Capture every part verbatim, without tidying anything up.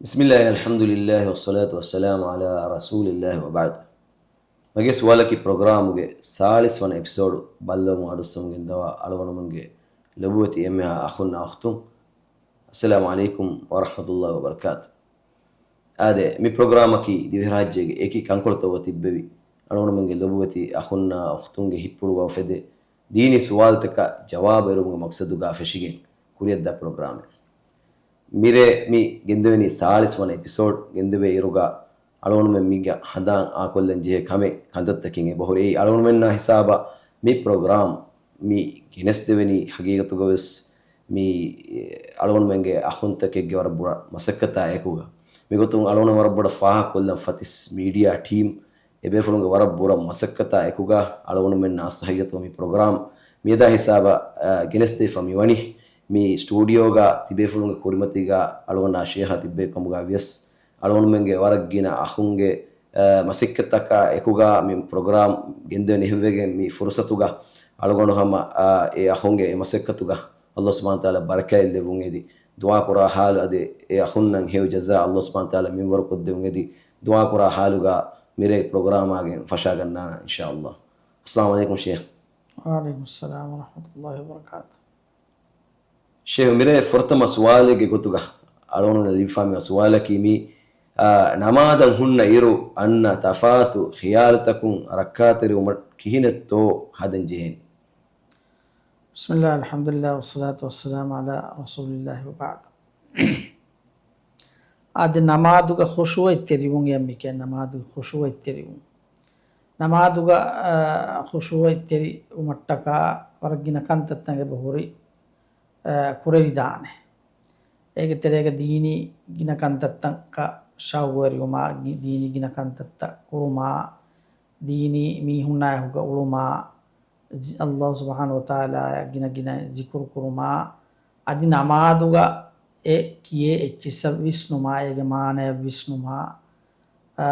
بسم الله، الحمد لله، والصلاة والسلام على رسول الله، وبعد. މަގޭ ސުވާލަކީ ޕްރޮގްރާމުގެ ސާޅީސް ވަނަ އެޕިސޯޑު ބައްލަވަމުން އަޑުއައްސަމުން ގެންދަވާ އަޅުގަނޑުމެންގެ ލޮބުވެތި އެންމެހާ އަޚުންނާ އުޚްތުން، އައްސަލާމު ޢަލައިކުމް ވަރަޙްމަތުﷲި ވަބަރަކާތު. އާދެ، މި ޕްރޮގްރާމަކީ ދިވެހިރާއްޖޭގެ އެކި ކަންކޮޅުތަކުގަ ތިއްބެވި އަޅުގަނޑުމެންގެ ލޮބުވެތި އަޚުންނާ އުޚްތުންގެ ހިތްޕުޅުގަ އުފެދޭ ދީނީ ސުވާލުތަކަށް ޖަވާބު އެރުމުގެ މަޤްޞަދުގަ ފެށިގެން ކުރިއަށްދާ ޕްރޮގްރާމެއް. މިރޭ މި ގެންދެވެނީ ސާޅީސް ވަނަ އެޕިސޯޑް ގެންދެވޭ އިރުގަ އަޅުގަނޑުމެން މީގަ ހަނދާން އާކޮށްލަން ޖެހޭ ކަމެއް ކަންތައްތަކެއް އެބަހުރި. އެއީ އަޅުގަނޑުމެންނާ ހިސާބަށް މި ޕްރޮގްރާމް މި ގެނެސްދެވެނީ ހަގީގަތުގަ ވެސް މި އަޅުގަނޑުމެންގެ އަޚުންތަކެއްގެ ވަރަށް ބުރަ މަސައްކަތާ އެކުގަ. މިގޮތުން އަޅުގަނޑު ވަރަށް ބޮޑަށް ފާހަގަކޮށްލަން ފަތިސް މީޑިއާ ޓީމް އެބޭފުޅުންގެ ވަރަށް ބުރަ މަސައްކަތާ އެކުގަ އަޅުގަނޑުމެންނަށް ހަގީގަތުގަ މި ޕްރޮގްރާމް މިއަދާ ހިސާބަށް، އަ، ގެނެސްދީފަ މިވަނީ. މި ސްޓޫޑިއޯގަ ތިބޭފުޅުންގެ ކުރިމަތީގަ އަޅުގަނޑާ ޝޭހާ ތިއްބޭ ކަމުގަ ވިޔަސް އަޅުގަނޑުމެންގެ ވަރަށް ގިނަ އަޚުންގެ، އަ، މަސައްކަތްތަކާ އެކުގަ މި ޕްރޮގްރާމް ގެންދެވެން އެހެންވެގެން މި ފުރުސަތުގަ އަޅުގަނޑު ހަމަ، އަ، އެ އަޚުންގެ އެ މަސައްކަތުގަ ﷲ ސުބްޙާނަހޫ ވަތަޢާލާ ބަރަކާތް ލެއްވުން އެދި، ދުޢާ ކުރާ ޙާލު އަދި އެ އަޚުންނަށް ހެޔޮ ޖަޒާ ﷲ ސުބްޙާނަހޫ ވަތަޢާލާ މިންވަރު ކޮށްދެވުން އެދި، ދުޢާ ކުރާ ޙާލުގަ މިރޭ ޕްރޮގްރާމާގެން ފަށާގަންނާނަން އިންޝާﷲ. އައްސަލާމު ޢަލައިކުމް ޝޭޚް. ވަޢަލައިކުމުއްސަލާމް ވަރަޙްމަތުﷲި ވަބަރަކާތު. ޝޭޚް، މިރޭ ފުރަތަމަ ސުވާލެއްގެ ގޮތުގަ އަޅުގަނޑު ލިބިފާ މި ސުވާލަކީ މި، އާ، ނަމާދަށް ހުންނަ އިރު އަންނަ ތަފާތު ޚިޔާލުތަކުން ރައްކާތެރިވުމަށް ކިހިނެއްތޯ ހަދަން ޖެހޭނީ؟ بسم الله، الحمد لله، والصلاة والسلام على رسول الله، وبعد. އާދެ، ނަމާދުގަ ޚުޝޫޢަތްތެރިވުން އެއަށް މިކިޔާ ނަމާދުގަ ޚުޝޫޢަތްތެރިވުން. ނަމާދުގަ، އާ، ޚުޝޫޢަތްތެރިވުމަށްޓަކާ ވަރަށް ގިނަ ކަންތައްތައް އެބަހުރި، އާ، ކުރެވިދާނެ. އޭގެ ތެރޭގަ ދީނީ ގިނަ ކަންތައްތަކަށް ޝައުގުވެރިވުމާ، ގި-، ދީނީ ގިނަ ކަންތައްތައް ކުރުމާ، ދީނީ މީހުންނާއެކުގަ އުޅުމާ، ޒި-، ﷲ ސުބްޙާނަހޫ ވަތަޢާލާއަށް ގިނަ ގިނައިން ޒިކުރު ކުރުމާ، އަދި ނަމާދުގަ އެ ކިޔޭ އެއްޗިއްސަށް ވިސްނުމާ، އޭގެ މާނަޔަށް ވިސްނުމާ، އާ،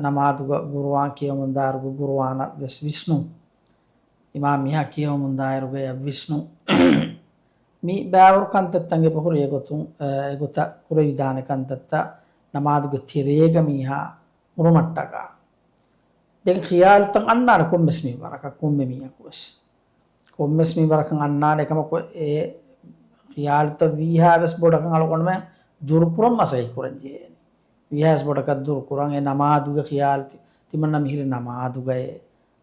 ނަމާދުގަ ޤުރުއާން ކިޔަވަމުންދާއިރުގަ ޤުރުއާނަށް ވެސް ވިސްނުން. އިމާމް މިހާ ކިޔަވަމުންދާއިރުގަ އެއަށް ވިސްނުން. މި ބައިވަރު ކަންތައްތައް އެބަހުރި އެގޮތުން، އާ، އެގޮތަށް ކުރެވިދާނެ ކަންތައްތައް ނަމާދުގެ ތެރޭގަ މީހާ ހުރުމަށްޓަކާ. ދެން ޚިޔާލުތައް އަންނާނެ ކޮންމެސް މިންވަރަކަށް، ކޮންމެ މީހަކު ވެސް. ކޮންމެސް މިންވަރަކަށް އަންނާނެ އެކަމަކު އެ ޚިޔާލުތައް ވީހާ ވެސް ބޮޑަކަށް އަޅުގަނޑުމެން ދުރުކުރަން މަސައްކަތް ކުރަން ޖެހޭނެ. ވީހާ ވެސް ބޮޑަކަށް ދުރުކުރަން އެ ނަމާދުގެ ޚިޔާލު ތި-، ތިމަންނަ މިހިރީ ނަމާދުގައޭ.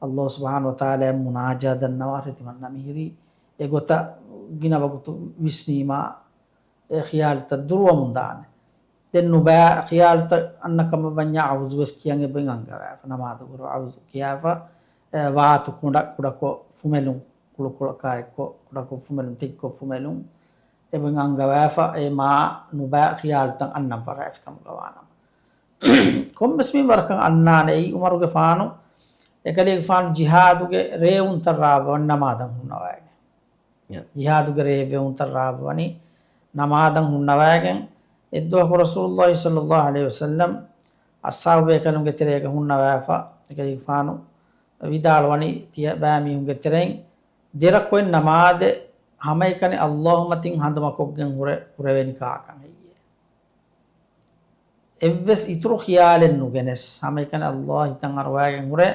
ﷲ ސުބްޙާނަހޫ ވަތަޢާލާއަށް މުނާޖާ ދަންނަވާށޭ ތިމަންނަ މިހިރީ. އެގޮތަށް ގިނަ ވަގުތު ވިސްނީމާ، އެ ޚިޔާލުތައް ދުރުވަމުން ދާނެ. ދެން ނުބައި ޚިޔާލުތައް އަންނަ ކަމަށް ވަންޏާ އަޢޫޛު ވެސް ކިޔަން އެބައިން އަންގަވާފަ. ނަމާދު ކުރު އަޢޫޛު ކިޔާފަ، އެ، ވާތު ކުޑަ، ކުޑަކޮށް ފުމެލުން، ކުޅުކޮޅަކާ އެއްކޮށް، ކުޑަކޮށް ފުމެލުން، ތެއްކޮށް ފުމެލުން އެބައިން އަންގަވާފަ. އެ މާ ނުބައި ޚިޔާލުތައް އަންނަން ފަށާފި ކަމުގަ ވާނަމަ. ކޮންމެސް މިންވަރަކަށް އަންނާނެ. އެއީ ޢުމަރުގެފާނު އެކަލޭގެފާނު ޖިހާދުގެ ރޭވުންތައް ރާވަން ނަމާދަށް ހުންނަވައިގެން. ޔަ. ޖިހާދުގެ ރޭވެވުންތައް ރާވަނީ ނަމާދަށް ހުންނަވައިގެން. އެއްދުވަހަކު ރަސޫލުﷲ ޞައްލަﷲު ޢަލައިހި ވަސައްލަމް އަޞްޙާބު ބޭކަލުންގެ ތެރޭގަ ހުންނަވާފަ، އެކަލޭގެފާނު ވިދާޅުވަނީ ތިޔަބައިމީހުންގެ ތެރެއިން ދެރަކުއެއް ނަމާދެއް ހަމައެކަނި ﷲ މަތިން ހަނދުމަކޮށްގެން ހުރެ ކުރެވެނި ކާކަން ހެއްޔޭ؟ އެއްވެސް އިތުރު ޚިޔާލެއް ނުގެނެސް، ހަމައެކަނި ﷲ ހިތަށް އަރުވައިގެން ހުރެ،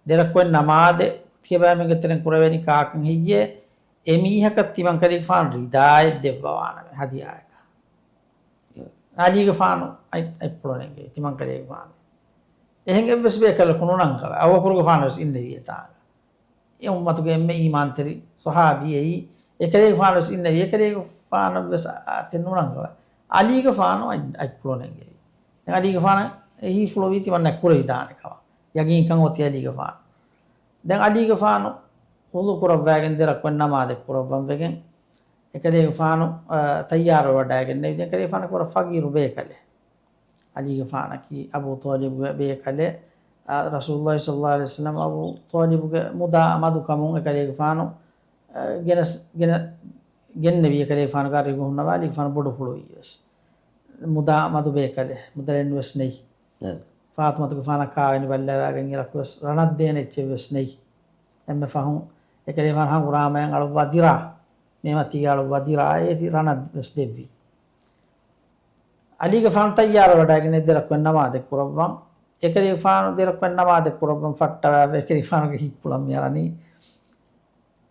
ދެރަކުއެއް ނަމާދެއް ތިޔަބައިމީހުންގެ ތެރެއިން ކުރެވެނި ކާކަން ހެއްޔޭ؟ އެމީހަކަށް ތިމަންކަލޭގެފާނު ރިދާއެއް ދެއްވަވާނަމޭ ހަދިޔާއަކަށް. ޢަލީގެފާނު އަތް، އަތްޕުޅު ނެންގެވި ތިމަންކަލޭގެފާނު. އެހެން އެއްވެސް ބޭކަލަކު ނުނަންގަވަ. އަބޫބަކުރުގެފާނު ވެސް އިންނެވި އެތާނގަ. އެ އުއްމަތުގެ އެންމެ އީމާންތެރި ޞަޙާބީ އެއީ، އެކަލޭގެފާނު ވެސް އިންނެވި، އެކަލޭގެފާނަށް ވެސް އަ-، އަތެއް ނުނަންގަވަ. ޢަލީގެފާނު އަތް، އަތްޕުޅު ނެންގެވި. ދެން ޢަލީގެފާނަށް އެހީ ފުޅުވީ ތިމަންނަ ކުރެވިދާނެ ކަމަށް. ޔަގީންކަން އޮތީ ޢަލީގެފާނު. ދެން ޢަލީގެފާނު ވުޟޫ ކުރައްވައިގެން ދެރަކުއެއް ނަމާދެއް ކުރައްވަން ވެގެން، އެކަލޭގެފާނު، އަ، ތައްޔާރުވެވަޑައިގެންނެވި. ދެން އެކަލޭގެފާނު ވަރަށް ފަގީރު ބޭކަލެއް. ޢަލީގެފާނަކީ އަބޫ ޠާލިބުގެ ބޭކަލެއް. އަ، ރަސޫލުﷲ ޞައްލަﷲު ޢަލައިހި ވަސައްލަމަ އަބޫ ޠާލިބުގެ މުދާ މަދުކަމުން އެކަލޭގެފާނު، އަ، ގެނެސް-، ގެނެ-، ގެންނެވި އެކަލޭގެފާނުގެ އަރިހުގަ ހުންނަވާލީ އެކަލޭގެފާނު ބޮޑުފުޅުވީ ވެސް. މުދާ މަދު ބޭކަލެއް، މުދަލެއް ވެސް ނެތް. ނެތް. ފާޠިމަތުގެފާނަށް ކާވެނި ބައްލަވާގެން އިރަކު ވެސް ރަނަށް ދޭނެ އެއްޗެއް ވެސް ނެތް. އެންމެ ފަހުން އެކަލޭގެފާނު ހަނގުރާމައިން އަޅުއްވާ ދިރާ، މޭމަތީގަ އަޅުއްވާ ދިރާ އޭތި ރަނަށް ވެސް ދެއްވި. ޢަލީގެފާނު ތައްޔާރަށް ވަޑައިގެން ދެރަކުވެ ނަމާދެއް ކުރައްވަން. އެކަލޭގެފާނު ދެރަކުވެ ނަމާދެއް ކުރައްވަން ފައްޓަވާފަ، އެކަލޭގެފާނުގެ ހިތްޕުޅަށް މިއަރަނީ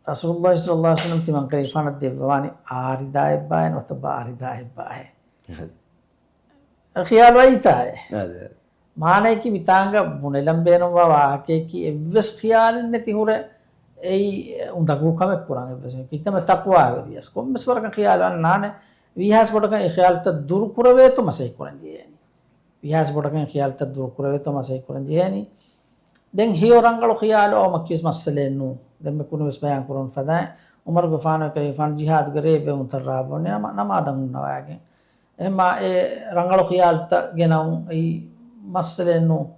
ރަސޫލުﷲ ޞައްލަﷲ ޢަލައިހި ވަސައްލަމަ ތިމަންކަލޭގެފާނަށް ދެއްވަވާނީ އާރިދާއެއްބާއޭ ނުވަތަ ބާރިދާއެއްބާއޭ. އެހެން. ޚިޔާލު އައީތާއޭ. އަދެ، އަދެ. މާނަޔަކީ މިތާނގަ ބުނެލަން ބޭނުންވާ ވާހަކަޔަކީ އެއްވެސް ޚިޔާލެއް ނެތި ހުރެ އެއީ އުނދަގޫ ކަމެއް ކުރަން އެއްވެސް ކިތަންމެ ތަޤްވާވެރިޔަސް ކޮންމެސް ވަރަކަށް ޚިޔާލު އަންނާނެ. ވީހާސް ބޮޑަކަށް އެ ޚިޔާލުތައް ދުރު ކުރެވޭތޯ މަސައްކަތް ކުރަން ޖެހޭނީ. ވީހާސް ބޮޑަކަށް ޚިޔާލުތައް ދުރު ކުރެވޭތޯ މަސައްކަތް ކުރަން ޖެހޭނީ. ދެން ހެޔޮ ރަނގަޅު ޚިޔާލު އައުމަކީވެސް މައްސަލައެއް ނޫން. ދެން މި ކުރިންވެސް ބަޔާން ކުރުން ފަދައިން، ޢުމަރުގެފާނު އެކަލޭގެފާނު ޖިހާދުގެ ރޭއްވެވުންތައް ރާވަން ނަމާ-، ނަމާދަށް ހުންނަވައިގެން. އެހެންމާ އެ ރަނގަޅު ޚިޔާލުތައް ގެނައުން އެއީ މައްސަލައެއް ނޫން.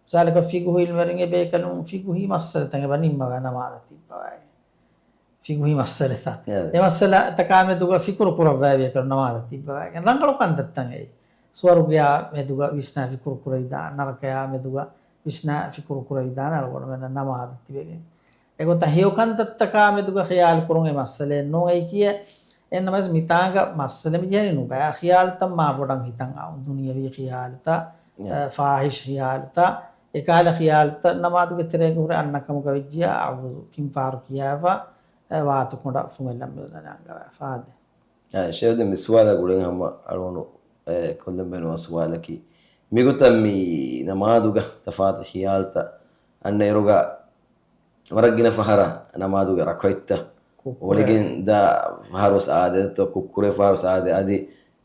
މިސާލަކަށް ފިޤުހު ޢިލްމުވެރިން އެބޭކަލުން ފިޤުހީ މައްސަލަތައް އެބަ ނިންމަވައި ނަމާދަށް ތިއްބަވައިގެން. ފިޤުހީ މައްސަލަތައް. އެ އަދި. އެ މައްސަލަތަކާ މެދުގަ ފިކުރު ކުރައްވައި ބޭކަލުން ނަމާދަށް ތިއްބަވައިގެން. ރަނގަޅު ކަންތައްތައް އެއީ. ސުވަރުގެއާ މެދުގަ ވިސްނާ ފިކުރު ކުރެވިދާނެ، ނަރަކަޔާ މެދުގަ ވިސްނާ ފިކުރު ކުރެވިދާނެ، އަޅުގަނޑުމެންނަށް ނަމާދަށް ތިބެގެން. އެގޮތަށް ހެޔޮ ކަންތައްތަކާ މެދުގަ ޚިޔާލު ކުރުން އެ މައްސަލައެއް ނޫން. އެއީ ކިޔޭ. އެހެންނަމަވެސް މިތާނގަ މައްސަލަ މި ޖެހެނީ ނުބައި ޚިޔާލުތައް މާ ބޮޑަށް ހިތަށް އައުން. ދުނިޔަވީ ޚިޔާލުތައް، އެ. އެ، ފާޙިޝް ޚިޔާލުތައް، އެކާލަ ޚިޔާލުތައް ނަމާދުގެ ތެރޭގަ ހުރެ އަންނަ ކަމުގަ ވެއްޖިޔާ އަޢޫޛު ތިން ފަހަރު ކިޔާފަ، އެ، ވާތު ކޮނޑަށް ފުމެއްލަން މިއޮތް އަންގަވާފަ އާދެ. އާ، ޝޭޚް ދެން މި ސުވާލާ ގުޅެން ހަމަ އަޅުގަނޑު، އެ، ކޮށްލަން ބޭނުންވާ ސުވާލަކީ، މިގޮތަށް މި ނަމާދުގަ ތަފާތު ޚިޔާލުތައް އަންނަ އިރުގަ ވަރަށް ގިނަ ފަހަރަށް ނަމާދުގެ ރަކުޢަތްތައް ކުއްކުރޭ. އޮޅިގެން ދާ ފަހަރުވެސް އާދޭ، ދެތޯ ކުއްކުރޭ ފަހަރުވެސް އާދޭ. އަދި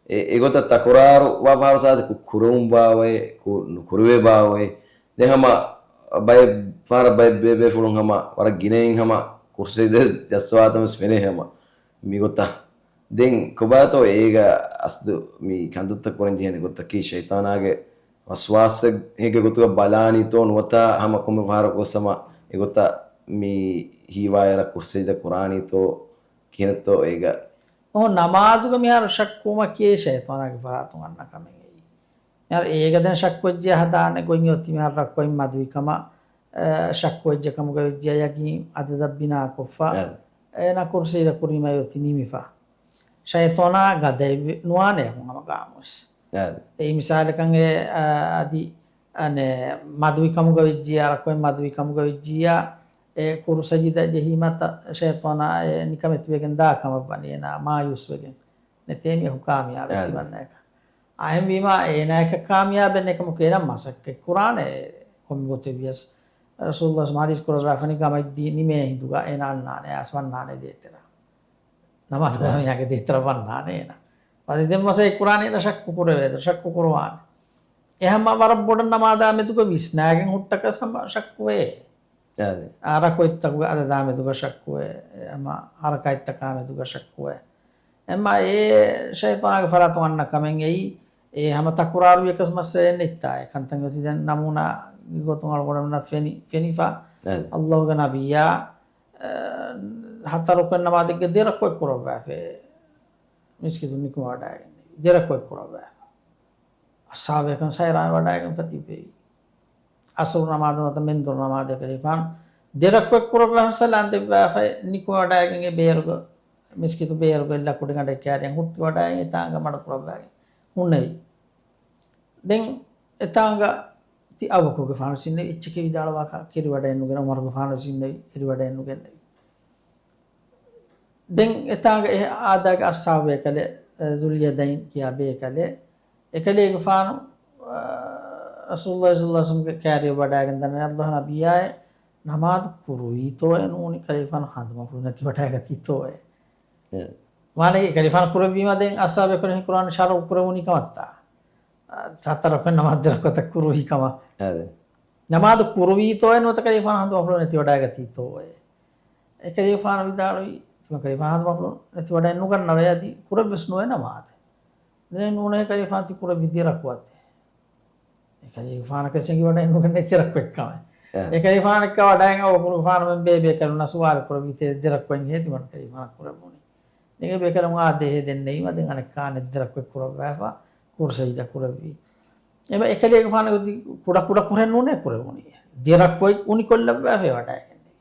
އެ، އެގޮތަށް ތަކުރާރު ވާ ފަހަރުވެސް އާދޭ، ކުއްކުރެވުން ބާވައޭ، ކު-، ނުކުރެވޭ ބާވައޭ. ދެން ހަމަ ބައެއް ފަހަރަށް ބައެއް ބޭބޭފުޅުން ހަމަ ވަރަށް ގިނައިން ހަމަ ކުރުސީ ޖައްސަވާތަން ވެސް ފެނޭ ހަމަ މިގޮތަށް. ދެން ކޮބާތޯ އޭގަ އަސްލު މި ކަންތައްތައް ކުރަން ޖެހޭނެ ގޮތަކީ ޝައިޠާނާގެ ވަސްވާސެއްގެ ގޮތުގަ ބަލާނީތޯ ނުވަތަ ހަމަ ކޮންމެ ފަހަރަކުވެސް ހަމަ އެގޮތަށް މި ހީވާއިރަށް ކުރުސީ ސަޖިދަ ކުރާނީތޯ ކިހިނެއްތޯ އޭގަ؟ އޮ، ނަމާދުގަ މިހާރު ޝައްކުވުމަކީ ޝައިޠާނާގެ ފަރާތުން އަންނަ ކަމެއް އެއީ. މިހާރު އޭގަ ދެން ޝައްކުވެއްޖެ ހަދާނެ ގޮތް އޮތީ މިހާރު ރަކުޢަތް މަދުވިކަމަށް، އަ، ޝައްކުވެއްޖެ ކަމުގަ ވެއްޖެ ޔަގީން އަދަދަށް ބިނާކޮށްފަ، އަދި. އޭނާ ކުރުސީގަ ކުރީމައި އޮތީ ނިމިފަ. ޝައިޠާނާ ގަދައެއް ނުވާނެ އެކު ހަމަ ގާމުވެސް. އާދެ. އެއީ މިސާލަކަށް އެ، އާ، އަދި، އަނެއް، މަދުވި ކަމުގަ ވެއްޖިއްޔާ، ރަކުޢަތް މަދުވި ކަމުގަ ވެއްޖިއްޔާ، އެ ކުރު ސަޖިދަ ޖެހީމަ ތަ-، ޝައިޠާނާ އެ ނިކަމެތިވެގެން ދާ ކަމަށް ވަނީ އޭނާ މާޔޫސްވެގެން. ނެތޭ މީހަކު ކާމިޔާބެއް އާދެ. ތިމަންނައަކަށް. އާ، އެހެންވީމާ އޭނާއަކަށް ކާމިޔާބެއް ނެތް ކަމަކު އޭނާ މަސައްކަތް ކުރާނެ ކޮންމެ ގޮތެއް ވިޔަސް. ރަސޫލުﷲ ސަމާލީސް ކުރައްވާފަނި ގަމައިދީ ނިމޭ ހިނދުގަ އޭނާ އަންނާނެ އައިސް ވަންނާނެ ދޭތެރެ. ނަމާދު ކުރާ މީހާގެ ދޭތެރެ ވަންނާނެ އޭނާ. އަދި ދެން މަސައްކަތް ކުރާނީ އޭނާ ޝައްކު ކުރެވޭ، ޝައްކު ކުރުވާނެ. އެހަމަ ވަރަށް ބޮޑަށް ނަމާދާ މެދުގަ ވިސްނާގެން ހުއްޓަކަސް ހަމަ ޝައްކުވޭ. އާދެ. އާ، ރަކުޢަތްތަކުގެ އަދަދާ މެދުގަ ޝައްކުވޭ. އެ، ހަމަ ހަރަކާތްތަކާ މެދުގަ ޝައްކުވޭ. އެމަ އެ ޝައިޠާނާގެ ފަރާތުން އަންނަ ކަމެއް އެއީ، އެ ހަމަ ތަކުރާރުވިޔަކަސް މައްސަލައެއް ނެތްތާ. އެ ކަންތައް އޮތީ ދެން ނަމޫނާގެ ގޮތުން އަޅުގަނޑުމެންނަށް ފެނި، ފެނިފަ. އާދެ. އައްލާހުގެ ނަބިއްޔާ، އެ، ހަތަރު ރުކުން ނަމާދެއްގެ ދެ ރަކުޢަތް ކުރައްވާފަ. މިސްކިތުން ނިކުމެވަޑައިގެންނެވި. ދެ ރަކުޢަތް ކުރައްވާފަ. އަޞްޙާބު އެކަން ސައިރާން ވަޑައިގެންފަ ތިއްބެވި. ޢަޞްރު ނަމާދު ނުވަތަ މެންދުރު ނަމާދު ކަލޭފާނު ދެ ރަކުޢަތް ކުރައްވާފަ ސަލާން ދެއްވާފަ ނިކުމެވަޑައިގެން އެ ބޭރުގަ މިސްކިތު ބޭރުގަ އެއްލަ ކުޑިގަނޑެއް ކައިރިއަށް ހުއްޓިވަޑައިގެން އެތާނގަ މަޑުކުރައްވާގެން ހުންނެވި. ދެން އެތާނގަ ތި އަބޫބަކުރުގެފާނު ވެސް އިންނެވި، އެއްޗެކޭ ވިދާޅުވާކަށް ކެރިވަޑައެއްނުގެން، ޢުމަރުގެފާނު ވެސް އިންނެވި، ކެރިވަޑައެއްނުގެންނެވި. ދެން އެތާނގަ އެ އާދައިގެ އަޞްޙާބު ބޭކަލެއް، އެ، ޒުލްޔަދައިން ކިޔާ ބޭކަލެއް، އެކަލޭގެފާނު، އަ، ރަސޫލުﷲ ޞައްލަﷲ ޢަލައިހި ވަސައްލަމްގެ ކައިރިއަށް ވަޑައިގެން ދަންނަވަން، އައްލާހު ނަބިއްޔާއޭ، ނަމާދު ކުރުވީތޯއޭ ނޫނީ ކަލޭގެފާނު ހަނދުމަފުޅު ނެތިވަޑައިގަތީތޯއޭ؟ އެ. މާނައީ ކަލޭގެފާނު ކުރެއްވީމަ ދެން އަޞްޙާބު ބޭކަލުން ކުރާން ޝަރުޢު ކުރެވުނީ ކަމަށްތާ؟ އަ، ހަތަރު ރަކުޢަތް ނަމާދު ދެ ރަކުޢަތަށް ކުރުވީ ކަމަށް. އާދެ. ނަމާދު ކުރުވީތޯއޭ ނުވަތަ ކަލޭގެފާނު ހަނދުމަފުޅު ނެތިވަޑައިގަތީތޯއޭ؟ އެކަލޭގެފާނު ވިދާޅުވީ، ތިމަން ކަލޭގެފާނު ހަނދުމަފުޅު ނެތިވަޑައެއްނުގަންނަވައޭ އަދި ކުރެއްވިޔަސް ނުވޭ ނަމާދެއް. ދެން ނޫނޭ ކަލޭގެފާނު ތި ކުރެއްވީ ދެ ރަކުޢަތެއް. އެކަލޭގެފާނަކަށް އެނގިވަޑައިގެން ނުގަންނަވައޭ ދެ ރަކުޢަތް ކަމެއް. އެ. އެކަލޭގެފާނަކަށް ވަޑައިގެން އަބޫބަކުރުގެފާނު މެން ބޭބޭކަލުންނަށް ސުވާލު ކުރެއްވީތޭ ދެ ރަކުޢަތް ހޭ ތިމަން ކަލޭގެފާނަށް ކުރެއްވުނީ. ދެން އެބޭކަލުން އާދޭހޭ ދެންނެވީމަ ދެން އަނެއްކާ އަނެއް ދެ ރަކުޢަތް ކުރައްވާފަ ކުރު ސަޖިދަ ކުރެއްވީ. އެމަ އެކަލޭގެފާނު އޮތީ ކުޑަ ކުޑަ ކުރެއް ނޫނޭ ކުރެވުނީ. ދެ ރަކުޢަތް އުނިކޮށްލައްވާފަ ވަޑައިގެންނެވީ.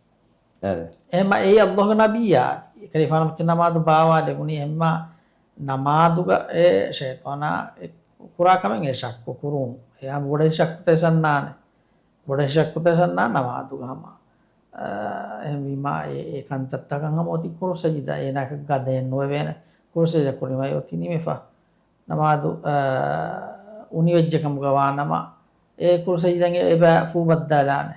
އެ. އެމަ އެއީ އައްލާހުގެ ނަބިއްޔާ އަދި އެކަލޭގެފާނު މައްޗަށް ނަމާދު ބާވާލެވުނީ އެމަ ނަމާދުގަ އެ ޝައިޠާނާ އެ ކުރާ ކަމެއް އެ ޝައްކު ކުރުން. އެ ހަމަ ބޮޑެތި ޝައްކުތައް އެސަންނާނެ. ބޮޑެތި ޝައްކުތައް އެސަންނާ ނަމާދުގަ ހަމަ. އާ، އެހެންވީމާ އެ، އެ ކަންތައްތަކަށް ހަމަ އޮތީ ކުރު ސަޖިދަ އޭނާއަކަށް ގަދައެއް ނުވެވޭނެ. ކުރު ސަޖިދަ ކުރީމަ އެ އޮތީ ނިމިފަ. ނަމާދު، އާ، އުނިވެއްޖެ ކަމުގަ ވާނަމަ، އެ ކުރު ސަޖިދައިން އެބަ ފޫ ބައްދާލާނެ.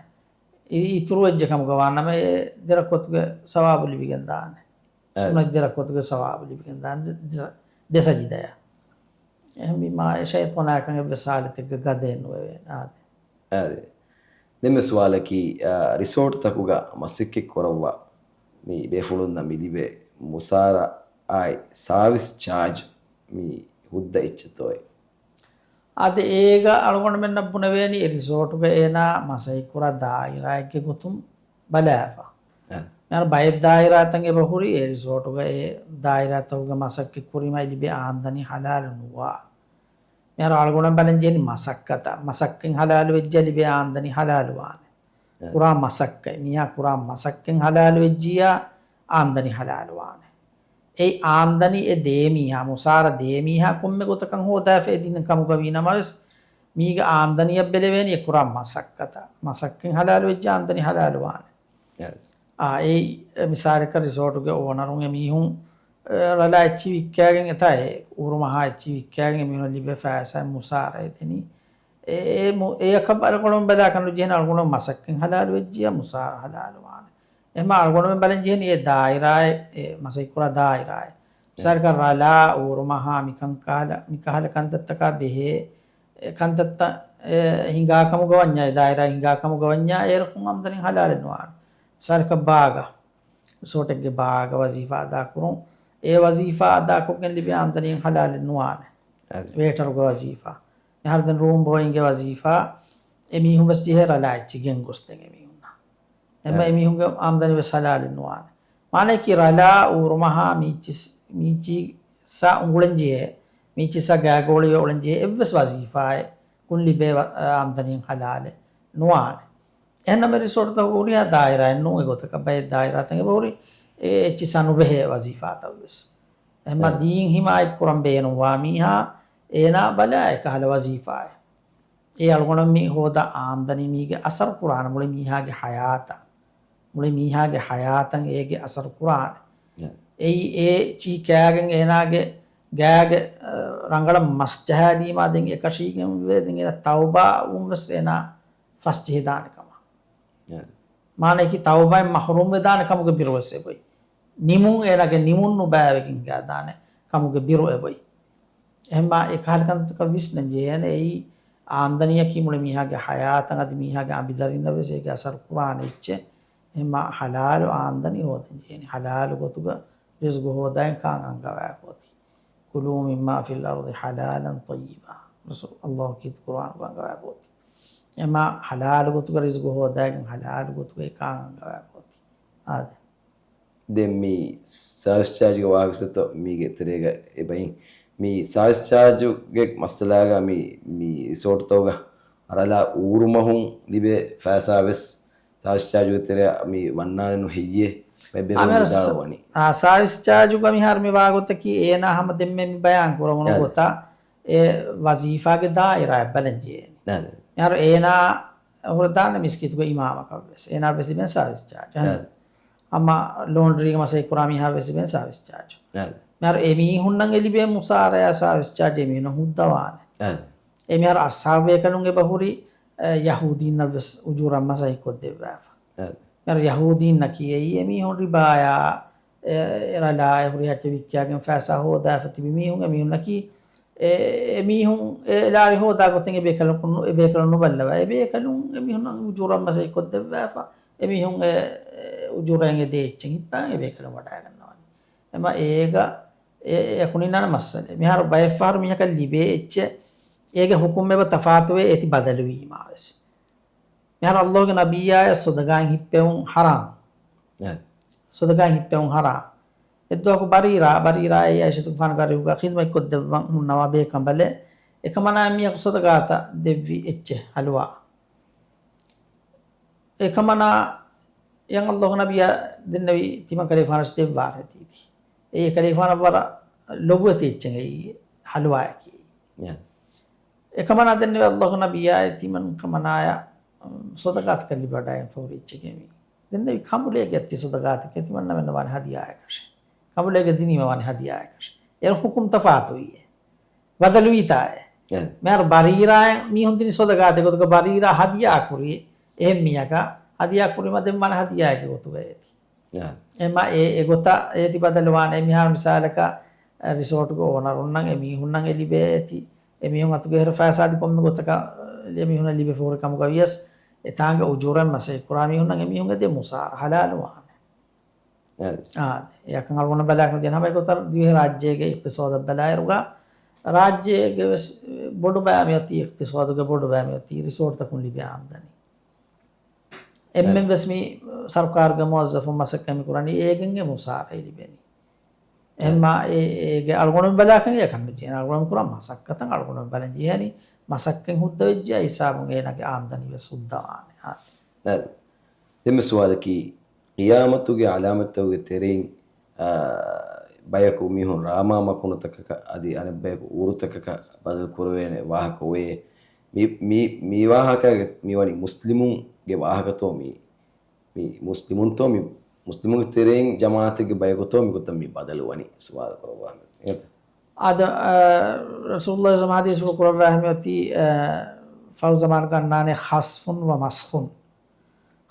އި-، އިތުރުވެއްޖެ ކަމުގަ ވާނަމަ، އެ ދެ ރަކުޢަތުގެ ސަވާބު ލިބިގެން ދާނެ. އާ. ސުންނަތް ދެ ރަކުޢަތުގެ ސަވާބު ލިބިގެން ދާނެ. ދެ، ދެ، ދެ ސަޖިދަޔަށް. އެހެންވީމާ، އެ ޝައިޠާނާއަކަށް އެއްވެސް ހާލަތެއްގަ ގަދައެއް ނުވެވޭނެ. އާދެ. އާދެ. ދެންމެ ސުވާލަކީ، އާ، ރިސޯޓްތަކުގަ މަސައްކަތް ކުރައްވާ މި ބޭފުޅުންނަށް މި ލިބޭ މުސާރަ އާއި ސާވިސް ޗާޖް މި ހުއްދަ އެއްޗެއްތޯއޭ؟ އާދެ، އޭގަ އަޅުގަނޑުމެންނަށް ބުނެވޭނީ އެ ރިސޯޓުގަ އޭނާ މަސައްކަތްކުރާ ދާއިރާއެއްގެ ގޮތުން ބަލާފަ. އަ. މިހާރު ބައެއް ދާއިރާތައް އެބަހުރި އެ ރިސޯޓުގަ އެ ދާއިރާތަކުގަ މަސައްކަތްކުރީމަ ލިބޭ އާމްދަނީ ހަލާލު ނުވާ. މިހާރު އަޅުގަނޑަށް ބަލަން ޖެހެނީ މަސައްކަތަށް. މަސައްކަތް ހަލާލު ވެއްޖެ ލިބޭ އާމްދަނީ ހަލާލު ވާނެ. އެ. ކުރާ މަސައްކަތް. މީހާ ކުރާ މަސައްކަތް ހަލާލު ވެއްޖިއްޔާ އާމްދަނީ ހަލާލު ވާނެ. އެއީ އާމްދަނީ އެ ދޭ މީހާ، މުސާރަ ދޭ މީހާ ކޮންމެ ގޮތަކަށް ހޯދާފަ އެދިން ކަމުގަ ވީ ނަމަވެސް، މީގެ އާމްދަނީއަށް ބެލެވޭނީ އެ ކުރާ މަސައްކަތަށް. މަސައްކަތް ހަލާލު ވެއްޖެ އާމްދަނީ ހަލާލު ވާނެ. އެ. އާ، އެއީ، އެ، މިސާލަކަށް ރިސޯޓުގެ އޯނަރުން އެމީހުން، އެ، ރަލާ އެއްޗި ވިއްކާގެން އެތާ އެ އުރުމަހާ އެއްޗި ވިއްކާގެން އެމީހުން ލިބޭ ފައިސާ މުސާރަ އެދެނީ. އެ، އެ މު-، އެއަކަށް އަޅުގަނޑުމެން ބަލާ ކަން ނުޖެހޭނެ އަޅުގަނޑު މަސައްކަތް ހަލާލު ވެއްޖިއްޔާ މުސާރަ ހަލާލު ވާނެ. އެހެންމަ އަޅުގަނޑުމެން ބަލަން ޖެހެނީ އެ ދާއިރާއެއް، އެ މަސައްކަތްކުރާ ދާއިރާއެއް. އެ. މިސާލަކަށް ރަލާ އޫރުމަހާ މިކަން ކަހަލަ، މިކަހަލަ ކަންތައްތަކާ ބެހޭ، އެ ކަންތައްތައް، އެ ހިނގާ ކަމުގަ ވަންޏާ، އެ ދާއިރާ ހިނގާ ކަމުގަ ވަންޏާ، އޭރަކުން އާމްދަނީ ހަލާލެއް ނުވާނެ. މިސާލަކަށް ބާގަ، ރިސޯޓެއްގެ ބާގަ ވަޒީފާ އަދާކުރުން، އެ ވަޒީފާ އަދާކޮށްގެން ލިބޭ އާމްދަނީ ހަލާލެއް ނުވާނެ. އަދި. ވޭޓަރުގެ ވަޒީފާ. މިހާރު ދެން ރޫމް ބޯއިންގެ ވަޒީފާ، އެމީހުން ވެސް ޖެހޭ ރަލާ އެއްޗި ގެންގޮސްދޭން އެމީހުންނަށް. އެމަ އެ. އެމީހުންގެ އާމްދަނީ ވެސް ހަލާލެއް ނުވާނެ. މާނައަކީ ރަލާ އޫރުމަހާ މީޗިސް، މީޗިސްއާ އުނގުޅެން ޖެހޭ، މީޗިސްއާ ގާގޯޅިވެ އުޅެން ޖެހޭ އެއްވެސް ވަޒީފާއެއް ކުން ލިބޭ ވަ-، އާމްދަނީ ހަލާލެއް ނުވާނެ. އެހެންނަމަ ރިސޯޓްތަކުގަ ހުރިހާ ދާއިރާއެއް ނޫން އެގޮތަކަށް ބައެއް ދާއިރާތަކެއް އެބަހުރި އެ އެއްޗިސްއާ ނުބެހޭ ވަޒީފާތައް ވެސް. އެހެންމަ އެ. ދީން ހިމާޔަތްކުރަން ބޭނުންވާ މީހާ އޭނާ ބަލާ އެކަހަލަ ވަޒީފާއެއް. އެ އަޅުގަނޑަށް މި ހޯދާ އާމްދަނީ މީގެ އަސަރު ކުރާނެ މުޅި މީހާގެ ހަޔާތަށް. މުޅި މީހާގެ ހަޔާތަށް އޭގެ އަސަރު ކުރާނެ. އެ. އެއީ އެ އެއްޗިހި ކާގެން އޭނާގެ ގާގެ، އަ، ރަނގަޅަށް މަސް ޖަހާލީމާ ދެން އެކަށީގެންވޭ ދެން އޭނާ ތައުބާ ވުން ވެސް އޭނާ ފަސްޖެހިދާނެ ކަމަށް. އެ. މާނައަކީ ތައުބާއިން މަހްރޫމްވެދާނެ ކަމުގެ ބިރު ވެސް އެބޮތް. ނިމުން އޭނާގެ ނިމުން ނުބައިވެގެން ހިނގާދާނެ ކަމުގެ ބިރު އެބޮތް. އެހެންމާ އެ ކަހަލަ ކަންތައްތަކަށް ވިސްނަން ޖެހޭނެ. އެއީ އާމްދަނީއަކީ މުޅި މީހާގެ ހަޔާތަށް އަދި މީހާގެ އަނބިދަރިންނަށް ވެސް އޭގެ އަސަރު ކުރާނެ އެއްޗެއް. އެހެންމާ ހަލާލު އާމްދަނީ ހޯދަން ޖެހޭނެ. ހަލާލު ގޮތުގަ ރިޒްގު ހޯދާގެން ކާން އަންގަވާފަ އޮތީ؟ كلوا مما في الأرض حلالا طيبا. ރަސޫލު ﷲ ކީރިތި ޤުރުއާނުގަ އަންގަވާފަ އޮތީ. އެހެންމާ ހަލާލު ގޮތުގަ ރިޒްގު ހޯދާގެން ހަލާލު ގޮތުގައި ކާން އަންގަވާފަ އޮތީ؟ އާދެ. ދެން މި ސާވިސް ޗާޖުގެ ވާހަކަ ސަތޮ މީގެ ތެރޭގަ އެބައިން. މި ސާވިސް ޗާޖުގެ މައްސަލާގަ މި، މި ރިސޯޓްތަކުގަ ރަލާ އޫރުމަހުން ލިބޭ ފައިސާ ވެސް ސާވިސް ޗާޖުގެ ތެރެއަށް މި ވަންނާނެ ނު ހެއްޔޭ؟ މެ ބޭފުޅުން ވިދާޅުވަނީ. އާ، ސާވިސް ޗާޖުގަ މިހާރު މި ވާގޮތަކީ އޭނާ ހަމަ ދެންމެ މި ބަޔާން ކުރަމުނު އާ. ގޮތަށް އެ ވަޒީފާގެ ދާއިރާއަށް ބަލަން ޖެހޭނެ. އާ. މިހާރު އޭނާ ހުރެދާނެ މިސްކިތުގެ އިމާމަކަށް ވެސް. އޭނާ ވެސް ލިބޭނެ ސާވިސް ޗާޖު. އާ. އަމަ ލޯންޑްރީގެ މަސައްކަތް ކުރާ މީހާ ވެސް ލިބޭނެ ސާވިސް ޗާޖު. އާ. މިހާރު އެ މީހުންނަށް އެ ލިބޭ މުސާރަޔާ ސާވިސް ޗާޖު އެ މީހުންނަށް ހުއްދަވާނެ. އާ. އެ މިހާރު އަޞްޙާބު ބޭކަލުން އެބަހުރި، އެ، ޔަހޫދީންނަށް ވެސް އުޖޫރަށް މަސައްކަތް ކޮށްދެއްވާފަ. އެ. މިހާރު ޔަހޫދީންނަކީ އެއީ އެމީހުން ރިބާޔާ، އެ، އެ ރަލާ އެ ހުރިހާ އެއްޗެއް ވިއްކާގެން ފައިސާ ހޯދާފަ ތިބި މީހުން، އެމީހުންނަކީ އެ، އެމީހުން އެ ލާރި ހޯދާ ގޮތެއް އެ ބޭކަލަކުން، އެ ބޭކަލުން ނުބައްލަވާ. އެ ބޭކަލުން އެމީހުންނަށް އުޖޫރަށް މަސައްކަތް ކޮށްދެއްވާފަ. އެމީހުން އެ، އެ އުޖޫރައިން އެ ދޭ އެއްޗެއް ހިއްޕާ އެ ބޭކަލުން ވަޑައިގަންނަވަނީ. އެމަ އޭގަ އެ، އެ އެކުނިންނާނެ މައްސަލަ. މިހާރު ބައެއްފަހަރު މީހަކަށް ލިބޭ އެއްޗެއް، އޭގެ ހުކުމް އެބަ ތަފާތުވޭ އޭތި ބަދަލުވީމާ ވެސް. މިހާރު ﷲގެ ނަބިއްޔާއަށް ޞަދަޤާތް ހިއްޕެވުން ޙަރާމް. އެ. ޞަދަޤާތް ހިއްޕެވުން ޙަރާމް. އެއްދުވަހަކު ބަރީރާ، ބަރީރާ އެ ޢާއިޝަތުގެފާނުގެ އަރިހުގަ ޚިދުމަތްކޮށްދެއްވަން ހުންނަވާ ބޭކަނބަލެއް، އެކަމަނާ މީހަކު ޞަދަޤާތަށް ދެއްވި އެއްޗެއް ޙަލުވާ. އެކަމަނާ ޔަން ﷲގެ ނަބިއްޔާ ދެންނެވި ތިމަން ކަލޭގެފާނަށް ދެއްވާށޭތީ. އެއީ ކަލޭގެފާނަށް ވަރަށް ލޮބުވެތި އެއްޗެއް އެއީ ޙަލުވާއަކީ. ޔާ. އެކަމަނާ ދެންނެވި ﷲ ނަބިއްޔާ އެ ތިމަން ކަމަނާޔަށް، އު، ޞަދަޤާތަކަށް ލިބިވަޑައިގެން ފަހުރި އެއްޗެކޭ މީ. ދެންނެވި ކަނބުލޭގެ އަތްތި ޞަދަޤާތަކޭ ތިމަންނަމެންނަށް ވާނެ ހަދިޔާއަކަށެ. ކަނބުލޭގެ ދިނީމަ ވާނެ ހަދިޔާއަކަށެ. އޭރު ޙުކުމް ތަފާތުވިއޭ. ބަދަލުވީތާއޭ. އެ. މިހާރު ބަރީރާއަށް މީހުން ދިނީ ޞަދަޤާތެއް ގޮތުގަ ބަރީރާ ހަދިޔާ ކުރީ. އެހެން މީހަކަށް ހަދިޔާ ކުރީމަ ދެން ވާނެ ހަދިޔާއެއްގެ ގޮތުގަ އޭތި. އެ. އެމަ އެ، އެގޮތަށް އޭތި ބަދަލުވާނެ. އެ މިހާރު މިސާލަކަށް، އެ، ރިސޯޓުގެ އޯނަރުންނަށް އެ މީހުންނަށް އެ ލިބޭ އޭތި. އެ މީހުން އަތުގެ ހެރަ ފައިސާ އަދި ކޮންމެ ގޮތަކަށް އެ މީހުންނަށް ލިބިފަ ހުރި ކަމުގަ ވިޔަސް، އެތާނގެ އުޖޫރައިން މަސައްކަތް ކުރާ މީހުންނަށް އެ މީހުން އެދޭ މުސާރަ ހަލާލުވާނެ. އެ. އާ، އެއަކަށް އަޅުގަނޑު ބަލާކަށް ދިޔަ ހަމަ އެގޮތަށް ދިވެހި ރާއްޖޭގެ އިޤްތިޞާދަށް ބަލާއިރުގަ، ރާއްޖޭގެ ވެސް ބޮޑު ބައިމިއޮތީ، އިޤްތިޞާދުގެ ބޮޑު ބައިމިއޮތީ ރިސޯޓްތަކުން ލިބޭ އާމްދަނީ. އެންމެން ވެސް މި ސަރުކާރުގެ މުވައްޒަފުން މަސައްކަތް މި ކުރަނީ އޭގެން އެ މުސާރަ ލިބެނީ. އެހެންމާ އޭ، އޭގެ އަޅުގަނޑު ބަލާކަން އެކަން ނުޖެހޭނެ. އަޅުގަނޑު ކުރާ މަސައްކަތަށް އަޅުގަނޑު ބަލަން ޖެހޭނީ. މަސައްކަތް ހުއްދަވެއްޖެ ހިސާބުން އޭނާގެ އާމްދަނީ ވެސް ހުއްދަވާނެ. އާދެ. ދެންމެ ސުވާލަކީ، ޤިޔާމަތުގެ ޢަލާމަތްތަކުގެ ތެރެއިން، އާ، ބަޔަކު މީހުން ރާމާ މަކުނުތަކަކަށް އަދި އަނެއްބަޔަކު އޫރުތަކަކަށް ބަދަލު ކުރެވޭނެ ވާހަކަ އޮވޭ. މި، މި، މި ވާހަކަ މިވަނީ މުސްލިމުންގެ ވާހަކަތޯ މީ؟ މި މުސްލިމުންތޯ މި މުސްލިމުންގެ ތެރެއިން ޖަމާޢަތެއްގެ ބަޔަކުތޯ މިގޮތަށް މި ބަދަލުވަނީ ސުވާލު ކުރައްވާ މި. އާދެ، އާ، ރަސޫލުﷲ ޙަދީޘްފުޅު ކުރައްވާ މިއޮތީ، އާ، ފަހު ޒަމާނުގަ އަންނާނެ ޚަސްފުން ވަ މަސްޚުން.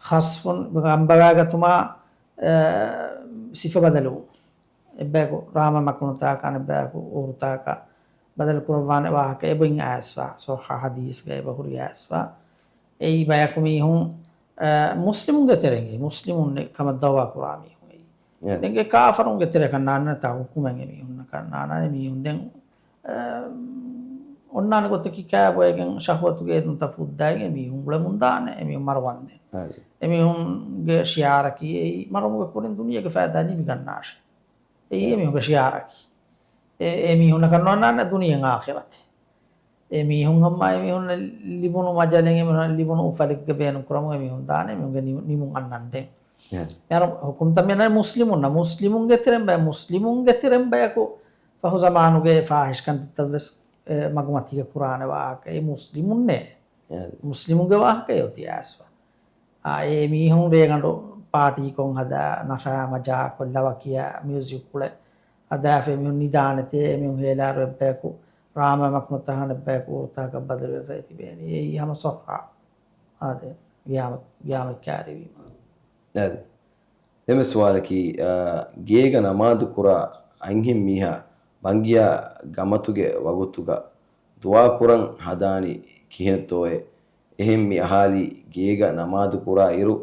ޚަސްފުން ގަނބަވާގަތުމާ، އާ، ސިފަ ބަދަލުވުން. އެއްބަޔަކު ރާމަ މަކުނުތާކަށް އަނެއްބަޔަކު އޫރުތާކަށް ބަދަލު ކުރައްވާނެ ވާހަކަ އެބައިން އައިސްފަ، ޞައްޙަ ޙަދީޘްގަ އެބަހުރި އައިސްފަ. އެއީ ބަޔަކު މީހުން، އާ، މުސްލިމުންގެ ތެރެއިން، މުސްލިމުން ކަމަށް ދަޢުވާ ކުރާ މީހުން އެއީ. ދެން އެ ކާފަރުންގެ ތެރެކަށް ނާންނާނެ ތާ ހުކުމެއް އެ މީހުންނަކަށް ނާންނާނެ މީހުން ދެން، އާ، އޮންނާނެ ގޮތަކީ ކާބޮއެގެން ޝަހުވަތުގެ އެދުންތައް ފުއްދައިގެން އެ މީހުން ގުޅެމުންދާނެ އެ މީހުން މަރުވަންދެން. އެ މީހުންގެ ޝިޢާރަކީ އެއީ މަރުވުމުގެ ކުރިން ދުނިޔޭގެ ފައިދާ ލިބިގަންނާށޭ. އެއީ އެ މީހުންގެ ޝިޢާރަކީ. އެ، އެ މީހުންނަކަށް ނޯންނާނެ ދުނިޔެ އާޚިރަތެއް. އެ މީހުން ހަމަ އެ މީހުންނަށް ލިބުނު މަޖަލެއް، އެ މީހުންނަށް ލިބުނު އުފަލެއްގެ ބޭނުން ކުރަމުން އެ މީހުން ދާނެ އެ މީހުންގެ ނި-، ނިމުން އަންނަންދެން. މިހާރު ހުކުމްތައް މި އަންނަނީ މުސްލިމުންނަށް، މުސްލިމުންގެ ތެރެއިން ބަޔަކު، ފަހު ޒަމާނުގެ ފާޙިޝް ކަންތައްތައް ވެސް، އެ، މަގުމަތީގަ ކުރާނެ ވާހަކަ އެ މުސްލިމުންނޭ. މުސްލިމުންގެ ވާހަކަ އެ އޮތީ އައިސްފަ. އާ، އެ މީހުން ރޭގަނޑު ޕާޓީކޮށް ހަދާ، ނަޝާ މަޖާކޮށް، ލަވަ ކިޔާ، މިއުޒިކް ކުޅެ، ހަދާފަ އެ މީހުން ނިދާނެތޭ، އެ މީހުން ހޭލާރު އެއްބަޔަކު ރާމަ މަކުނުތަކަށް އަނެއްބަޔަކު އޫރުތަކަށް ބަދަލުވެފަ އެ ތިބޭނީ. އެއީ ހަމަ ޞައްޙަ. އާދެ، ގިޔާމަ-، ގިޔާމަތް ކާރިވީމަ. އާދެ. ދެންމެ ސުވާލަކީ، އާ، ގޭގަ ނަމާދު ކުރާ އަންހެން މީހާ ބަންގިޔާ ގަމަތުގެ ވަގުތުގަ ދުޢާކުރަން ހަދާނީ ކިހިނެއްތޯއޭ؟ އެހެން މި އަހާލީ ގޭގަ ނަމާދު ކުރާ އިރު،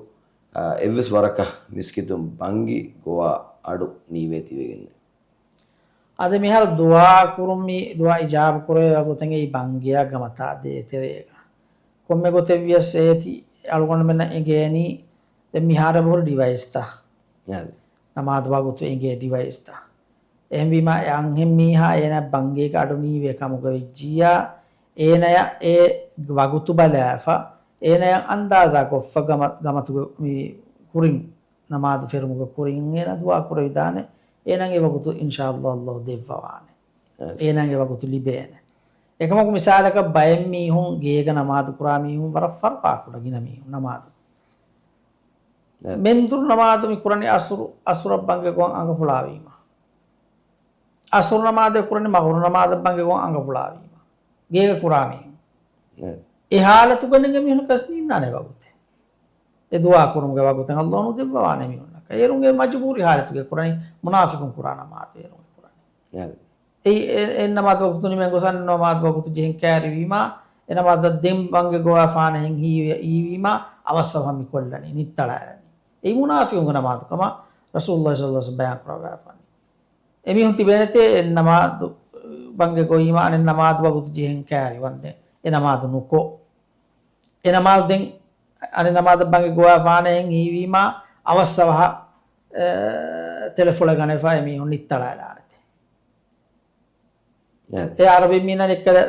އާ، އެއްވެސް ވަރަކަށް މިސްކިތުން ބަންގި ގޮވާ އަޑު ނީވޭތީވެގެންނެއް. އަދި މިހާރު ދުޢާ ކުރުން މި ދުޢާ އިޖާބަ ކުރެވޭ ވަގުތެއް އެއީ ބަންގިޔާ ގަމަތާ ދޭތެރޭގަ. ކޮންމެ ގޮތެއް ވިޔަސް އޭތި އަޅުގަނޑުމެންނަށް އެނގޭނީ ދެން މިހާރު އެބަހުރި ޑިވައިސްތައް. އާދެ. ނަމާދު ވަގުތު އެނގޭ ޑިވައިސްތައް. އެހެންވީމާ، އެ އަންހެން މީހާ އޭނާ ބަންގޭގެ އަޑު ނީވޭ ކަމުގަ ވެއްޖިއްޔާ، އޭނަޔަށް އެ ވަގުތު ބަލާފަ، އޭނަޔަށް އަންދާޒާ ކޮށްފަ ގަމަ-، ގަމަތުގެ މި ކުރިން، ނަމާދު ފެރުމުގެ ކުރިން އޭނާ ދުޢާ ކުރެވިދާނެ، އޭނާ އެ ވަގުތު އިންޝާﷲ ﷲ ދެއްވަވާނެ. އެ. އޭނާގެ ވަގުތު ލިބޭނެ. އެކަމަކު މިސާލަކަށް ބައެއް މީހުން ގޭގަ ނަމާދު ކުރާ މީހުން ވަރަށް ފަރުކާކުޑަ ގިނަ މީހުން ނަމާދު. އެ. މެންދުރު ނަމާދު މި ކުރަނީ އަސުރު، އަސުރަށް ބަންގެ ގޮވަން އަނގަފުޅާވީމަ. އަސުރު ނަމާދު ކުރަނީ މަޣުރިބު ނަމާދަށް ބަންގެ ގޮވަން އަނގަފުޅާވީމަ. ގޭގަ ކުރާ މީހުން. އެ. އެ ހާލަތުގަ ނެގެ މީހުން ކަސް ނީންނާނެ ވަގުތެއް. އެ ދުޢާ ކުރުމުގެ ވަގުތެއް ﷲ ނުދެއްވަވާނެ މީހުންނަކަށް. އޭރުން އެ މަޖުބޫރީ ހާލަތުގަ ކުރަނީ މުނާފިޤުން ކުރާ ނަމާދު އޭރުން ކުރަނީ. އެ. އެ، އެ ނަމާދު ވަގުތު ނިމެން ގޮސް އަންނަ ނަމާދު ވަގުތު ޖެހެން ކައިރިވީމާ، އެ ނަމާދަށް ދެން ބަންގެ ގޮވާފާނެހެން ހީވި-، ހީވީމާ، އަވަސް އަވަހަށް މި ކޮށްލަނީ، ނިއްތަޅާލަނީ. އެއީ މުނާފިޤުންގެ ނަމާދު ކަމަށް ރަސޫލުﷲ ޞައްލަﷲ ޢަލައިހި ވަސައްލަމް ބަޔާން ކުރައްވާފާނީ. އެމީހުން ތިބޭނެތޭ އެ ނަމާދު ބަންގެ ގޮވީމާ، އަނެއް ނަމާދު ވަގުތު ޖެހެން ކައިރިވަންދެން އެ ނަމާދު ނުކޮށް، އެ ނަމާދު ދެން އަނެއް ނަމާދަށް ބަންގެ ގޮވާފާނެހެން ހީވީމާ، އަވަސް އަވަހަށް، އެ، ތެލެފުޅެއް ގަނެފަ އެމީހުން ނިއްތަޅާލާނެތޭ. އެ. އެ އަރަބި މީނަ އެއްކަލަ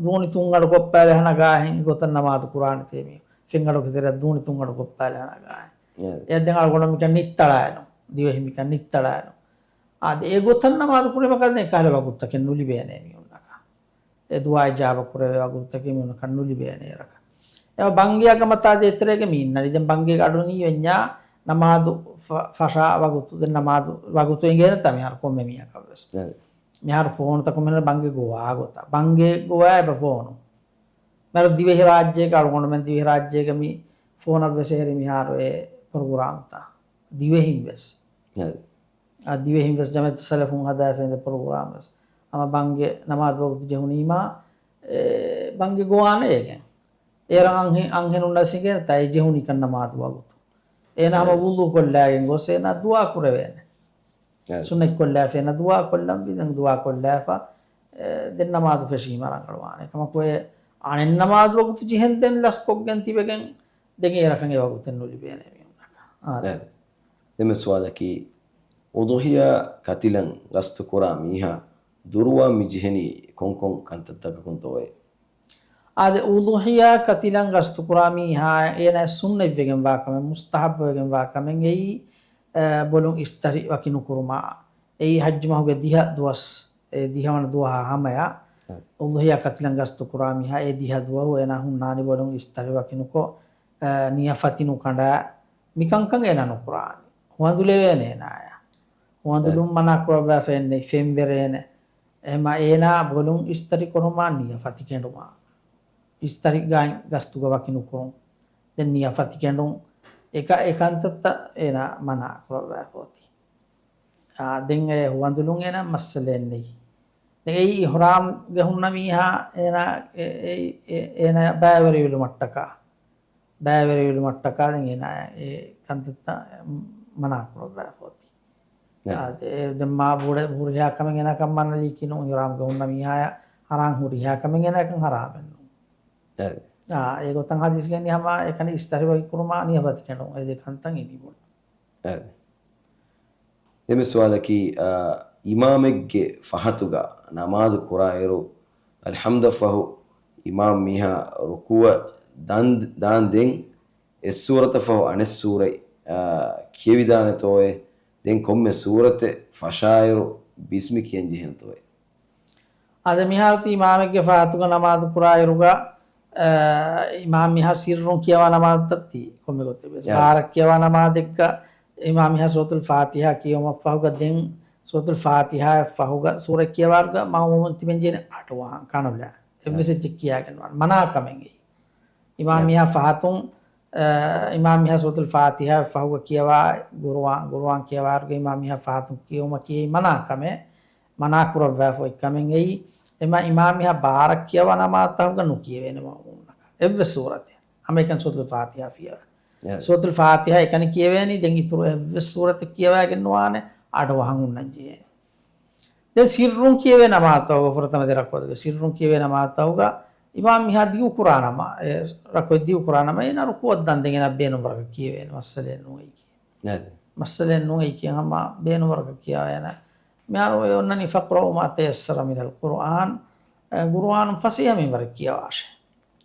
ދޫނި ތުން އަޑު ކޮށްޕާލެ ހަނަ ގާހެން ގޮތަށް ނަމާދު ކުރާނެތޭ މީ. ފެން އަޑު ކިތެރެ ދޫނި ތުން އަޑު ކޮށްޕާލެ ހަނަ ގާހެން. އެ. އެ ދެން އަޅުގަނޑު މިކަން ނިއްތަޅާއެނު. ދިވެހި މިކަން ނިއްތަޅާއެނު. އާދެ، އެ ގޮތަށް ނަމާދު ކުރީމަ ކަލެ ކަހަލަ ވަގުތަކެއް ނުލިބޭނެ މީހުންނަކަށް. އެ ދުޢާ އިޖާބަ ކުރެވޭ ވަގުތުތަކެއް މި ކަންނުލިބޭނެ އޭރަކަށް. އެ ބަންގިޔާ ކަމަށް ތާ ދޭތެރޭގަ މި އިންނަނީ. ދެން ބަންގިޔާގެ އަޑު ނީވެންޏާ ނަމާދު ފަ-، ފަށާ ވަގުތު، ދެން ނަމާދު ވަގުތު އެނގޭނެތާ މިހާރު ކޮންމެ މީހަކަށް ވެސް. އެ. މިހާރު ފޯނުތަކުން މިނަ ބަންގި ގޮވާ ގޮތަށް. ބަންގި ގޮވާ އެބަ ފޯނު. މިހާރު ދިވެހި ރާއްޖޭގަ އަޅުގަނޑުމެން ދިވެހި ރާއްޖޭގަ މި ފޯނަށް ވެސް އެހެރި މިހާރު އެ ޕްރޮގްރާމްތައް. ދިވެހިން ވެސް. އެ. އާ، ދިވެހިން ވެސް ޖަމާއަތު ސަލަފުން ހަދާފައި އިނދެ ޕްރޮގްރާމް ވެސް. ހަމަ ބަންގެ ނަމާދު ވަގުތު ޖެހުނީމާ، އެ، ބަންގެ ގޮވާނެ އޭގެން. އޭރަށް އަންހެ-، އަންހެނުންނަށް ސިނގޭނެތާ އެ ޖެހުނީކަން ނަމާދު ވަގުތު. އޭނާ ހަމަ އެ. ވުޟޫ ކޮށްލާގެން ގޮސް އޭނާ ދުޢާ ކުރެވޭނެ. އެ. ސުންނަތް ކޮށްލާފަ އޭނާ ދުޢާ ކޮށްލަންވީ، ދެން ދުޢާ ކޮށްލާފަ، އެ، ދެން ނަމާދު ފެށީމަ ރަނގަޅުވާނެ. ކަމަކު އެ އަނެއް ނަމާދު ވަގުތު ޖެހެން ދެން ލަސްކޮށްގެން ތިބެގެން ދެން އޭރަކަށް އެ ވަގުތެއް ނުލިބޭނެ މީހުންނަކަށް. އާދެ. އެ. ދެންމެ ސުވާލަކީ، އުޟުޙިޔާ ކަތިލަން ގަސްތުކުރާ މީހާ ދުރުވާން މި ޖެހެނީ ކޮންކޮން ކަންތައްތަކަކުންތޯއޭ؟ އާދެ، އުޟުޙިޔާ ކަތިލަން ގަސްތުކުރާ މީހާ އޭނާ ސުންނަތްވެގެންވާ ކަމެއް، މުސްތަޙައްބުވެގެންވާ ކަމެއް އެއީ، އަ، ބޮލުން އިސްތަށި ވަކި ނުކުރުމާ. އެއީ ޙައްޖު މަހުގެ ދިހަ ދުވަސް، އެ ދިހަވަނަ ދުވަހާ ހަމަޔަށް، އެ. އުޟުޙިޔާ ކަތިލަން ގަސްތުކުރާ މީހާ އެ ދިހަ ދުވަހު އޭނާ ހުންނާނީ ބޮލުން އިސްތަށި ވަކި ނުކޮށް، އަ، ނިޔަފަތި ނުކަނޑާ، މިކަންކަން އޭނާ ނުކުރާނީ. ހުވަނދުލެވޭނެ އޭނާޔަށް. ހުވަނދުލުން އެ. މަނާ ކުރައްވާފައެއްނެތް، ފެންވެރޭނެ. އެހެމަ އޭނާ ބޮލުން އިސްތަށި ކޮށްމާ ނިޔަފަތި ކެނޑުމާ. އިސްތަށިގައި ގަސްތުގަ ވަކި ނުކުރުން. ދެން ނިޔަފަތި ކެނޑުން. އެކަ-، އެކަންތައްތައް އޭނާ މަނާ ކުރައްވާފަ އޮތީ. އާ، ދެން އެ ހުވަނދުލުން އޭނާ މައްސަލައެއް ނެތް. ދެން އެއީ އިޙްރާމްގަ ހުންނަ މީހާ އޭނާ، އެ-، އެ-، އެ-، އޭނާ ބައިވެރިވިލުމަށްޓަކާ، ބައިވެރިވިލުމަށްޓަކާ ދެން އޭނާ އެ ކަންތައްތައް މަނާ ކުރައްވާފަ އޮތީ. އާ، ދެ-، އެ ދެން މާ ބުޑެ ހުރިހާ ކަމެއް އޭނާ ކަން މަނަލީކީ ނޫން، އިޙްރާމްގަ ހުންނަ މީހާޔަށް ހަރާން ހުރިހާ ކަމެއް އޭނާ ކަން ހަރާމެއް ނޫން. އެ. އާ، އެގޮތަށް ޙަދީޘްގައި ހަމަ އެކަނި އިސްތަށި ވަކި ކުރުމާ ނިޔަފަތި ކެނޑުން އެ ދެ ކަންތައް އިނީ ބޮޑު. އެ. ދެންމެ ސުވާލަކީ، އާ، އިމާމެއްގެ ފަހަތުގަ ނަމާދު ކުރާއިރު، އަލްޙަމްދަށް ފަހު އިމާމް މީހާ ރުކޫއަށް ދާން، ދާން ދެން އެއް ސޫރަތަށް ފަހު އަނެއް ސޫރަތް، އާ، ކިޔެވިދާނެތޯއޭ؟ ދެން ކޮންމެ ސޫރަތެއް ފަށާއިރު ބިސްމި ކިޔަން ޖެހޭނެތޯއޭ؟ އަދި މިހާރު ތި އިމާމެއްގެ ފަހަތުގަ ނަމާދު ކުރާއިރުގަ، އަ، އިމާމް މީހާ ސިއްރުން ކިޔަވާ ނަމާދުތައް ތީ ކޮންމެ ގޮތެއް ވެސް. އެ. ބާރަށް ކިޔަވާ ނަމާދެއްގަ އިމާމް މީހާ ސޫރަތުލް ފާތިޙާ ކިޔެވުމަށްފަހުގަ ދެން ސޫރަތުލް ފާތިޙާއަށްފަހުގަ ސޫރަ ކިޔަވާއިރުގަ މައުމޫމުން ތިބެން ޖެހޭނެ އަޑުއަހަން ކަނުލާ. އެއްވެސް އެ. އެއްޗެއް ކިޔާގެން ނުވާނެ. މަނާ ކަމެއް އެއީ. އިމާމް އެ. މީހާ ފަހަތުން، އަ، އިމާމް މީހާ ސޫރަތުލް ފާތިޙާއަށްފަހުގަ ކިޔަވާ ގުރުއާން، ގުރުއާން ކިޔަވާއިރުގަ އިމާމް މީހާ ފަހަތުން ކިޔެވުމަކީ އެއީ މަނާ ކަމެއް. މަނާ ކުރައްވާފަ އޮތް ކަމެއް އެއީ، އެމަ އިމާމް މީހާ ބާރަށް ކިޔަވާ ނަމާދުތަކުގަ ނުކިޔެވޭނެ މައުމޫމުންނަކަށް އެއްވެސް ސޫރަތެއް. ހަމައެކަނި ސޫރަތުލް ފާތިޙާ ފިޔަވާ. އެ. ސޫރަތުލް ފާތިޙާ އެކަނި ކިޔެވޭނީ، ދެން އިތުރު އެއްވެސް ސޫރަތެއް ކިޔަވާގެން ނުވާނެ، އަޑުއަހަން ހުންނަން ޖެހޭނެ. ދެން ސިއްރުން ކިޔެވޭ ނަމާދުތަކުގަ، ފުރަތަމަ ދެ ރަކުޢަތުގެ ސިއްރުން ކިޔެވޭ ނަމާދުތަކުގަ އިމާމް މީހާ ދިގު ކުރާ ނަމާ، އެ ރަކުޢަތް ދިގު ކުރާ ނަމަ، އޭނާ ރުކޫޢަށް ދާން ދެން އޭނާ ބޭނުންވަރަކަށް ކިޔެވޭނެ، މައްސަލައެއް ނޫން އެއީ. ނަދި. މައްސަލައެއް ނޫން އެއީ ކިޔަން ހަމަ ބޭނުންވަރަކަށް ކިޔަވާ އޭނާ. މިހާރު އެ އޮންނަނީ فاقرؤوا ما تيسر من القرآن، އެ، ގުރުއާނުން ފަސޭހަ މިންވަރެއް ކިޔަވާށޭ.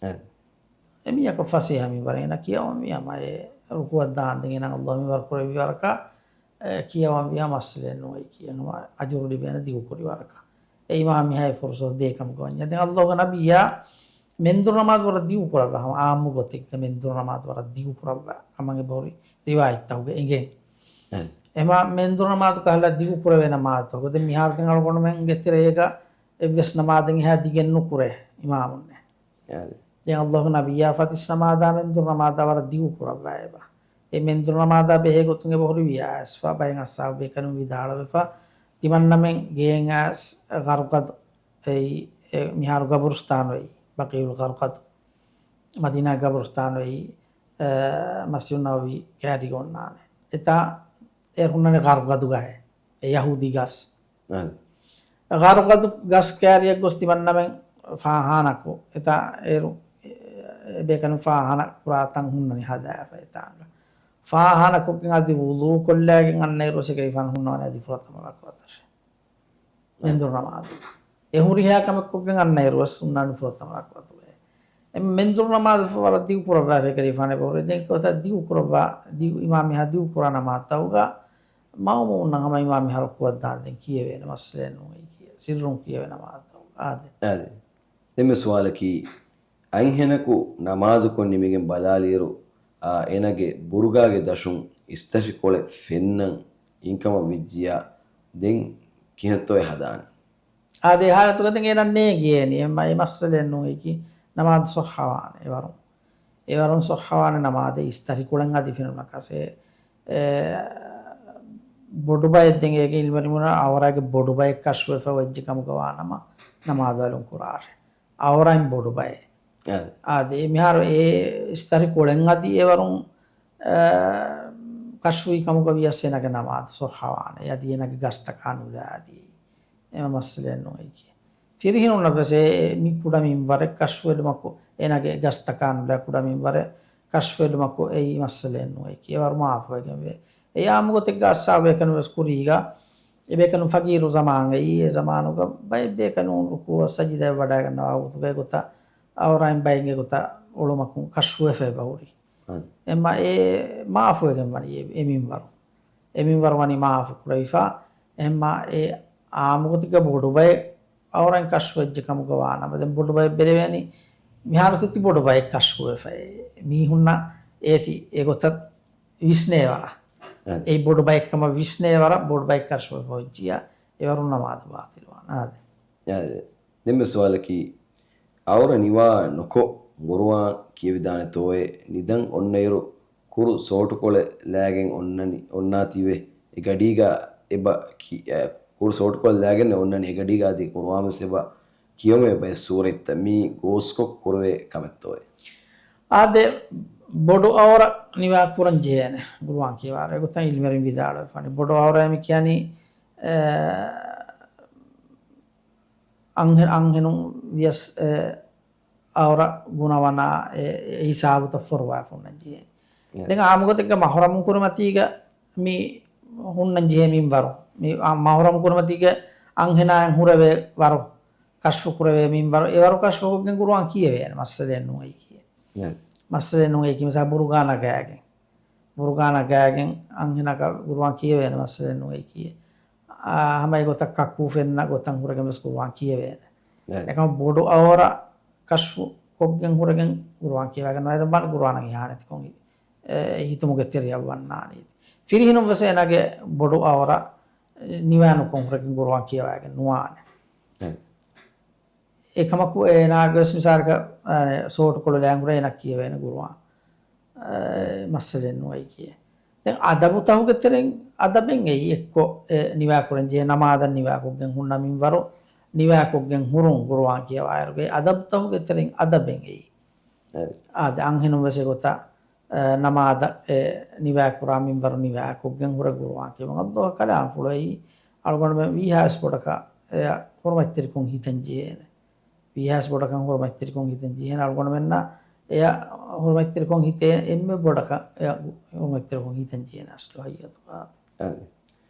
ނަދި. އެ މީހަކަށް ފަސޭހަ މިންވަރެއް އޭނާ ކިޔަވަންވީ ހަމަ އެ ރުކޫޢަށް ދާން ދެން އޭނާ ﷲ މިންވަރު ކުރެއްވި ވަރަކަށް، އެ، ކިޔަވަންވީ ހަމަ މައްސަލައެއް ނޫން އެއީ ކިޔަން ހަމަ އަޖުރު ލިބޭނެ ދިގު ކުރި ވަރަކަށް. އެ އިމާމް މީހާ އެ ފުރުސަތު ދޭ ކަމުގަ ވަންޏާ. ދެން ﷲގެ ނަބިއްޔާ މެންދުރު ނަމާދު ވަރަށް ދިގު ކުރައްވާ ހަމަ އާއްމު ގޮތެއްގަ މެންދުރު ނަމާދު ވަރަށް ދިގު ކުރައްވާ ކަމަށް އެބަހުރި ރިވާޔަތްތަކުގަ އެނގޭ. އެ. އެމާ މެންދުރު ނަމާދު ކަހަލަ ދިގު ކުރެވޭ ނަމާދުތަކު. ދެން މިހާރު ދެން އަޅުގަނޑުމެންގެ ތެރޭގަ އެއްވެސް ނަމާދެއް އެހާ ދިގެއް ނުކުރޭ އިމާމުންނެއް. އާދެ. ދެން ﷲގެ ނަބިއްޔާ ފަތިސް ނަމާދާ މެންދުރު ނަމާދާ ވަރަށް ދިގު ކުރައްވާ އެބަ. އެ މެންދުރު ނަމާދާ ބެހޭ ގޮތުން އެބަ ހުރި ވިޔާސްފަ ބައެއް އަޞްޙާބު ބޭކަލުން ވިދާޅުވެފަ، ތިމަންނަމެން ގޭން އައިސް ޣަރްޤަދު އެއީ، އެ މިހާރު ގަބުރުސްތާނު އެއީ، ބަޤީޢުލް ޣަރްޤަދު، މަދީނާ ގަބުރުސްތާނު އެއީ، އެ، މަސްޖިދު ނަބަވީ ކައިރީގަ އޮންނާނެ. އެތާ އޭރު ހުންނަނީ ޣަރްޤަދު ގަހެއް. އެ ޔަހޫދީ ގަސް. އަން. ޣަރްޤަދު ގަސް ކައިރިއަށް ގޮސް ތިމަންނަމެން ފާހާނަކޮށް، އެތާ އޭރު، އެ، އެ ބޭކަލުން ފާހާނަ ކުރާ ތަން ހުންނަނީ ހަދާފަ އެތާނގަ. ފާހާނަކޮށްގެން އަދި ވުޟޫ ކޮށްލާގެން އަންނައިރު ވެސް އެކަލޭގެފާނު ހުންނަވަނީ އަދި ފުރަތަމަ ރަކުޢަތަށް. އަން. މެންދުރު ނަމާދު. އެ ހުރިހާ ކަމެއް ކޮށްގެން އަންނައިރު ވެސް ހުންނާނީ ފުރަތަމަ ރަކުޢަތުގައި. އެ މެންދުރު ނަމާދު ވަރަށް ދިގު ކުރައްވާފަ އެކަލޭގެފާނު އެބަހުރި. ދެން އެގޮތަށް ދިގު ކުރައްވާ، ދިގު އިމާމް މީހާ ދިގު ކުރާ ނަމާދުތަކުގަ މައުމޫމުންނަށް ހަމަ އިމާމް މީހާ ރުކޫޢަށް ދާން ދެން ކިޔެވޭނެ، މައްސަލައެއް ނޫން އެއީ ކިޔެ-، ސިއްރުން ކިޔެވޭ ނަމާދުތަކުގަ. އާދެ. އާދެ. ދެންމެ ސުވާލަކީ، އަންހެނަކު ނަމާދުކޮށް ނިމިގެން ބަލާލިއިރު، އާ، އޭނާގެ ބުރުގާގެ ދަށުން އިސްތަށިކޮޅެއް ފެންނަން އިންކަމަށް ވެއްޖިއްޔާ، ދެން ކިހިނެއްތޯއެ ހަދާނީ؟ އާދެ، އެ ހާލަތުގަ ދެން އޭނަ ނޭނގިޔޭނީ. އެމަ އެ މައްސަލައެއް ނޫން. އެކި ނަމާދު ޞައްޙަވާނެ އެވަރުން. އެވަރުން ޞައްޙަވާނެ ނަމާދެއް އިސްތަށިކޮޅެއް އަދި ފެނުނަކަސް. އެ، އެ، ބޮޑު ބައެއް ދެން އޭގެ އިލްމުވެރިން ބުނާ އަވަރާގެ ބޮޑު ބައެއް ކަޝްފުވެފަ ވެއްޖެ ކަމުގަ ވާނަމަ ނަމާދު އަލުން ކުރާށޭ. އަވަރާއިން ބޮޑު ބައެއް. އާދެ. އާދެ، މިހާރު އެ އިސްތަށިކޮޅެއް އަދި އެވަރުން، އަ، ކަޝްފުވި ކަމުގަ ވިޔަސް އޭނާގެ ނަމާދު ޞައްޙަވާނެ. އަދި އޭނާގެ ގަސްތަކާ ނުލާ އަދި އެމަ މައްސަލައެއް ނޫން އެކި. ފިރިހެނުންނަށް ވެސް އެ މި ކުޑަ މިންވަރެއް ކަޝްފުވެލުމަކު، އޭނާގެ ގަސްތަކާ ނުލާ ކުޑަ މިންވަރެއް ކަޝްފުވެލުމަކު އެއީ މައްސަލައެއް ނޫން އެކި. އެވަރު މާފުވެގެންވޭ. އެ އާއްމުގޮތެއްގަ އައްސާބު ބޭކަލުން ވެސް ކުރީގަ، އެބޭކަލުން ފަގީރު ޒަމާންގައި، އެ ޒަމާނުގަ ބައެއް ބޭކަލުން ރުކޫޢަށް ސަޖިދައަށް ވަޑައިގަންނަވާ ވަގުތުގައި ގޮތަށް އަވަރާއިން ބައެއްގެ ގޮތަށް އޮޅުމަކުން ކަޝްފުވެފަ އެބަހުރި. އެމަ އެ މާފުވެގެން ވަނީ އެ، އެ މިންވަރު. އެ މިންވަރު ވަނީ މާފު ކުރެވިފަ. އެމަ އެ އާއްމުގޮތެއްގަ ބޮޑު ބައެއް އަވަރާއިން ކަޝްފުވެއްޖެ ކަމުގަ ވާނަމަ، ދެން ބޮޑު ބައެއް ބެލެވޭނީ މިހާރު ތި ބޮޑު ބައެއް ކަޝްފުވެފައޭ. މީހުންނަށް އޭތި އެގޮތަށް ވިސްނޭވަރަށް. އާދެ. އެއީ ބޮޑު ބައެއްކަމަށް ވިސްނޭވަރަށް ބޮޑު ބައެއް ކަޝްފުވެފަ ހުއްޖިއްޔާ އެވަރުން ނަމާދު ބާޠިލުވާނެ. އާދެ. އާދެ. ދެންމެ ސުވާލަކީ، އަވަރަ ނިވާ ނުކޮށް ގުރުއާން ކިޔެވިދާނެތޯއޭ؟ ނިދަން އޮންނައިރު ކުރު ސޯޓުކޮޅެއް ލާގެން އޮންނަނީ، އޮންނާތީވެ. އެ ގަޑީގަ އެބަ ކި-، އެ، ކުރު ސޯޓުކޮޅެއް ލާގެން އޮންނަނީ އެ ގަޑީގަ އަދި ގުރުއާން ވެސް އެބަ ކިޔަމޭ ބައެއް ސޫރަތްތައް މީ ގޯސްކޮށް ކުރެވޭ ކަމެއްތޯއޭ؟ އާދެ، ބޮޑު އަވަރަ ނިވާ ކުރަން ޖެހޭނެ ގުރުއާން ކިޔަވާރު. އެގޮތަށް އިލްމުވެރިން ވިދާޅުވެފާނެ. ބޮޑު އަވަރަ މި ކިޔަނީ، އެ، އަންހެ-، އަންހެނުން ވިޔަސް، އެ، އަވަރަ ގުނަވަނާ އެ، އެ ހިސާބުތައް ފޮރުވާފަ ހުންނަން ޖެހޭނެ. އެ. ދެން އާއްމުގޮތެއްގަ މަހުރަމުން ކުރިމަތީގަ މި ހުންނަން ޖެހޭ މިންވަރު. މި އާ މަހުރަމު ކުރިމަތީގަ އަންހެނާއިން ހުރެވޭ ވަރު، ކަޝްފު ކުރެވޭ މިންވަރު، އެވަރު ކަޝްފުކޮށްގެން ގުރުއާން ކިޔެވޭނެ. މައްސަލައެއް ނޫން އެއީކީ. އެ. މައްސަލައެއް ނޫން އެއީކީ. މިސާ ބުރުގާ ނަގާގެން. ބުރުގާ ނަގާގެން އަންހެނަކަށް ގުރުއާން ކިޔެވޭނެ މައްސަލައެއް ނޫން އެއީކީ. އާ، ހަމަ އެގޮތަށް ކަކޫ ފެންނަ ގޮތަށް ހުރެގެން ވެސް ގުރުއާން ކިޔެވޭނެ. އެ. އެކަމަ ބޮޑު އަވަރަ ކަޝްފު ކޮށްގެން ހުރެގެން ގުރުއާން ކިޔަވާގެން ނުވާ ގުރުއާނަށް އިހާނެތިކޮށް އެ، ހިތުމުގެ ތެރެއަށް ވަންނާނީ. ފިރިހެނުން ވެސް އޭނާގެ ބޮޑު އަވަރަށް ނިވާ ނުކޮށް ހުރެގެން ގުރުއާން ކިޔަވާގެން ނުވާނެ. އެ. އެކަމަކު އޭނާގެ ވެސް މިސާލަކަށް، އަ، ސޯޓުކޮޅު ލާން ހުރެ އޭނަ ކިޔެވޭނެ ގުރުއާން. އަ، މައްސަލައެއް ނުވައި ކިޔޭ. ދެން އަދަބުތަހުގެ ތެރެއިން އަދަބެއް އެއީ އެއްކޮށް އެ ނިވާކުރަން ޖެހޭ ނަމާދަށް ނިވާކޮށްގެން ހުންނަ މިންވަރު، ނިވާކޮށްގެން ހުރުން ގުރުއާން ކިޔަވާއިރުގެ އަދަބުތަހުގެ ތެރެއިން އަދަބެއް އެއީ. އެ. އާދެ، އަންހެނުން ވެސް އެގޮތަށް، އެ، ނަމާދަށް އެ ނިވާކުރާ މިންވަރު ނިވާކޮށްގެން ހުރެ ގުރުއާން ކިޔަވަން. އައްލާހު ކަލާމްފުޅު އެއީ އަޅުގަނޑުމެން ވީހާވެސް ބޮޑަކަށް އެ ހުރުމަތްތެރިކޮށް ހިތަން ޖެހޭނެ. ވީހާވެސް ބޮޑަކަށް ހުރުމަތްތެރިކޮށް ހިތަން ޖެހޭނެ. އަޅުގަނޑުމެންނަށް އެ ހުރުމަތްތެރިކޮށް ހިތޭ އެންމެ ބޮޑަކަށް އެ ހުރުމަތްތެރިކޮށް ހިތަން ޖެހޭނެ އަސްލު ހައްޔަތު. އާދެ.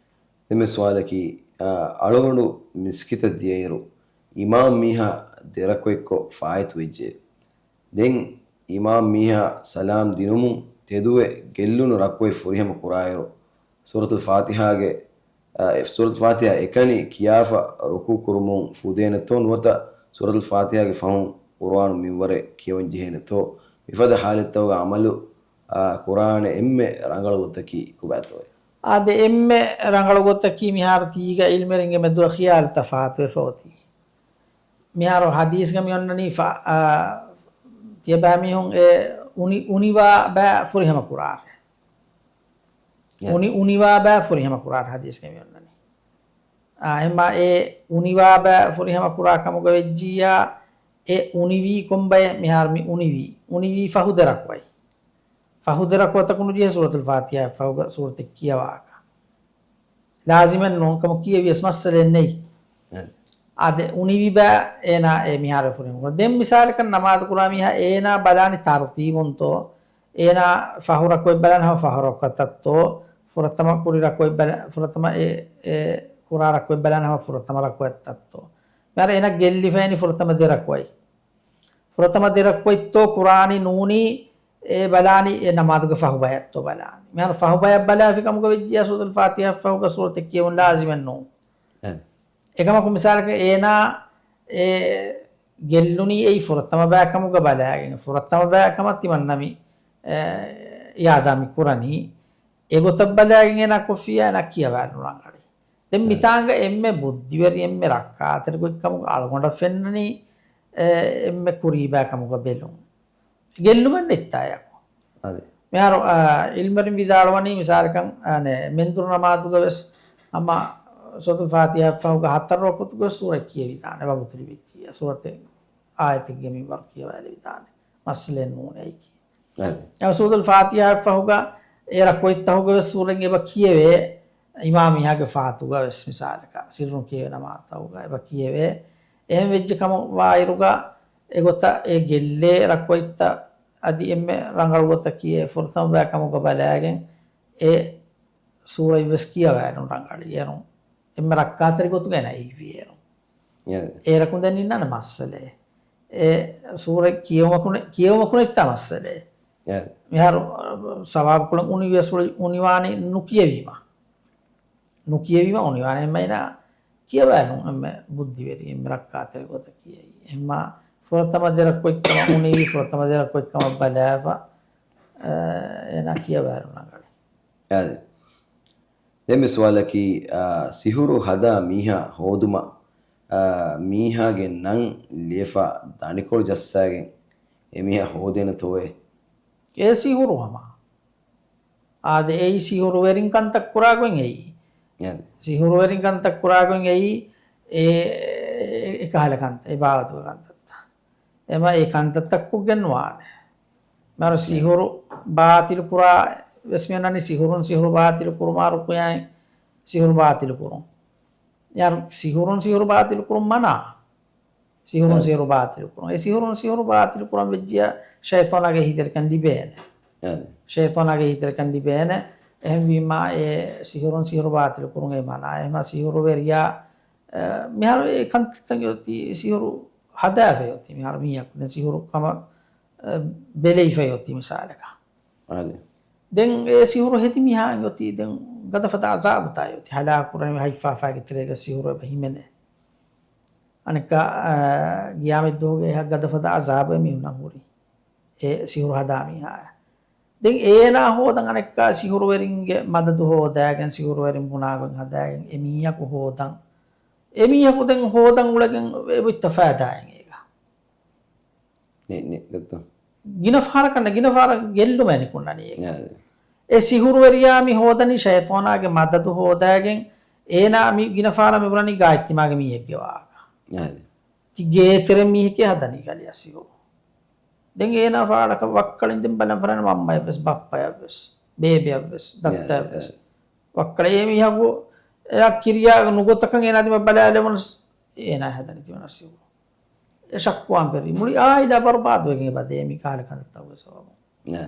ދެންމެ ސުވާލަކީ، އަ، އަޅުގަނޑު މިސްކިތަށް ދިޔައިރު، އިމާމް މީހާ ދެރަކުއެއްކޮށް ފާއިތުވެއްޖެ. ދެން އިމާމް މީހާ ސަލާމް ދިނުމުން ތެދުވެ ގެއްލުނު ރަކުއެއް ފުރިހަމަ ކުރާއިރު، ސޫރަތުލް ފާތިހާގެ، އަ، އެ ސޫރަތުލް ފާތިހާ އެކަނި ކިޔާފަ ރުކޫ ކުރުމުން ފުދޭނެތޯ ނުވަތަ ސޫރަތުލް ފާތިހާގެ ފަހުން ޤުރުއާނު މިންވަރެއް ކިޔަވަން ޖެހޭނެތޯ؟ މިފަދަ ހާލަތްތަކުގަ އަމަލު، އާ، ކުރާނެ އެންމެ ރަނގަޅު ގޮތަކީ ކޮބާތޯއޭ؟ އާދެ، އެންމެ ރަނގަޅު ގޮތަކީ މިހާރު ތީގަ އިލްމުވެރިންގެ މެދުވަ ޚިޔާލު ތަފާތުވެފަ އޮތީ. މިހާރު ޙަދީޘްގަ މި އޮންނަނީ ފަ-، އާ، ތިޔަބައިމީހުން އެ އުނި-، އުނިވާ ބައި ފުރިހަމަ ކުރާށޭ. އެ. އުނި-، އުނިވާ ބައި ފުރިހަމަ ކުރާށޭ ޙަދީޘްގަ މި އޮންނަނީ. އާ، އެހެންމާ އެ އުނިވާ ބައި ފުރިހަމަ ކުރާ ކަމުގަ ވެއްޖިއްޔާ، އެ އުނިވީ ކޮންބައެއް؟ މިހާރު މި އުނިވީ، އުނިވީ ފަހު ދެރަކުވަތް. ފަހު ދެރަކުވަތަކު ނުޖެހޭ ސޫރަތުލް ފާތިހާ ފަހުގަ ސޫރަތެއް ކިޔަވާކަށް. ލާޒިމެއް ނޫން ކަމަށް ކިޔެވިޔަސް މައްސަލައެއް ނެތް. އެ. އާދެ، އުނިވި ބައި އޭނާ އެ މިހާރު ފުރިހަމަ ކުރާ. ދެން މިސާލަކަށް ނަމާދު ކުރާ މީހާ އޭނާ ބަލާނީ ތަރުތީބުންތޯ؟ އޭނާ ފަހު ރަކުވަތް ބަލާން ހަމަ ފަހު ރަކުވަތަށްތޯ؟ ފުރަތަމަ ކުރި ރަކުވަތް ބަލާ-، ފުރަތަމަ އެ، އެ ކުރާ ރަކުވަތް ބަލާން ހަމަ ފުރަތަމަ ރަކުވަތަށްތޯ؟ މިހާރު އޭނާ ގެއްލިފައިނީ ފުރަތަމަ ދެ ރަކުވަތް. ފުރަތަމަ ދެ ރަކުވަތްތޯ ކުރާނީ ނޫނީ އެ ބަލާނީ އެ ނަމާދުގެ ފަހު ބަޔަށްތޯ ބަލާނީ. މިހާރު ފަހު ބަޔަށް ބަލާފި ކަމުގަ ވެއްޖިއްޔާ ސޫރަތުލް ފާތިހާ ފަހުގަ ސޫރަތެއް ކިޔެވުން ލާޒިމެއް ނޫން. އެ. އެކަމަކު މިސާލަކަށް އޭނާ އެ ގެއްލުނީ އެއީ ފުރަތަމަ ބައިކަމުގަ ބަލާގެން، ފުރަތަމަ ބައިކަމަށް ތިމަންނަމި، އެ، އިއާދާ މި ކުރަނީ. އެގޮތަށް ބަލާގެން އޭނާ ކޮށްފިއްޔާ އޭނާ ކިޔަވާލުން ރަނގަޅީ. ދެން މިތާނގަ އެންމެ ބުއްދިވެރި، އެންމެ ރައްކާތެރި ގޮތްކަމުގަ އަޅުގަނޑަށް ފެންނަނީ، އެ، އެންމެ ކުރީބައިކަމުގަ ބެލުން. ގެއްލުމެއް ނެތްތާއެކު. އަދި. މިހާރު، އާ، އިލްމުވެރިން ވިދާޅުވަނީ މިސާލަކަށް، އާނެ، މެންދުރު ނަމާދުގަ ވެސް އަމާ ސޫރަތުލް ފާތިހާއަށްފަހުގަ ހަތަރު ރަކުޢަތުގަ ސޫރަ ކިޔެވިދާނެ، ވަގުތު ލިބިއްޖިއްޔާ، ސޫރަތެއް އާޔަތެއްގެ މިންވަރު ކިޔަވާލެވިދާނެ. މައްސަލައެއް ނޫނޭ އެއީކީ. އަދި. އެ ސޫރަތުލް ފާތިހާއަށްފަހުގަ އެ ރަކުޢަތްތަހުގަ ވެސް ސޫރަތް އެބަ ކިޔެވޭ، އިމާމް މީހާގެ ފާތުގަ ވެސް މިސާލަކަށް، ސިއްރުން ކިޔެވޭ ނަމާދުތަހުގަ އެބަ ކިޔެވޭ. އެހެން ވެއްޖެ ކަމަށް ވާއިރުގަ އެގޮތަށް އެ ގެއްލޭ ރަކުޢަތްތައް އަދި އެންމެ ރަނގަޅު ގޮތަކީ އެ ފުރަތަމަ ބައި ކަމުގަ ބަލާގެން އެ ސޫރަތް ވެސް ކިޔަވާލުން ރަނގަޅީ އޭރުން. އެންމެ ރައްކާތެރި ގޮތުގަ އޭނާ ހިތްވީ އޭރުން. އޭރަކުން ދެން އިންނާނެ މައްސަލައެއް. އެ ސޫރަތް ކިޔެވުމަކުނެ-، ކިޔެވުމަކުނެއްތާ މައްސަލައެއް. އޭ. މިހާރު، އަ، ސަވާބުކޮޅުން އުނިވިޔަސް އުޅި-، އުނިވާނީ ނުކިޔެވީމަ. ނުކިޔެވީމަ އުނިވާނީ އެންމެ އޭނާ ކިޔަވާލުން އެންމެ ބުއްދިވެރި، އެންމެ ރައްކާތެރި ގޮތަކީ އެއީ. އެހެންމާ ފުރަތަމަ ދެ ރަކުޢަތްކަމަށް އުނިވި، ފުރަތަމަ ދެ ރަކުޢަތްކަމަށް ބަލާފަ، އަ، އޭނާ ކިޔަވާލުން ރަނގަޅީ. އާދެ. ދެން މި ސުވާލަކީ، އާ، ސިހުރު ހަދާ މީހާ ހޯދުމަށް، އާ، މީހާގެ ނަން ލިޔެފަ ދަނޑިކޮޅު ޖައްސާގެން އެމީހާ ހޯދޭނެތޯއޭ؟ އެ ސިހުރު ހަމަ. އާދެ، އެއީ ސިހުރުވެރިން ކަންތައް ކުރާ ގޮތް އެއީ. އާދެ. ސިހުރުވެރިން ކަންތައް ކުރާ ގޮތް އެއީ، އެ، އެ، އެކަހަލަ ކަންތައް، އެ ބާވަތުގެ ކަންތައްތައް. އެމަ އެ ކަންތައްތައް ކޮށްގެން ނުވާނެ. މިހާރު ސިހުރު ބާތިލު ކުރާ ވެސް މި އޮންނަނީ ސިހުރުން ސިހުރު ބާތިލު ކުރުމާ ރުޤުޔާއިން ސިހުރު ބާތިލު ކުރުން. މިހާރު ސިހުރުން ސިހުރު ބާތިލު ކުރުން މަނާ. ސިހުރުން އެ. ސިހުރު ބާތިލު ކުރުން. އެ ސިހުރުން ސިހުރު ބާތިލު ކުރަން ވެއްޖިޔާ ޝައިޠާނާގެ އެހީތެރިކަން ލިބޭނެ. އެ. ޝައިޠާނާގެ އެހީތެރިކަން ލިބޭނެ. އެހެންވީމާ އެ ސިހުރުން ސިހުރު ބާތިލު ކުރުން އެ މަނާ. އެހެންމާ ސިހުރުވެރިޔާ، އެ، މިހާރު އެ ކަންތައްތައް އޮތީ ސިހުރު ހަދާފައި އޮތީ. މިހާރު މީހަކު ދެން ސިހުރު ކަމަށް، އެ، ބެލެވިފައި އޮތީ މިސާލަކަށް. އާދެ. ދެން އެ ސިހުރު ހެދި މީހާ އޮތީ ދެން ގަދަފަދަ އަޒާބުތާ އޮތީ. ހަލާކު ކުރަން ހަތްފާފާގެ ތެރޭގަ ސިހުރު އެބަ ހިމެނޭ. އަނެއްކާ، އާ، ގިޔާމަތްދުވަހުގެ އެހާ ގަދަފަދަ އަޒާބު އެމީހުންނަށް ހުރީ. އެ ސިހުރު ހަދާ މީހާ. ދެން އޭނާ ހޯދަން އަނެއްކާ ސިހުރުވެރިންގެ މަދަދު ހޯދާގެން، ސިހުރުވެރިން ބުނާގޮތް ހަދާގެން އެ މީހަކު ހޯދަން. އެ މީހަކު ދެން ހޯދަން އުޅެގެން އެބައޮތްތަ ފައިދާއެއް އޭގަ؟ ނެ-، ނެ-، ދެއްތޯ. ގިނަ ފަހަރަކަށް ނެ، ގިނަ ފަހަރަށް ގެއްލުމެއް ނިކުންނަނީ އޭގަ. އާދެ. އެ ސިހުރުވެރިޔާ މި ހޯދަނީ ޝައިޠާނާގެ މަދަދު ހޯދާގެން، އޭނާ މި ގިނަ ފަހަރަށް މި ބުނަނީ ގާތްތިމާގެ މީހެއްގެ ވާހަކަ. އާދެ. ތި ގޭތެރެ މީހެކޭ ހަދަނީ ކަލެއަށް ސިހުރު. ދެން އޭނާ ފާޑަކަށް ވައްކަޅިން ދެން ބަލަން ފަރާނެ މަންމަޔަށްވެސް، ބައްޕަޔަށްވެސް، ބޭބެއަށްވެސް، ދައްތަޔަށްވެސް. އާދެ. ވައްކަޅެއް އެ މީހަކު އެއާ ކިރިޔާ ނުގޮތަކަށް އޭނާ ދިމަ ބަލާލެވުނަސް އޭނާ ހަދަނީ ތިމަނަށް ސިހުރު. އެ ޝައްކުވާން ފެށި. މުޅި އާއިލާ ބަރުބާދުވެގެން އެބަ ދޭ މި ކަހަލަ ކަންތައްތަކުގެ ސަބަބުން. އެ.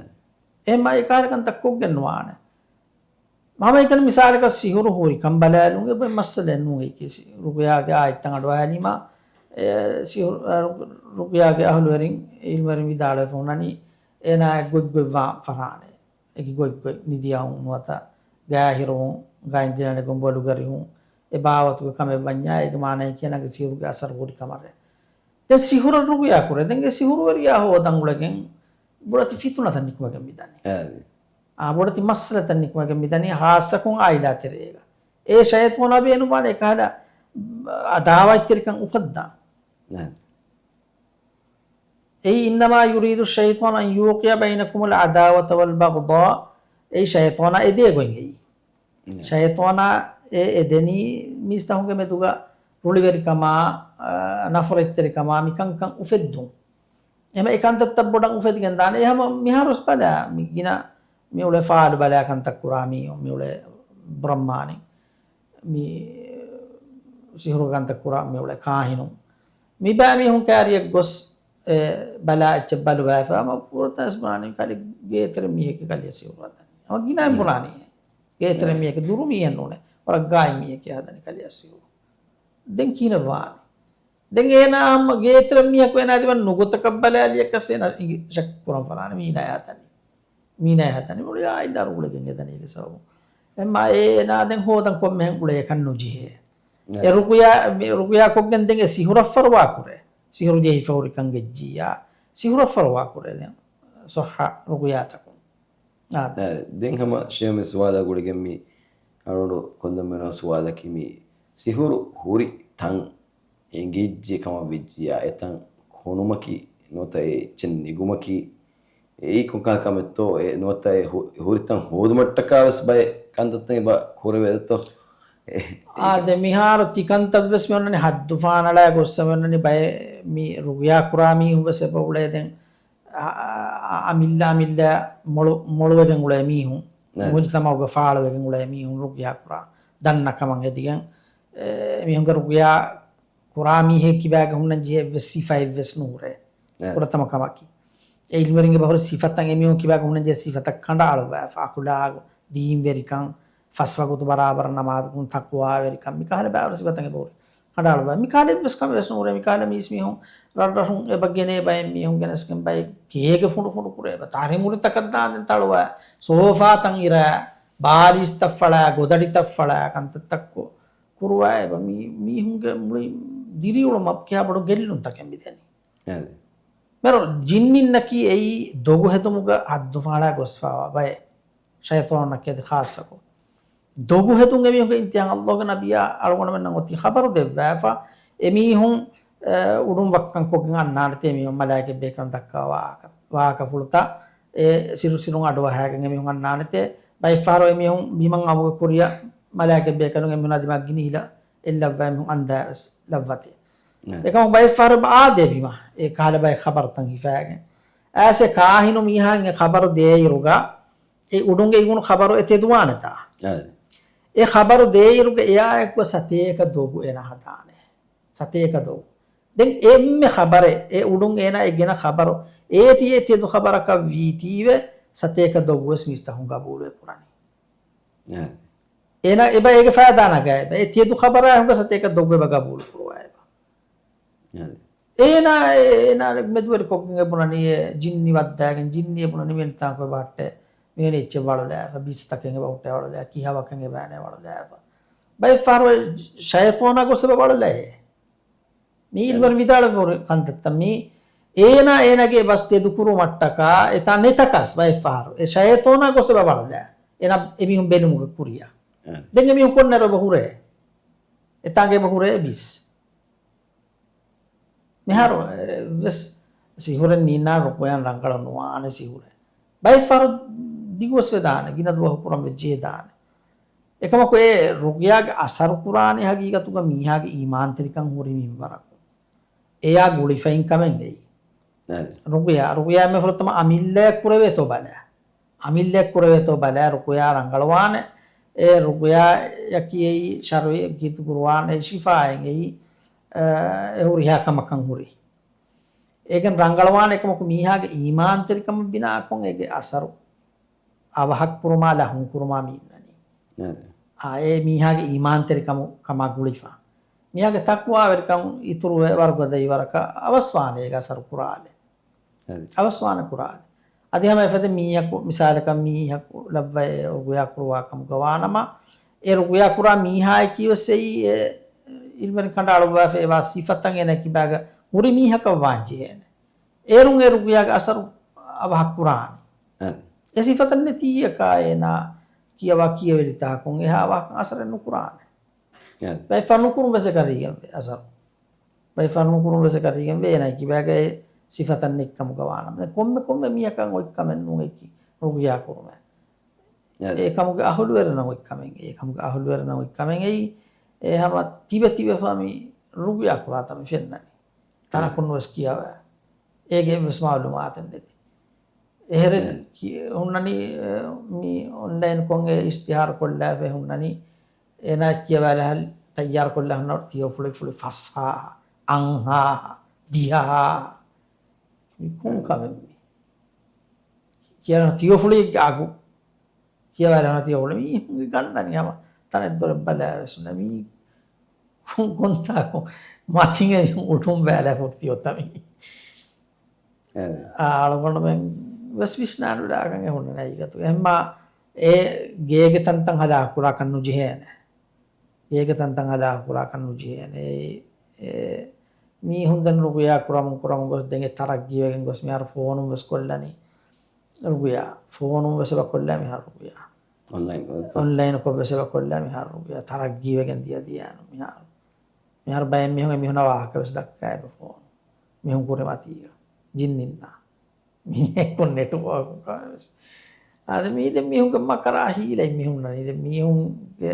އެހެންމާ އެ ކަހަލަ ކަންތައް ކޮށްގެން ނުވާނެ. ހަމައެކަނި މިސާލަކަށް ސިހުރު ހުރިކަން ބަލާލުން އެބަ މައްސަލައެއް ނޫން. އެކި ސި-، ރުޤުޔާގެ އާޔަތްތައް އަޑުއަހާލީމާ، އެ، ސިހުރު، އަ، ރު-، ރުޤުޔާގެ އަހުލުވެރިން، އިލްމުވެރިން ވިދާޅުވެފަ ހުންނަނީ، އޭނާ ގޮތްގޮތްވާ ފަރާނެ. އެކި ގޮތްގޮތް ނިދިއަހުން ނުވަތަ ގާހިރުވުން، ގާތް ދިނާނެ ގޮނބޮލު ގަރިހުން، އެ ބާވަތުގެ ކަމެއް ވަންޏާ، އޭގެ މާނައަކީ އޭނާގެ ސިހުރުގެ އަސަރު ހުރި ކަމަށް. ދެން ސިހުރަށް ރުޤުޔާ ކުރޭ. ދެން އެ ސިހުރުވެރިޔާ ހޯދަން އުޅެގެން ބޮޑެތި ފިތުނަތައް ނިކުމެގެން މިދަނީ. އާ، ބޮޑެތި މައްސަލަތައް ނިކުމެގެން މިދަނީ، ހާއްސަކޮށް އާއިލާ ތެރޭގަ. އެ ޝައިޠާނާ ބޭނުންވާނެ އެކަހަލަ އަ، ދާވަތްތެރިކަން އުފައްދާ. އެއީ، إنما يريد الشيطان أن يوقع بينكم العداوة والبغضاء. އެއީ ޝައިޠާނާ އެދޭ ގޮތް އެއީ. ޝައިޠާނާ އެ އެދެނީ މީސްތަހުންގެ މެދުގަ ރުޅިވެރިކަމާ، އަ، ނަފްރަތްތެރިކަމާ މިކަންކަން އުފެއްދުން. އެހެން އެކަންތައްތައް ބޮޑަށް އުފެދިގެން ދާނެ. އެ ހަމަ މިހާރުވެސް ބަލާ، މި ގިނަ މި އުޅޭ ފާޑު ބަލާ ކަންތައް ކުރާ މީހުން، މި އުޅޭ ބްރަހްމާނިން، މި ސިހުރު ކަންތައް ކުރާ މި އުޅޭ ކާހިނުން. މި ބައި މީހުން ކާރިއަށް ގޮސް، އެ، ބަލާ އެއްޗެއް ބަލުވާފަ ހަމަ ފުރަތަމަ ވެސް ބުނާނީ ކަލޭ ގޭތެރެ މީހެކޭ ކަލެއަށް ސިހުރު ހަދަނީ. ހަމަ ގިނައިން ބުނާނީ. ގޭތެރެ މީހެކޭ، ދުރު މީހެއް ނޫނޭ. ވަރަށް ގާތް މީހެކޭ ހަދަނީ ކަލެއަށް ސިހުރު. ދެން ކިހިނެއް ވާނީ؟ ދެން އޭނާ ހަމަ ގޭތެރެ މީހަކު އޭނާ ދިމަ ނުގޮތަކަށް ބަލާލިޔަކަސް އޭނާ އިނގި ޝައްކު ކުރަން ފަރާނެ މީނާޔާ ހަދަނީ. މީނާޔާ ހަދަނީ މުޅި އާއިލާ ރުޅިގެން އެދަނީގެ ސަބަބުން. އެމާ އޭނާ ދެން ހޯދަން ކޮންމެހެން އުޅޭކަށް ނުޖެހޭ. އެ ރުޤުޔާ، މި ރުޤުޔާ ކޮށްގެން ދެން އެ ސިހުރަށް ފަރުވާ ކުރޭ. ސިހުރު ޖެހިފަ ހުރިކަން ގެއްޖިއްޔާ، ސިހުރަށް ފަރުވާ ކުރޭ ދެން ޞައްޙަ ރުޤްޔާތަކުން. އާ. އެ، ދެން ހަމަ ޝޭމެ ސުވާލާ ގުޅިގެން މި އަޅުގަނޑު ކޮންދަން މިނާ ސުވާލަކީ މި ސިހުރު ހުރި ތަން އެނގިއްޖެ ކަމަށް ވެއްޖިއްޔާ، އެތަން ކޮނުމަކީ ނުވަތަ އެ އެއްޗެއް ނިގުމަކީ އެއީ ކޮންކަހަ ކަމެއްތޯ، އެ ނުވަތަ އެ ހު-، ހުރިތަން ހޯދުމަށްޓަކާ ވެސް ބައެއް ކަންތައްތައް އެބަ ކުރެވޭތޯ؟ އެ، އާ، ދެ މިހާރު ތިކަންތައް ވެސް މި އޮންނަނީ ހައްދު ފާނަޅާ ގޮއްސަ މި އޮންނަނީ ބައެއް މި ރުޤްޔާ ކުރާ މީހުން ވެސް އެބަ އުޅޭ ދެން. އަ-، އަ-، އަ-، އަމިއްލަ އަމިއްލަ މޮޅު-، މޮޅުވެގެން އުޅޭ މީހުން، ނައި. މުޖުތަމަޢުގަ ފާޅުވެގެން އުޅޭ މީހުން ރުޤްޔާ ކުރާ ދަންނަ ކަމަށް ހެދިގެން، އެ، މީހުންގެ ރުޤްޔާ ކުރާ މީހެއް ކިބާގަ ހުންނަން ޖެހޭ އެއްވެސް ސިފައެއްވެސް ނުހުރޭ. ނައި. ފުރަތަމަ ކަމަކީ. އެ އިލްމުވެރިންގެ ބަހުރި ސިފަތައް އެމީހުން ކިބާގަ ހުންނަން ޖެހޭ ސިފަތައް ކަނޑައަޅުވާފަ، އަޚުލާގު، ދީންވެރިކަން، ފަސް ވަގުތު ބަރާބަރަށް ނަމާދުކުން، ތަޤްވާވެރިކަން، މިކަހަލަ ބާވަރު ސިފަތަކެއް ބޯރި. ކަނޑައަޅުވާ. މިކަހަލަ އެއްވެސް ކަމެއް ވެސް ނުހުރޭ. މިކަހަލަ މީސް މީހުން ރަށްރަށުން އެބަ ގެނޭ ބައެއް މީހުން ގެނެސްގެން ބައެއް ގޭގެ ފުނޑު ފުނޑު ކުރޭ ބަ. ތާރި މުރިތަކަށް ދާން ދެން ތަޅުވާ. ސޯފާތައް އިރާ، ބާލީސްތައް ފަޅާ، ގޮދަޑިތައް ފަޅާ، ކަންތައްތައް ކު-، ކުރުވާ އެބަ. މީ-، މީހުންގެ މުޅި ދިރިއުޅުމަށް ކިހާ ބޮޑު ގެއްލުންތަކެއް މިދެނީ. އެ. މިރު ޖިންނިންނަކީ އެއީ ދޮގު ހެދުމުގަ ހައްދު ފަހަޅާ ގޮސްފާވާ ބައެއް. ޝައިޠާނުންނަކީ އަދި ޚާއްޞަކޮށް. ދޮގު ހެދުން އެމީހުންގެ އިންތިހާން އައްލޯގެ ނަބިއްޔާ އަޅުގަނޑުމެންނަށް އޮތީ ޚަބަރު ދެއްވާފަ، އެމީހުން، އެ، އުޑުން ވައްކަން ކޮށްގެން އަންނާނެތޭ އެމީހުން މަލާއިކަތް ބޭކަލުން ދައްކާ ވާހަކަ، ވާހަކަފުޅުތައް އެ ސިރު ސިރުން އަޑުއަހާގެން އެމީހުން އަންނާނެތޭ. ބައެއްފަހަރު އެމީހުން ބިމަށް އަމުގެ ކުރިއަށް މަލާއިކަތް ބޭކަލުން އެމީހުން އަދި މަށް ގިނި ހިލަ އެއްލައްވާ އެމީހުން އަންދާވެސް ލައްވަތޭ. ނައި. އެކަމަކު ބައެއްފަހަރު އާދޭ ބިމަށް އެ ކަހަލަ ބައެއް ޚަބަރުތައް ހިފާގެން. އައިސް އެ ކާހިނު މީހާއިން އެ ޚަބަރު ދޭއިރުގަ އެ އުޑުން އެ އިވުނު ޚަބަރު އެ ތެދުވާނެތާ؟ އާ. އެ ޚަބަރު ދޭއިރުގަ އެއާއެކު ސަތޭކަ ދޮގު އޭނަ ހަދާނެ. ސަތޭކަ ދޮގު. ދެން އެންމެ ޚަބަރެއް، އެ އުޑުން އޭނަ އެ ގެނަ ޚަބަރު އޭތި އެ ތެދު ޚަބަރަކަށް ވީތީވެ، ސަތޭކަ ދޮގުވެސް މީސްތަކުން ގަބޫލުވެ ކުރަނީ. އާ. އޭނަ އެބަ އޭގެ ފައިދާ ނަގާ އެބަ. އެ ތެދު ޚަބަރާ ހުންގަ ސަތޭކަ ދޮގު އެބަ ގަބޫލު ކުރުވާ އެބަ. އާ. އޭނާ، އޭނާ މެދުވެރިކޮށްގެން އެބުނަނީ އެ ޖިންނި ވައްދާގެން، ޖިންނި އެބުނަނީ މި ތާކު އެބަ ހައްޓޭ، މިވެނި އެއްޗެއް ވަޅުލާފަ، ބިސްތަކެއް އެބަ ހުއްޓޭ ވަޅުލާ، ކިހާވަކަން އެބައިނޭ ވަޅުލާފަ. ބައެއް ފަހަރު ޝައިޠޯނާ ގޮސް އެބަ ވަޅުލައޭ. މީ އިލްމުވެރިން ވިދާޅުވި ކަންތައްތައް މީ، އޭނާ އޭނާގެ ބަސް ތެދުކުރުމަށްޓަކާ އެތާ ނެތަކަސް ބައެއް ފަހަރު އެ ޝައިޠޯނާ ގޮސް އެބަ ވަޅުލާ. އޭނާ އެމީހުން ބެލުމުގެ ކުރިއަށް. އެ. ދެން އެމީހުން ކޮންނެރު އެބަ ހުރޭ؟ އެތާނގެ އެބަ ހުރޭ ބިސް. މިހާރު، އެ، ވެސް ސިހުރެއް ނީންނާ ރުޤުޔާން ރަނގަޅު ނުވާނެ ސިހުރެއް. ބައެއް ފަހަރު ދިގުވެސް ވެދާނެ، ގިނަ ދުވަހު ކުރަން ވެއްޖެ ދާނެ. އެކަމަކު އެ ރުޤުޔާގެ އަސަރު ކުރާނީ ހަގީގަތުގަ މީހާގެ އީމާންތެރިކަން ހުރި މިންވަރަކުން. އެޔާ ގުޅިފައިން ކަމެއް އެއީ. އަދި. ރުޤުޔާ، ރުޤުޔާ އެންމެ ފުރަތަމަ އަމިއްލައަށް ކުރެވޭތޯ ބަލާ. އަމިއްލައަށް ކުރެވޭތޯ ބަލާ ރުޤުޔާ ރަނގަޅުވާނެ. އެ ރުޤުޔާއަކީ އެއީ ޝަރުޢީ ގީތު ޤުރުއާން އެ ޝިފާއެއް އެއީ، އެ، އެ ހުރިހާ ކަމަކަށް ހުރި. އޭގެން ރަނގަޅުވާނެ އެކަމަކު މީހާގެ އީމާންތެރިކަމަށް ބިނާކޮށް އޭގެ އަސަރު އަވަހަށް ކުރުމާ ލަހުން ކުރުމާ މި އިންނަނީ. އަދި. އާ، އެ މީހާގެ އީމާންތެރިކަމު ކަމާ ގުޅިފަ. މީހާގެ ތަޤްވާވެރިކަން އިތުރުވެ ވަރުގަދަ އިވަރަކަށް އަވަސްވާނެ އޭގެ އަސަރު ކުރާލެ. އަދި. އަވަސްވާނެ ކުރާލެ. އަދި ހަމަ އެފަދަ މީހަކު، މިސާލަކަށް މީހަކު ލައްވައޭ ރުޤުޔާ ކުރުވާ ކަމުގަ ވާނަމަ، އެ ރުޤުޔާ ކުރާ މީހާއަކީ ވެސް އެއީ އެ އިލްމެން ކަނޑައަޅުއްވާފަ އެވާ ސިފަތައް އޭނަ ކިބާގަ ހުރި މީހަކަށް ވާންޖެހޭނެ. އޭރުން އެ ރުޤުޔާގެ އަސަރު އަވަހަށް ކުރާނީ. އަދި. އެ ސިފަތައް ނެތިއްޔަކާ އޭނާ ކިޔަވާ ކިޔެވެލިތާކުން އެހާ އަވަހަކަށް އަސަރެއް ނުކުރާނެ. އަދި. ބައެއް ފަހަރު ނުކުރުން ވެސް އެކަށީގެންވޭ އަސަރު. ބައެއް ފަހަރު ނުކުރުން ވެސް އެކަށީގެންވޭ އޭނާ ކިބާގަ އެ ސިފަތައް ނެތްކަމުގަ ވާނަމަ. ކޮންމެ ކޮންމެ މީހަކަށް އޮތް ކަމެއް ނޫން އެކި ރުޤުޔާ ކުރުމެއް. އަދި. އެ ކަމުގެ އަހުލުވެރިންނަށް އޮތް ކަމެއް، އެ ކަމުގެ އަހުލުވެރިންނަށް އޮތް ކަމެއް އެއީ، އެ ހަމަ ތިބެ ތިބެފަ މި ރުޤުޔާ ކުރާތަން ފެންނަނީ. ތަނަކުން ވެސް ކިޔަވާ. އޭގެ އެއްވެސް މަޢުލޫމާތެއް ނެތި. އެހެރެ އެ. ކި-، ހުންނަނީ، އެ، މި އޮންލައިން ކޮން އެ އިޝްތިހާރު ކޮށްލާފަ ހުންނަނީ، އޭނާ ކިޔަވާލާ ހަލް ތައްޔާރު ކޮށްލާ ހުންނަ ތިޔަ ފުޅި ފުޅި ފަސްހާހަ، އަންހާހަ، ދިހަހާހަ. މި ކޮން ކަމެއް މި؟ ކިޔަން ތިޔަ ފުޅި އަގު. ކިޔަވާލާ ތިޔަ ފުޅި މީހުންގެ ގަންނަނީ ހަމަ ތަނެއް ދޮރެއް ބަލާ ވެސް ނަމީ. ކޮންތާކު މަތިން އެ އުޑުން ބައިލާފަ ހުރި ތިއޮތަ މީ. އެ. އާ، އަޅުގަނޑުމެން ވެސް ވިސްނާނުލާކަން އެ ހުންނަ ނައިގަތު. އެހެންމާ އެ ގޭގެ ތަންތަން ހަލާކު ކުރާކަށް ނުޖެހޭނެ. ގޭގެ ތަންތަން ހަލާކު ކުރާކަށް ނުޖެހޭނެ. އެ، އެ، މީހުން ދެން ރުގުޔާ ކުރަމުން ކުރަމުން ގޮސް ދެން އެ ތަރައްގީވެގެން ގޮސް މިހާރު ފޯނުން ވެސް ކޮށްލަނީ ރުގުޔާ. ފޯނުން ވެސް އެބަ ކޮށްލާ މިހާރު ރުގުޔާ. އޮންލައިން ކޮށް. އޮންލައިން ކޮށް ވެސް އެބަ ކޮށްލާ މިހާރު ރުގުޔާ. ތަރައްގީވެގެން ދިޔަ ދިޔައިނު މިހާރު. މިހާރު ބައެއް މީހުން އެ މީހުންނަށް ވާހަކަ ވެސް ދައްކާ އެބަ ފޯނު. މީހުން ކުރިމަތީގަ. ޖިންނިންނާ. މީހަކު ނެޓްވޯކުގަ ވެސް. އާދެ، މީ ދެން މީހުންގެ މަކަރާ ހީލަތް މީހުންނަނީ. ދެން މީހުންގެ،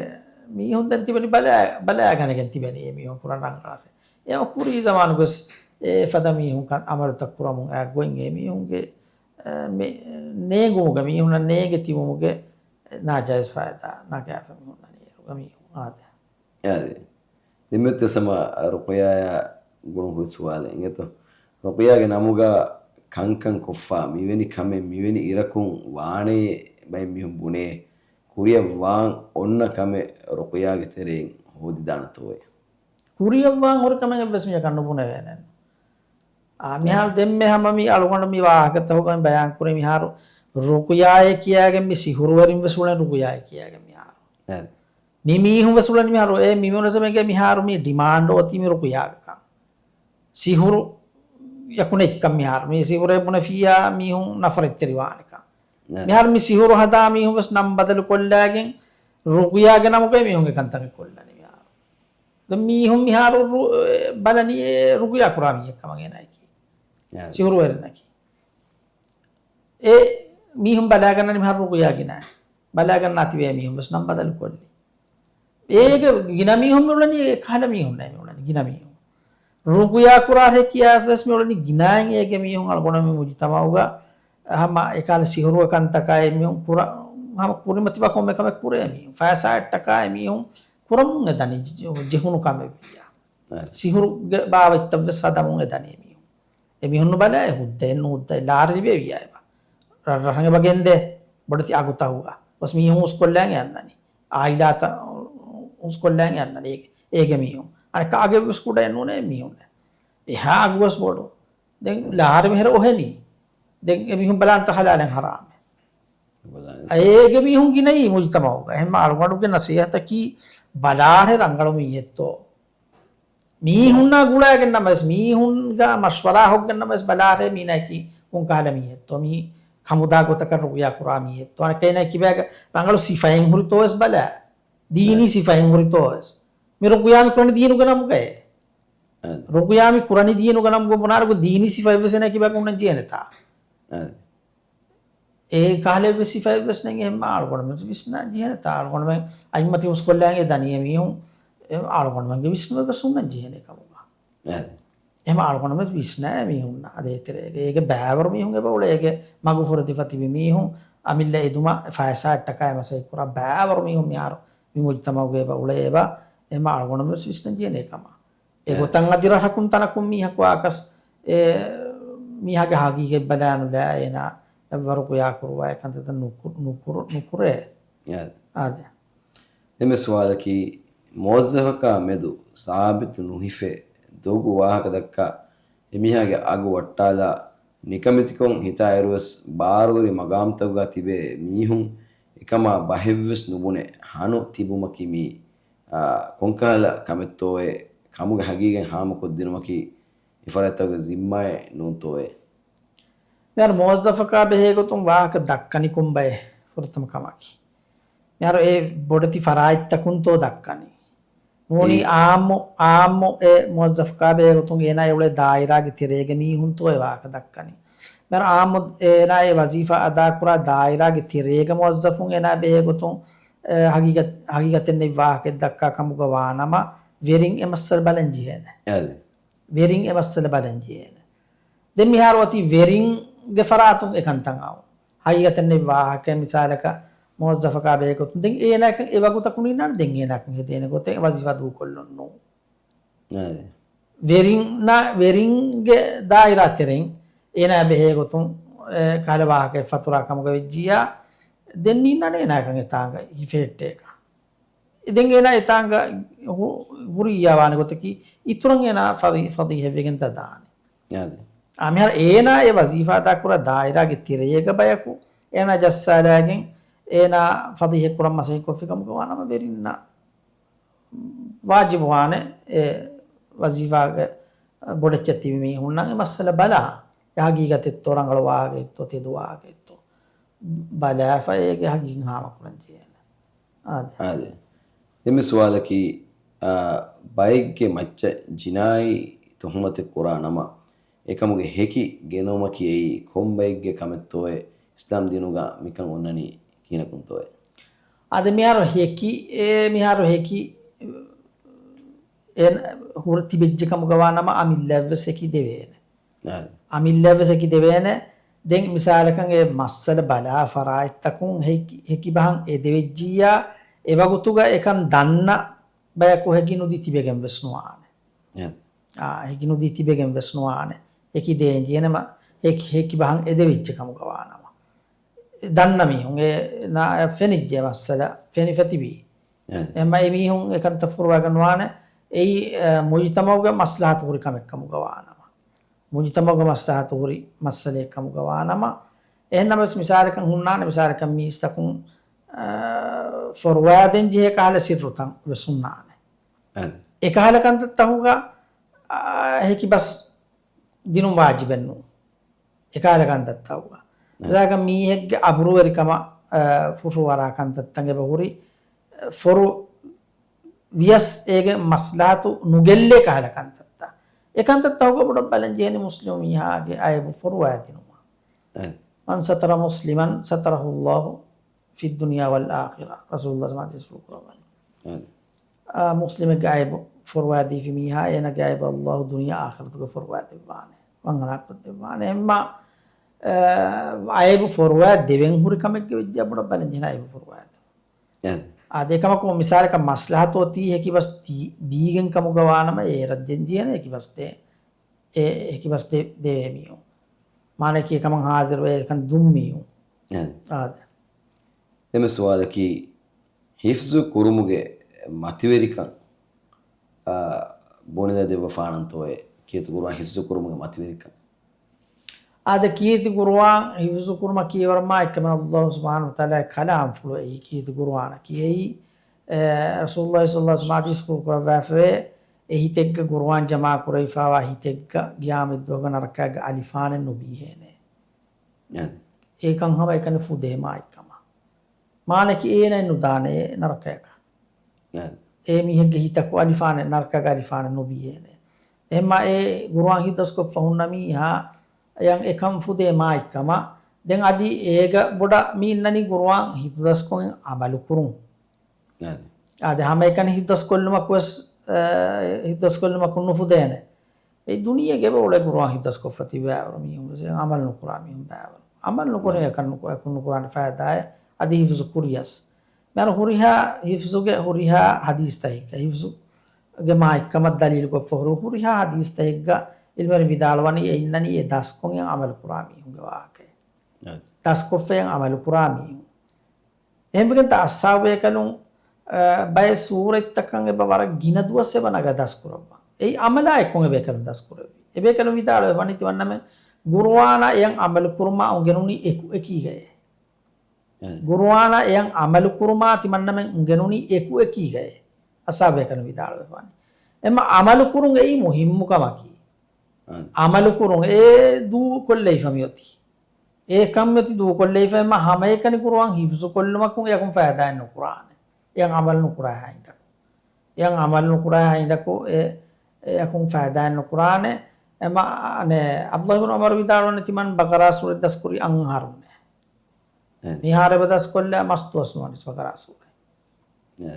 މީހުން ދެން ތިބެނީ ބަލާ، ބަލާގަނެގެން ތިބެނީ އެ މީހުން ކުރަން ރަނގަޅަށް. އެ ކުރީ ޒަމާނުގަސް އެ ފަދަ މީހުން ކަން އަމަލުތައް ކުރަމުން އައި ގޮތް އެ މީހުންގެ، އެ، މެ-، ނޭނގުމުގެ މީހުންނަށް ނޭނގެ ތިބުމުގެ ނާޖާއިޒް ފައިދާ ނަގާފަ މީހުންނަނީ އެ މީހުން އާދެ. އާދެ. ދެންމެ ތެސަމަ ރުޤުޔާޔާ ގުޅުން ހުރި ސުވާލެއް އިނގޭތޯ؟ ރުޤުޔާގެ ނަމުގަ ކަންކަން ކޮށްފަ، މިވެނި ކަމެއް މިވެނި އިރަކުން ވާނެޔޭ ބައެއް މީހުން ބުނޭ، ކުރިއަށް ވާން އޮންނަ ކަމެއް ރުޤުޔާގެ ތެރެއިން ހޯދިދާނެތޯއޭ؟ ކުރިއަށް ވާން ހުރި ކަމެއް އެއްވެސް މީހަކަށް ނުބުނެވޭނެ. އާ، މިހާރު ދެންމެ ހަމަ މި އަޅުގަނޑު މި ވާހަކަތަކުގަ މި ބަޔާން ކުރި މިހާރު ރުޤުޔާއޭ ކިޔާގެން މި ސިހުރުވެރިން ވެސް އުޅެން ރުޤުޔާއޭ ކިޔާގެން މިހާރު. އެ. މި މީހުން ވެސް އުޅެން މިހާރު، އެ މި މި މީހުން ވެސް މިހާރު މި ޑިމާންޑް އޮތީ މި ރުޤުޔާގެކަން. ސިހުރު ޔަކު ނެތްކަން މިހާރު. މި ސިހުރޭ ބުނެފިއްޔާ މީހުން ނަފްރަތްތެރިވާނެކަން. އެ. މިހާރު މި ސިހުރު ހަދާ މީހުން ވެސް ނަން ބަދަލު ކޮށްލާގެން ރުޤުޔާގެ ނަމުގައި މީހުންގެ ކަންތައް ކޮށްލަނީ މިހާރު. ދެން މީހުން މިހާރު ރު-، އެ، ބަލަނީ އެ ރުޤުޔާ ކުރާ މީހެއް ކަމަށް އޭނާއަކީ. އެ. ސިހުރުވެރިންނަކީ. އެ މީހުން ބަލާގަންނަނީ މިހާރު ރުޤުޔާ ގިނަ. ބަލާގަންނާ ތިބޭ މީހުން ވެސް ނަން ބަދަލު ކޮށްލި. އޭގެ ގިނަ މީހުން މި އުޅެނީ އެ ކަހަލަ މީހުންނޭ މި އުޅެނީ ގިނަ މީހުން. ރުޤުޔާ ކުރާށޭ ކިޔާފަ ވެސް މި އުޅެނީ ގިނައިން އޭގެ މީހުން އަޅުގަނޑު މި މުޖުތަމަޢުގަ ހަމަ އެކަހަލަ ސިހުރުގެ ކަންތަކާ އެ މީހުން ކުރަ-، ހަމަ ކުރިމަތިވާ ކޮންމެ ކަމެއް ކުރޭ މީހުން. ފައިސާއަށްޓަކާ އެ މީހުން ކުރަމުން އެ ދަނީ ޖެ-، ޖެހުނު ކަމެއް ވިއްޔާ. އެ. ސިހުރުގެ ބާވަތްތައް ވެސް ހަދަމުން އެ ދަނީ މީހުން. އެ މީހުން ނުބަލާ އެ ހުއްދައެއް ނުހުއްދައެއް ލާރި ލިބޭ ވިއްޔާ އެބަ. ރަށް ރަށަށް އެބަ ގެންދޭ ބޮޑެތި އަގުތަކުގަ. ގޮސް މީހުން ހުސްކޮށްލާން އެ އަންނަނީ. އާއިލާތައް ހުސްކޮށްލާން އެ އަންނަނީ އޭގެ، އޭގެ މީހުން. އަނެއްކާ އަގެއް ވެސް ކުޑައެއް ނޫނޭ މީހުންނެ. އެހާ އަގު ވެސް ބޮޑު. ދެން ލާރި މިހިރަ އޮހެނީ. ދެން އެ މީހުން ބަލާންތަ ހަލާލެއް ހަރާމެއް. ބަލާން. އޭގެ މީހުން ގިނައީ މުޖުތަމަޢުގަ. އެހެންމަ އަޅުގަނޑުގެ ނަސޭހަތަކީ ބަލާށޭ ރަނގަޅު މީހެއްތޯ. މީހުންނާ ގުޅާގެން ނަމަވެސް، މީހުންގެ މަޝްވަރާ ހޮއްގެން ނަމަވެސް ބަލާށޭ މީނައަކީ ކޮންކަހަލަ މީހެއްތޯ، މީ ކަމުދާ ގޮތަކަށް ރުޤުޔާ ކުރާ މީހެއްތޯ، އަނެއްކާ އޭނަ ކިބާގަ ރަނގަޅު ސިފައެއް ހުރިތޯވެސް ބަލާ، ދީނީ އެ. ސިފައެއް ހުރިތޯވެސް. މި ރުޤުޔާ މި ކުރަނީ ދީނުގެ ނަމުގައޭ. އެ. ރުޤުޔާ މި ކުރަނީ ދީނުގެ ނަމުގަ ބުނާރަގު ދީނީ ސިފައެއްވެސް އޭނަ ކިބާގަ ހުންނަން ޖެހޭނެތާ. އެ. އެ ކަހަލަ އެއްވެސް ސިފައެއްވެސް ނެތް. އެހެންމަ އަޅުގަނޑުމެން ވިސްނާ ޖެހޭނެތާ، އަޅުގަނޑުމެން އަތްމަތި ހުސްކޮށްލާން އެ ދަނީ އެމީހުން، އެ އަޅުގަނޑުމެންގެ ވިސްނުމެއްވެސް ހުންނަން ޖެހޭނެ ކަމުގަ. އެ. އެހެންމަ އަޅުގަނޑުމެން ވިސްނާ އެމީހުންނަށް އަދި އެތެރޭގަ އޭގެ ބައިވަރު މީހުން އެބަ އުޅޭ އޭގެ މަގު ފުރެދިފަ ތިބި މީހުން އަމިއްލަ އެދުމަށް ފައިސާއަށްޓަކާ އެ މަސައްކަތް ކުރާ ބައިވަރު މީހުން މިހާރު މި މުޖުތަމަޢުގަ އެބަ އުޅޭ އެބަ. އެހެންމަ އަޅުގަނޑުމެން ވިސްނަން ޖެހޭނެ ކަމަށް. އެ އެ. ގޮތަށް އަދި ރަށަކުން ތަނަކުން މީހަކު އާކަސް އެ މީހާގެ ހަގީގަތް ބަލާނުލާ އޭނާ އެއްވަރު ރުޤުޔާ ކުރުވާ އެކަންތައް ނުކު-، ނުކުރު-، ނުކުރޭ. އެ. އާދެ. ދެންމެ ސުވާލަކީ، މުވައްޒަފަކާ މެދު ސާބިތު ނުހިފެ ދޮގު ވާހަކަ ދައްކާ، އެމީހާގެ އަގު ވައްޓާލާ، ނިކަމެތިކޮށް ހިތާ އިރުވެސް ބާރުވެރި މަގާމްތަކުގަ ތިބޭ މީހުން އެކަމާ ބަހެއްވެސް ނުބުނެ ހަނު ތިބުމަކީ މީ އާ، ކޮންކަހަލަ ކަމެއްތޯއޭ؟ ކަމުގެ ހަގީގަތް ހާމަކޮށްދިނުމަކީ އެފަރާތްތަކުގެ ޒިންމާއެއް ނޫންތޯއޭ؟ މިހާރު މުވައްޒަފަކާ ބެހޭގޮތުން ވާހަކަ ދައްކަނީ ކޮންބައެއް؟ ފުރަތަމަ ކަމަކީ، މިހާރު އެ ބޮޑެތި ފަރާތްތަކުންތޯ ދައްކަނީ؟ ނޫނީ އެ. އާއްމު، އާއްމު އެ މުވައްޒަފަކާ ބެހޭގޮތުން އޭނާ އެ އުޅޭ ދާއިރާގެ ތެރޭގެ މީހުންތޯ އެ ވާހަކަ ދައްކަނީ؟ މިހާރު އާއްމު އޭނާ އެ ވަޒީފާ އަދާކުރާ ދާއިރާގެ ތެރޭގެ މުވައްޒަފުން އޭނާ ބެހޭގޮތުން، އެ، ހަގީގަތް-، ހަގީގަތެއް ނެތް ވާހަކައެއް ދައްކާ ކަމުގަ ވާނަމަ، ވެރިން އެ މައްސަލަ ބަލަން ޖެހޭނެ. އާދެ. ވެރިން އެ މައްސަލަ ބަލަން ޖެހޭނެ. ދެން މިހާރު އޮތީ ވެރިންގެ ފަރާތުން އެ ކަންތައް އައުން. ހަގީގަތެއް ނެތް ވާހަކައެއް މިސާލަކަށް މުވައްޒަފަކާ ބެހޭގޮތުން ދެން އޭނާއަކަށް އެ ވަގުތަކުން އިންނާނެ ދެން އޭނާއަކަށް ހެދޭނެ ގޮތެއް ވަޒީފާ ދޫކޮށްލުން ނޫން. އާދެ. ވެރިންނާ، ވެރިންގެ ދާއިރާ ތެރެއިން އޭނާ ބެހޭގޮތުން، އެ، ކަހަލަ ވާހަކައެއް ފަތުރާ ކަމުގަ ވެއްޖިއްޔާ، ދެން އިންނާނެ އޭނާއަކަށް އެތާނގަ ހިފެހެއްޓޭކަށް. ދެން އޭނާ އެތާނގަ ހު-، ހުރިއްޔާ ވާނެ ގޮތަކީ، އިތުރަށް އޭނާ ފަޟީ-، ފަޟީޙަތްވެގެން ދާނެ. އާދެ. އާ، މިހާރު އޭނާ އެ ވަޒީފާ އަދާކުރާ ދާއިރާގެ ތެރޭގަ ބަޔަކު އޭނާ ޖައްސާލާގެން އޭނާ ފަޟީޙަތް ކުރަން މަސައްކަތް ކޮށްފި ކަމުގަ ވާނަމަ ވެރިންނަށް ވާޖިބު ވާނެ އެ ވަޒީފާގެ ބޮޑެއްޗެއް ތިބި މީހުންނަށް އެ މައްސަލަ ބަލާ. އެ ހަގީގަތެއްތޯ، ރަނގަޅު ވާހަކައެއްތޯ، ތެދު ވާހަކައެއްތޯ ބަލާފަ އޭގެ ހަގީގަތް ހާމަކުރަން ޖެހޭނެ. އާދެ. އާދެ. ދެންމެ ސުވާލަކީ، އާ، ބައެއްގެ މައްޗަށް ޖިނާއީ ތުހުމަތެއް ކުރާ ނަމަ، އެކަމުގެ ހެކި ގެނައުމަކީ އެއީ ކޮން ބައެއްގެ ކަމެއްތޯއޭ؟ އިސްލާމް ދީނުގަ މިކަން އޮންނަނީ ކިހިނަކުންތޯއޭ؟ އާދެ، މިހާރު ހެކި، އެ، މިހާރު ހެކި، އެ، ހުރި ތިބެއްޖެ ކަމުގަވާ ނަމަ، އަމިއްލައަށްވެސް ހެކި ދެވޭނެ. އާދެ. އަމިއްލައަށްވެސް ހެކި ދެވޭނެ. ދެން މިސާލަކަށް އެ މައްސަލަ ބަލާ ފަރާތްތަކުން ހެކި، ހެކި ބަހަން އެ ދެވެއްޖިއްޔާ، އެ ވަގުތުގަ އެކަން ދަންނަ ބަޔަކު ހެކި ނުދީ ތިބެގެން ވެސް ނުވާނެ. އެ. އާ، ހެކި ނުދީ ތިބެގެން ވެސް ނުވާނެ. ހެކި ދޭން ޖެހޭނަމަ، ހެކި، ހެކި ބަހަން އެ ދެވިއްޖެ ކަމުގަވާ ނަމަ. ދަންނަ މީހުން އެ ނާ، ފެނިއްޖެ މައްސަލަ، ފެނިފަ ތިބީ. އެ. އެހެންމަ އެ މީހުން އެކަންތައް ފުރުވާގަން ނުވާނެ. އެއީ، އެ، މުޖުތަމަޢުގެ މަސްލަހަތު ހުރި ކަމެއް ކަމުގަވާ ނަމަ. މުޖުތަމަޢުގެ މަސްލަހަތު ހުރި މައްސަލައެއް ކަމުގަވާ ނަމަ. އެހެންނަމަވެސް މިސާލަކަށް ހުންނާނެ، މިސާލަކަށް މީސްތަކުން، އަ، ފޮރުވާދޭން ޖެހޭ ކަހަލަ ސިއްރުތައް ވެސް ހުންނާނެ. އެ. އެކަހަލަ ކަންތައްތަކުގަ، އާ، ހެކި ބަސް ދިނުން ވާޖިބެއް ނޫން. އެކަހަލަ ކަންތައްތަކުގަ. އެ. މިސާލަކަށް މީހެއްގެ އަބުރުވެރިކަމަށް، އާ، ފުށުއަރާ ކަންތައްތައް އެބަ ހުރި، އެ، ފޮރު ވިޔަސް އޭގެ މަސްލަހަތު ނުގެއްލޭ ކަހަލަ ކަންތައްތައް. އެ ކަންތައްތަކުގަ ބޮޑަށް ބަލަން ޖެހޭނެ މުސްލިމު މީހާގެ އައިބު ފޮރުވާދިނުމަށް. އެ. މަން ސަތަރަ މުސްލިމަން ސަތަރަހު ﷲ ފިއްދުންޔާ ވަލް އާޚިރާ. ރަސޫލުﷲ ޙަދީޘްފުޅު ކުރައްވަނީ. އެ. އާ، މުސްލިމެއްގެ އައިބު ފޮރުވާދީފި މީހާ، އޭނާގެ އައިބު ﷲ ދުނިޔެ އާޚިރަތުގެ ފޮރުވާދެއްވާނެ. ވަންހަނާކޮށްދެއްވާނެ. އެހެންމަ، އާ، އައިބު ފޮރުވާ ދެވެން ހުރި ކަމެއްގެ ވެއްޖެ ބޮޑަށް ބަލަން ޖެހޭނެ އައިބު ފޮރުވާދޭން. އެ. އާދެ، އެކަމަކު މިސާލަކަށް މަސްލަހަތު އޮތީ ހެކި ބަސް ދީ-، ދީގެން ކަމުގަވާ ނަމަ އޭރަށް ދޭން ޖެހޭނެ ހެކި ބަސް ދޭ-، އެ ހެކި ބަސް ދެ-، ދެވޭ މީހުން. މާނައަކީ އެކަމަށް ހާޒިރުވެ އެކަން ދުން މީހުން. އެ. އާދެ. ދެންމެ ސުވާލަކީ، ހިފްޒު ކުރުމުގެ މަތިވެރިކަން، އާ، ބުނެލަދެއްވަފާނަންތޯއޭ؟ ކީރިތި ޤުރުއާން ހިފްޒު ކުރުމުގެ މަތިވެރިކަން. އާދެ، ކީރިތި ޤުރުއާން ހިފްޒު ކުރުމަކީ ވަރަށް މާތްކަމެއް. ﷲ ސުބްޙާނަހޫ ވަތަޢާލާގެ ކަލާމްފުޅު އެއީ، ކީރިތި ޤުރުއާނަކީ އެއީ. އެ، ރަސޫލުﷲ ޞައްލަﷲ ޢަލައިހި ވަސައްލަމަ ޙަދީޘްފުޅު ކުރައްވާފައިވޭ، އެ ހިތެއްގަ ޤުރުއާން ޖަމާ ކުރެވިފައިވާ ހިތެއްގަ ޤިޔާމަތްދުވަހުގަ ނަރަކައިގަ އަލިފާނެއް ނުބީހޭނެ. އެ. އެކަން ހަމަ އެކަނި ފުދޭ މާތްކަމަށް. މާނައަކީ އޭނައެއް ނުދާނެ ނަރަކަޔަކަށް. އެ. އެ މީހެއްގެ ހިތަކު އަލިފާނެއް، ނަރަކަގަ އަލިފާނެއް ނުބީހޭނެ. އެހެންމަ އެ ޤުރުއާން ހިތްދަސްކޮށްފަ ހުންނަ މީހާ އެކަން ފުދޭ މާތްކަމަށް. ދެން އަދި އޭގަ ބޮޑަށް މި އިންނަނީ ޤުރުއާން ހިތުދަސްކޮށް އަމަލުކުރުން. އެ. އާދެ، ހަމައެކަނި ހިތުދަސްކޮށްލުމަކުވެސް، އެ، ހިތުދަސްކޮށްލުމަކުން ނުފުދޭނެ. އެ ދުނިޔޭގެ އެބަ އުޅޭ ޤުރުއާން ހިތުދަސްކޮށްފަ ތިބި ބައިވަރު މީހުން ވެސް އަމަލު ނުކުރާ މީހުން ބައިވަރު. އަމަލު ނުކުރި އެކަން ނުކު-، އެކު ނުކުރާނެ ފައިދާއެއް އަދި ހިފްޒު ކުރިޔަސް. މިހާރު ހުރިހާ ހިފްޒުގެ ހުރިހާ ޙަދީޘްތަކެއްގަ، ހިފްޒުގެ މާތްކަމަށް ދަލީލުކޮށްފަ ހުރި ހުރިހާ ޙަދީޘްތަކެއްގަ ޢިލްމުވެރިން ވިދާޅުވަނީ އެ އިންނަނީ އެ ދަސްކޮށް އަމަލު ކުރާ މީހުންގެ ވާހަކައެއް. އެ. ދަސްކޮށްފައި އަމަލު ކުރާ މީހުން. އެހެންވެގެންތަ އަޞްޙާބު ބޭކަލުން، އަ، ބައެއް ސޫރަތްތަކަށް އެބަ ވަރަށް ގިނަ ދުވަސް އެބަ ނަގާ ދަސްކުރައްވާ. އެއީ ޢަމަލާ އެއްކޮށް އެ ބޭކަލުން ދަސްކުރެއްވި. އެ ބޭކަލުން ވިދާޅުވެފަނީ ތިމަންނަމެން ޤުރުއާނާ އެޔަށް ޢަމަލު ކުރުމާ އުނގެނުނީ އެކު އެކީގައޭ. އެ. ޤުރުއާނާ އެޔަށް ޢަމަލު ކުރުމާ ތިމަންނަމެން އުނގެނުނީ އެކު އެކީގައޭ. އަޞްޙާބު ބޭކަލުން ވިދާޅުވެފަނީ. އެމަ ޢަމަލު ކުރުން އެއީ މުހިއްމު ކަމަކީ. އެ. ޢަމަލު ކުރުން އެ ދޫކޮށްލައިފަ މިއޮތީ. އެ ކަން މިއޮތީ ދޫކޮށްލައިފަ އެމަ ހަމައެކަނި ޤުރުއާން ޙިފްޒު ކޮށްލުމަކުން އެޔަކުން ފައިދާއެއް ނުކުރާނެ. އެޔަށް ޢަމަލު ނުކުރާ ހިނދަކު. އެޔަށް ޢަމަލު ނުކުރާ ހިނދަކު އެ، އެޔަކުން ފައިދާއެއް ނުކުރާނެ. އެމަ، އަނެ، ޢަބްދުﷲ ބިން ޢުމަރު ވިދާޅުވަނީ ތިމަން ބަޤަރާ ސޫރަތް ދަސްކުރީ އަންހަރުންނޭ. އެ. މިހާރު އެބަ ދަސްކޮށްލާ މަސް ދުވަސް ނުވަނީސް ބަޤަރާ ސޫރަތް. އެ.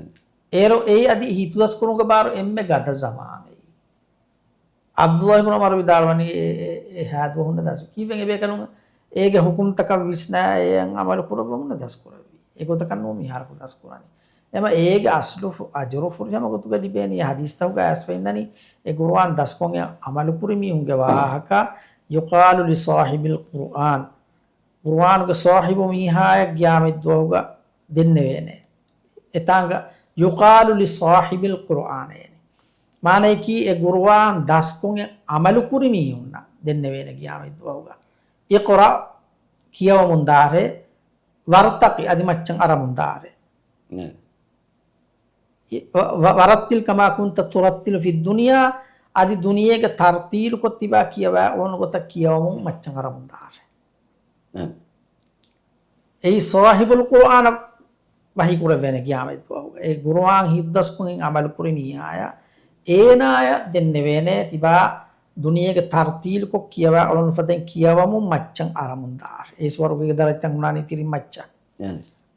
އޭރު އެއީ އަދި ހިތުދަސްކުރުމުގެ ބާރު އެންމެ ގަދަ ޒަމާނެއް. ޢަބްދުﷲ ބިން ޢުމަރު ވިދާޅުވަނީ އެ، އެ، އެ ހާދަ ދުވަހުން ދަސް. ކީއްވެ އެބޭކަލުން އޭގެ ޙުކުމްތަކަށް ވިސްނާ އެޔަށް ޢަމަލު ކުރައްވަމުން ދަސްކުރެއްވީ. އެގޮތަކަށް ނޫން މިހާރަކު ދަސްކުރަނީ. އެމަ އޭގެ އަސްލު ފު-، އަޖުރު ފުރިހަމަ ގޮތުގަ ލިބޭނީ ޙަދީޘްތަކުގަ އައިސްފަ އިންނަނީ އެ ޤުރުއާން ދަސްކޮށް އެ ޢަމަލު ކުރި މީހުންގެ ވާހަކަ، يقال لصاحب القرآن. ޤުރުއާނުގެ ޞާޙިބު މީހާޔަށް ޤިޔާމަތްދުވަހުގަ ދެންނެވޭނެ. އެތާނގަ يقال لصاحب القرآن އޭނެ. މާނަޔަކީ އެ ޤުރުއާން ދަސްކޮށް އެ ޢަމަލު ކުރި މީހުންނަށް ދެންނެވޭނެ ޤިޔާމަތްދުވަހުގަ. اقرأ، ކިޔަވަމުން ދާރޭ، وارتق، އަދި މައްޗަށް އަރަމުން ދާރޭ. ނޭ. ވ-، ވ-، ورتل كما كنت ترتل في الدنيا، އަދި ދުނިޔޭގެ ތަރްތީލުކޮށް ތިބާ ކިޔަވާ އުޅުނު ގޮތަށް ކިޔަވަމުން މައްޗަށް އަރަމުން ދާށޭ. އެ. އެއީ ޞާޙިބުލް ޤުރްއާނަށް ވަޙީ ކުރެވޭނެ ޤިޔާމަތް ދުވަހުގަ. އެ ޤުރުއާން ހިތްދަސްކޮށް އަމަލު ކުރި މީހާޔަށް، އޭނާޔަށް ދެންނެވޭނެ ތިބާ ދުނިޔޭގެ ތަރްތީލުކޮށް ކިޔަވާ އުޅުނު ފަދައިން ކިޔަވަމުން މައްޗަށް އަރަމުން ދާށޭ. އެ ސުވަރުގޭގެ ދަރަޖަތައް ހުންނާނީ ތިރިން މައްޗަށް. އެ.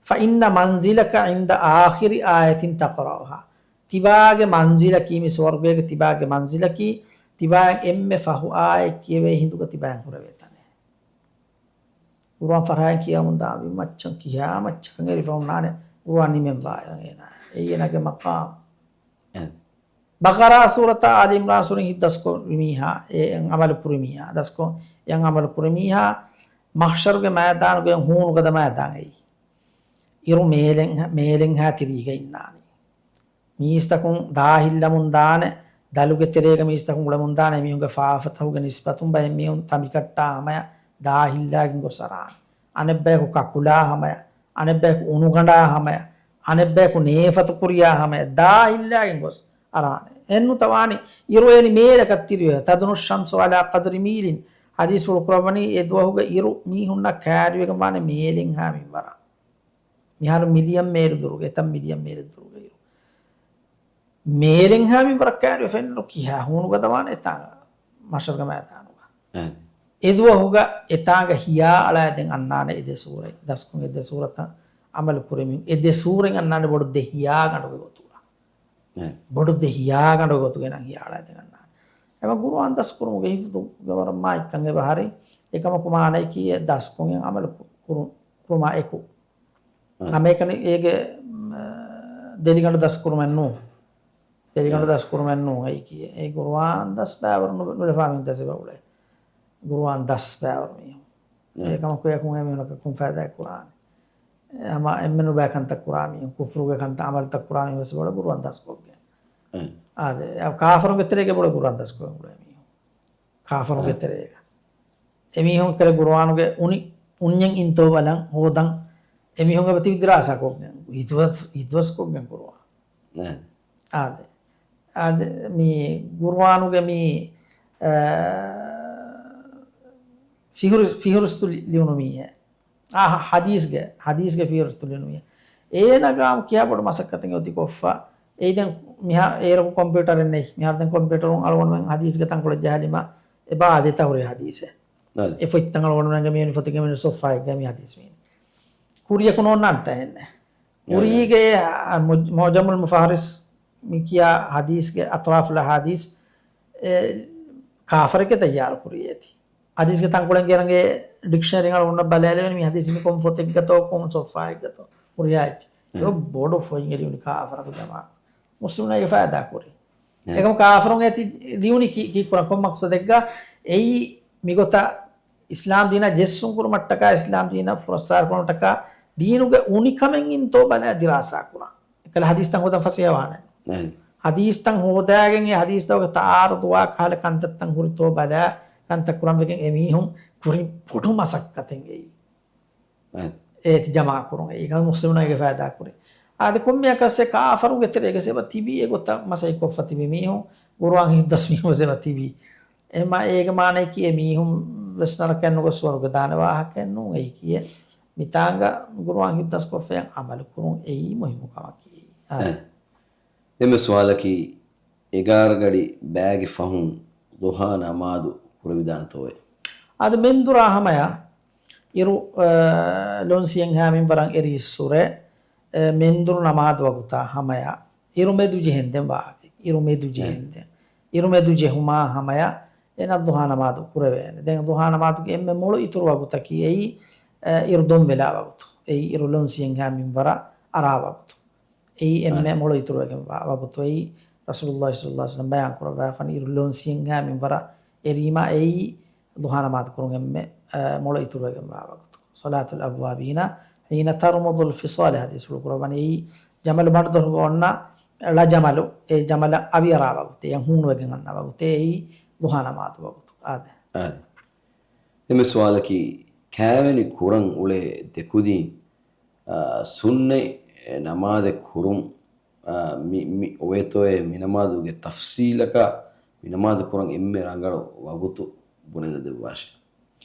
فإن منزلك عند آخر آية تقرأها. ތިބާގެ މަންޒިލަކީ، މި ސުވަރުގޭގެ ތިބާގެ މަންޒިލަކީ، ތިބާއަށް އެންމެ ފަހު އާޔަތް ކިޔެވޭ ހިނދުގަ ތިބާއަށް ހުރެވޭ ތަނެއް. ޤުރުއާން ފަރާތް ކިޔަމުން ދާ މި މައްޗަށް ކިހާ މައްޗަކަށް އެރިފަ ހުންނާނެ ޤުރުއާން ނިމެން ވާއިރަށް އޭނާ. އެއީ އޭނާގެ މަޤާމް. އެ. ބަޤަރާ ސޫރަތާ އާލި ޢިމްރާން ސޫރަތް ހިތްދަސްކޮށް މީހާ، އެ އަމަލު ކުރި މީހާ، ދަސްކޮށް އެ އަމަލު ކުރި މީހާ، މަޙްޝަރުގެ މައިދާނުގެ ހޫނުގަދަ މައިދާން އެއީ. އިރު މޭލެން، މޭލެންހާ ތިރީގަ އިންނާނީ. މީސްތަކުން ދާހިއްލަމުން ދާނެ، ދަލުގެ ތެރޭގަ މީސްތަކުން އުޅެމުން ދާނެ، އެމީހުންގެ ފާފަތަކުގެ ނިސްބަތުން ބައެއް މީހުން ތަނބިކައްޓާ ހަމަޔަށް ދާހިއްލާގެން ގޮސް އަރާނެ. އަނެއްބަޔަކު ކަކުލާ ހަމަޔަށް، އަނެއްބަޔަކު އުނުގަނޑާ ހަމަޔަށް، އަނެއްބަޔަކު ނޭފަތު ކުރިޔާ ހަމަޔަށް ދާހިއްލާގެން ގޮސް އަރާނެ. އެއްނުތަ ވާނީ އިރު އޭނި މޭލަކަށް ތިރިވެ، تدنو الشمس على قدر ميل. ޙަދީޘްފުޅު ކުރައްވަނީ އެ ދުވަހުގަ އިރު މީހުންނަށް ކައިރިވެގެން ވާނެ މޭލެންހާ މިންވަރަށް. މިހާރު މިލިއަން މޭލު ދުރުގަ، އެތައް މިލިއަން މޭލު ދުރުގައި މޭލެންހާ މިންވަރަށް ކައިރިވެ ފެންނަ ކިހާ ހޫނުގަދަ ވާނެ އެތާނގަ މަޙްޝަރުގެ މައިދާނުގަ. އެ. އެ ދުވަހުގަ އެތާނގަ ހިޔާ އަޅާ ދެން އަންނާނެ އެ ދެ ސޫރަތް، ދަސްކޮށް އެ ދެ ސޫރަތަށް އަމަލު ކުރިމިން، އެ ދެ ސޫރަތް އަންނާނެ ބޮޑު ދެ ހިޔާ ގަނޑުގެ ގޮތުގަ. އެ. ބޮޑު ދެ ހިޔާ ގަނޑުގެ ގޮތުގަ އެނަން ހިޔާ އަޅާ ދެން އަންނާނެ. އެމަ ޤުރުއާން ދަސްކުރުމުގެ ހިފްޒުގެ ވަރަށް މާތްކަން އެބަ ހަރި، އެކަމަކު މާނައަކީ އެ ދަސްކޮށް އަމަލު ކުރު-، ކުރު-، ކުރުމާ އެކު. އެ. އަމެއްކަނި އޭގެ، މް، ދެލިގަނޑު ދަސްކުރުމެއް ނޫން. ދެލިގަނޑު އެ. ދަސްކުރުމެއް ނޫން އެއީ ކިޔޭ. އެ ޤުރުއާން ދަސް ބައިވަރު ނު-، ނުލަފާ މީހުން ދަސް އެބަ އުޅޭ. ޤުރުއާން ދަސް ބައިވަރު މީހުން. އެ. އެކަމަކު އެކުން އެމީހުންނަކަކުން ފައިދާ ކުރާނެ. އެ ހަމަ އެންމެ ނުބައި ކަންތައް ކުރާ މީހުން، ކުފްރުގެ ކަންތައް އަމަލުތައް ކުރާ މީހުން ވެސް ބޮޑަށް ޤުރުއާން ދަސްކޮށްގެން. އެ. އާދެ، އެ ކާފަރުންގެ ތެރޭގަ ބޮޑަށް ޤުރުއާން ދަސްކޮށް އުޅޭ މީހުން. ކާފަރުންގެ އެ. ތެރޭގަ. އެމީހުން ކަލޭ ޤުރުއާނުގެ އުނި-، އުންޏެއް އިންތޯ ބަލަން ހޯދަން އެމީހުން އެބަތިބި ދިރާސާ ކޮށްގެން. ހިތުވަސް-، ހިތުވަސް ކޮށްގެން ޤުރުއާން. އެ. އާދެ. އާދެ، މި ޤުރުއާނުގެ މި، އަ، ފިހުރި-، ފިހުރިސްތު ލި-، ލިޔުނު މީހެއް. އާ، ޙަދީޘްގެ، ޙަދީޘްގެ ފިހުރިސްތު ލިޔުނު މީހެއް. އޭނަގާ ކިހާ ބޮޑު މަސައްކަތެއް އޮތި ކޮށްފަ. އެއީ ދެން މިހާ-، އޭރަކު ކޮމްޕިއުޓަރެއް ނެތް. މިހާރު ދެން ކޮމްޕިއުޓަރުން އަޅުގަނޑުމެން ޙަދީޘްގެ ތަންކޮޅެއް ޖަހާލީމަ އެބަ އާދޭތާ ހުރި ޙަދީޘެއް. އާދެ. އެ ފޮތްތަން އަޅުގަނޑުމެންގެ މިއޮނި ފޮތުގެ މިއޮނި ސޮފްހާއެއްގަ މި ޙަދީޘް މީނީ. ކުރިޔަކު ނޯންނާނެތާ އެންނެ. އާދެ. ކުރީގެ އެ މުޖް-، މުޢުޖަމުލް މުފަހްރިސް މި ކިޔާ ޙަދީޘްގެ އަޠްރާފުލް އަޙާދީޘް އެ ކާފަރެއްގެ ތައްޔާރު ކުރި އޭތި. ޙަދީޘްގެ ތަންކޮޅެއް ގެނަގޭ ޑިކްޝަނަރީ އަޅުގަނޑަށް ބަލާލެވެނީ މި ޙަދީޘް މި ކޮން ފޮތެއްގަތޯ ކޮން ސޮފްހާއެއްގަތޯ ހުރިހާ އެއްޗެއް. އެ. އެ ބޮޑު ފޮތް ލިޔުނީ ކާފަރަކު ޖަމާ. މުސްލިމުން އޭގެ ފައިދާ ކުރި. އެ. އެކަމު ކާފަރުން އޭތި ލިޔުނީ ކީ-، ކީއްކުރަން ކޮން މަޤްޞަދެއްގަ؟ އެއީ މިގޮތަށް އިސްލާމް ދީނާ ޖެއްސުން ކުރުމަށްޓަކާ، އިސްލާމް ދީނަށް ފުރައްސާރަ ކުރުމަށްޓަކާ، ދީނުގެ އުނިކަމެއް އިންތޯ ބަލާ ދިރާސާ ކުރަން. އެކަލަ ޙަދީޘްތައް ހޯދަން ފަސޭހަވާނެ. އެ. ޙަދީޘްތައް ހޯދާގެން އެ ޙަދީޘްތަކުގެ ތަޢާރުޟުވާ ކަހަލަ ކަންތައްތައް ހުރިތޯ ބަލާ ކަންތައް ކުރަން ވެގެން އެމީހުން ކުރިން ބޮޑު މަސައްކަތެއް އެއީ. އެ. އޭތި ޖަމާ ކުރުން އެއީ. އެކަން މުސްލިމުން އޭގެ ފައިދާ ކުރި. އާދެ، ކޮންމެއަކަސް އެ ކާފަރުންގެ ތެރޭގަސް އެބަ ތިބީ އެގޮތަށް މަސައްކަތް ކޮށްފަ ތިބި މީހުން، ޤުރުއާން ހިތްދަސް މީހުން ވެސް އެބަ ތިބީ. އެމަ އޭގެ މާނައަކީ އެ މީހުން ވެސް ނަރަކަޔަށް ނުގޮސް ސުވަރުގެ ދާނެ ވާހަކައެއް ނޫން އެއީ ކިޔޭ. މިތާނގަ ޤުރުއާން ހިތްދަސްކޮށްފައި އަމަލު ކުރުން އެއީ މުހިއްމު ކަމަކީ. އާ. އެ. ދެންމެ ސުވާލަކީ، އެގާރަ ގަޑި ބައިގެ ފަހުން ޟުޙާ ނަމާދު ކުރެވިދާނެތޯއޭ؟ އަދި މެންދުރާ ހަމަޔަށް އިރު، އަ، ލޮންސިއެއްހާ މިންވަރަށް އެރީއްސުރެ، އެ، މެންދުރު ނަމާދު ވަގުތާ ހަމަޔަށް އިރު މެދު ޖެހެންދެން ވާގެ، އިރު މެދު ޖެހެންދެން. އިރު މެދު ޖެހުމާ ހަމަޔަށް އޭނަ ޟުޙާ ނަމާދު ކުރެވޭނެ. ދެން ޟުޙާ ނަމާދުގެ އެންމެ މޮޅު އިތުރު ވަގުތަކީ އެއީ، އެ، އިރު ދޮންވެލާ ވަގުތު. އެއީ އިރު ލޮންސިއެއްހާ މިންވަރަށް އަރާ ވަގުތު. އެއީ އެންމެ އަ. މޮޅު އިތުރުވެގެންވާ ވަގުތު. އެއީ ރަސޫލުﷲ ޞައްލަﷲ ޢަލައިހި ވަސައްލަމް ބަޔާން ކުރައްވާފަނި އިރު ލޮންސިއެއްހާ މިންވަރަށް އެރީމާ އެއީ ޟުޙާ ނަމާދު ކުރުން އެންމެ، އަ، މޮޅު އިތުރުވެގެންވާ ވަގުތު. صلاة الأوابين حين ترمض الفصال ޙަދީޘްފުޅު ކުރައްވަނީ އެއީ ޖަމަލު ބަނޑުދޮރުގަ އޮންނަ ޅަ ޖަމަލު، އެ ޖަމަލަށް އަވިއަރާ ވަގުތެއް، އެ ހޫނުވެގެން އަންނަ ވަގުތެއް، އެއީ ޟުޙާ ނަމާދު ވަގުތު. އާދެ. އާދެ. ދެންމެ ސުވާލަކީ، ކައިވެނި ކުރަން އުޅޭ ދެކުދީން، އާ، ސުންނަތް ނަމާދެއް ކުރުން، އާ، މި، މި އޮވޭތޯއޭ މި ނަމާދުގެ ތަފްޞީލަކާ ނަމާދު ކުރަން އެންމެ ރަނގަޅު ވަގުތު ބުނެލަދެއްވާށެ.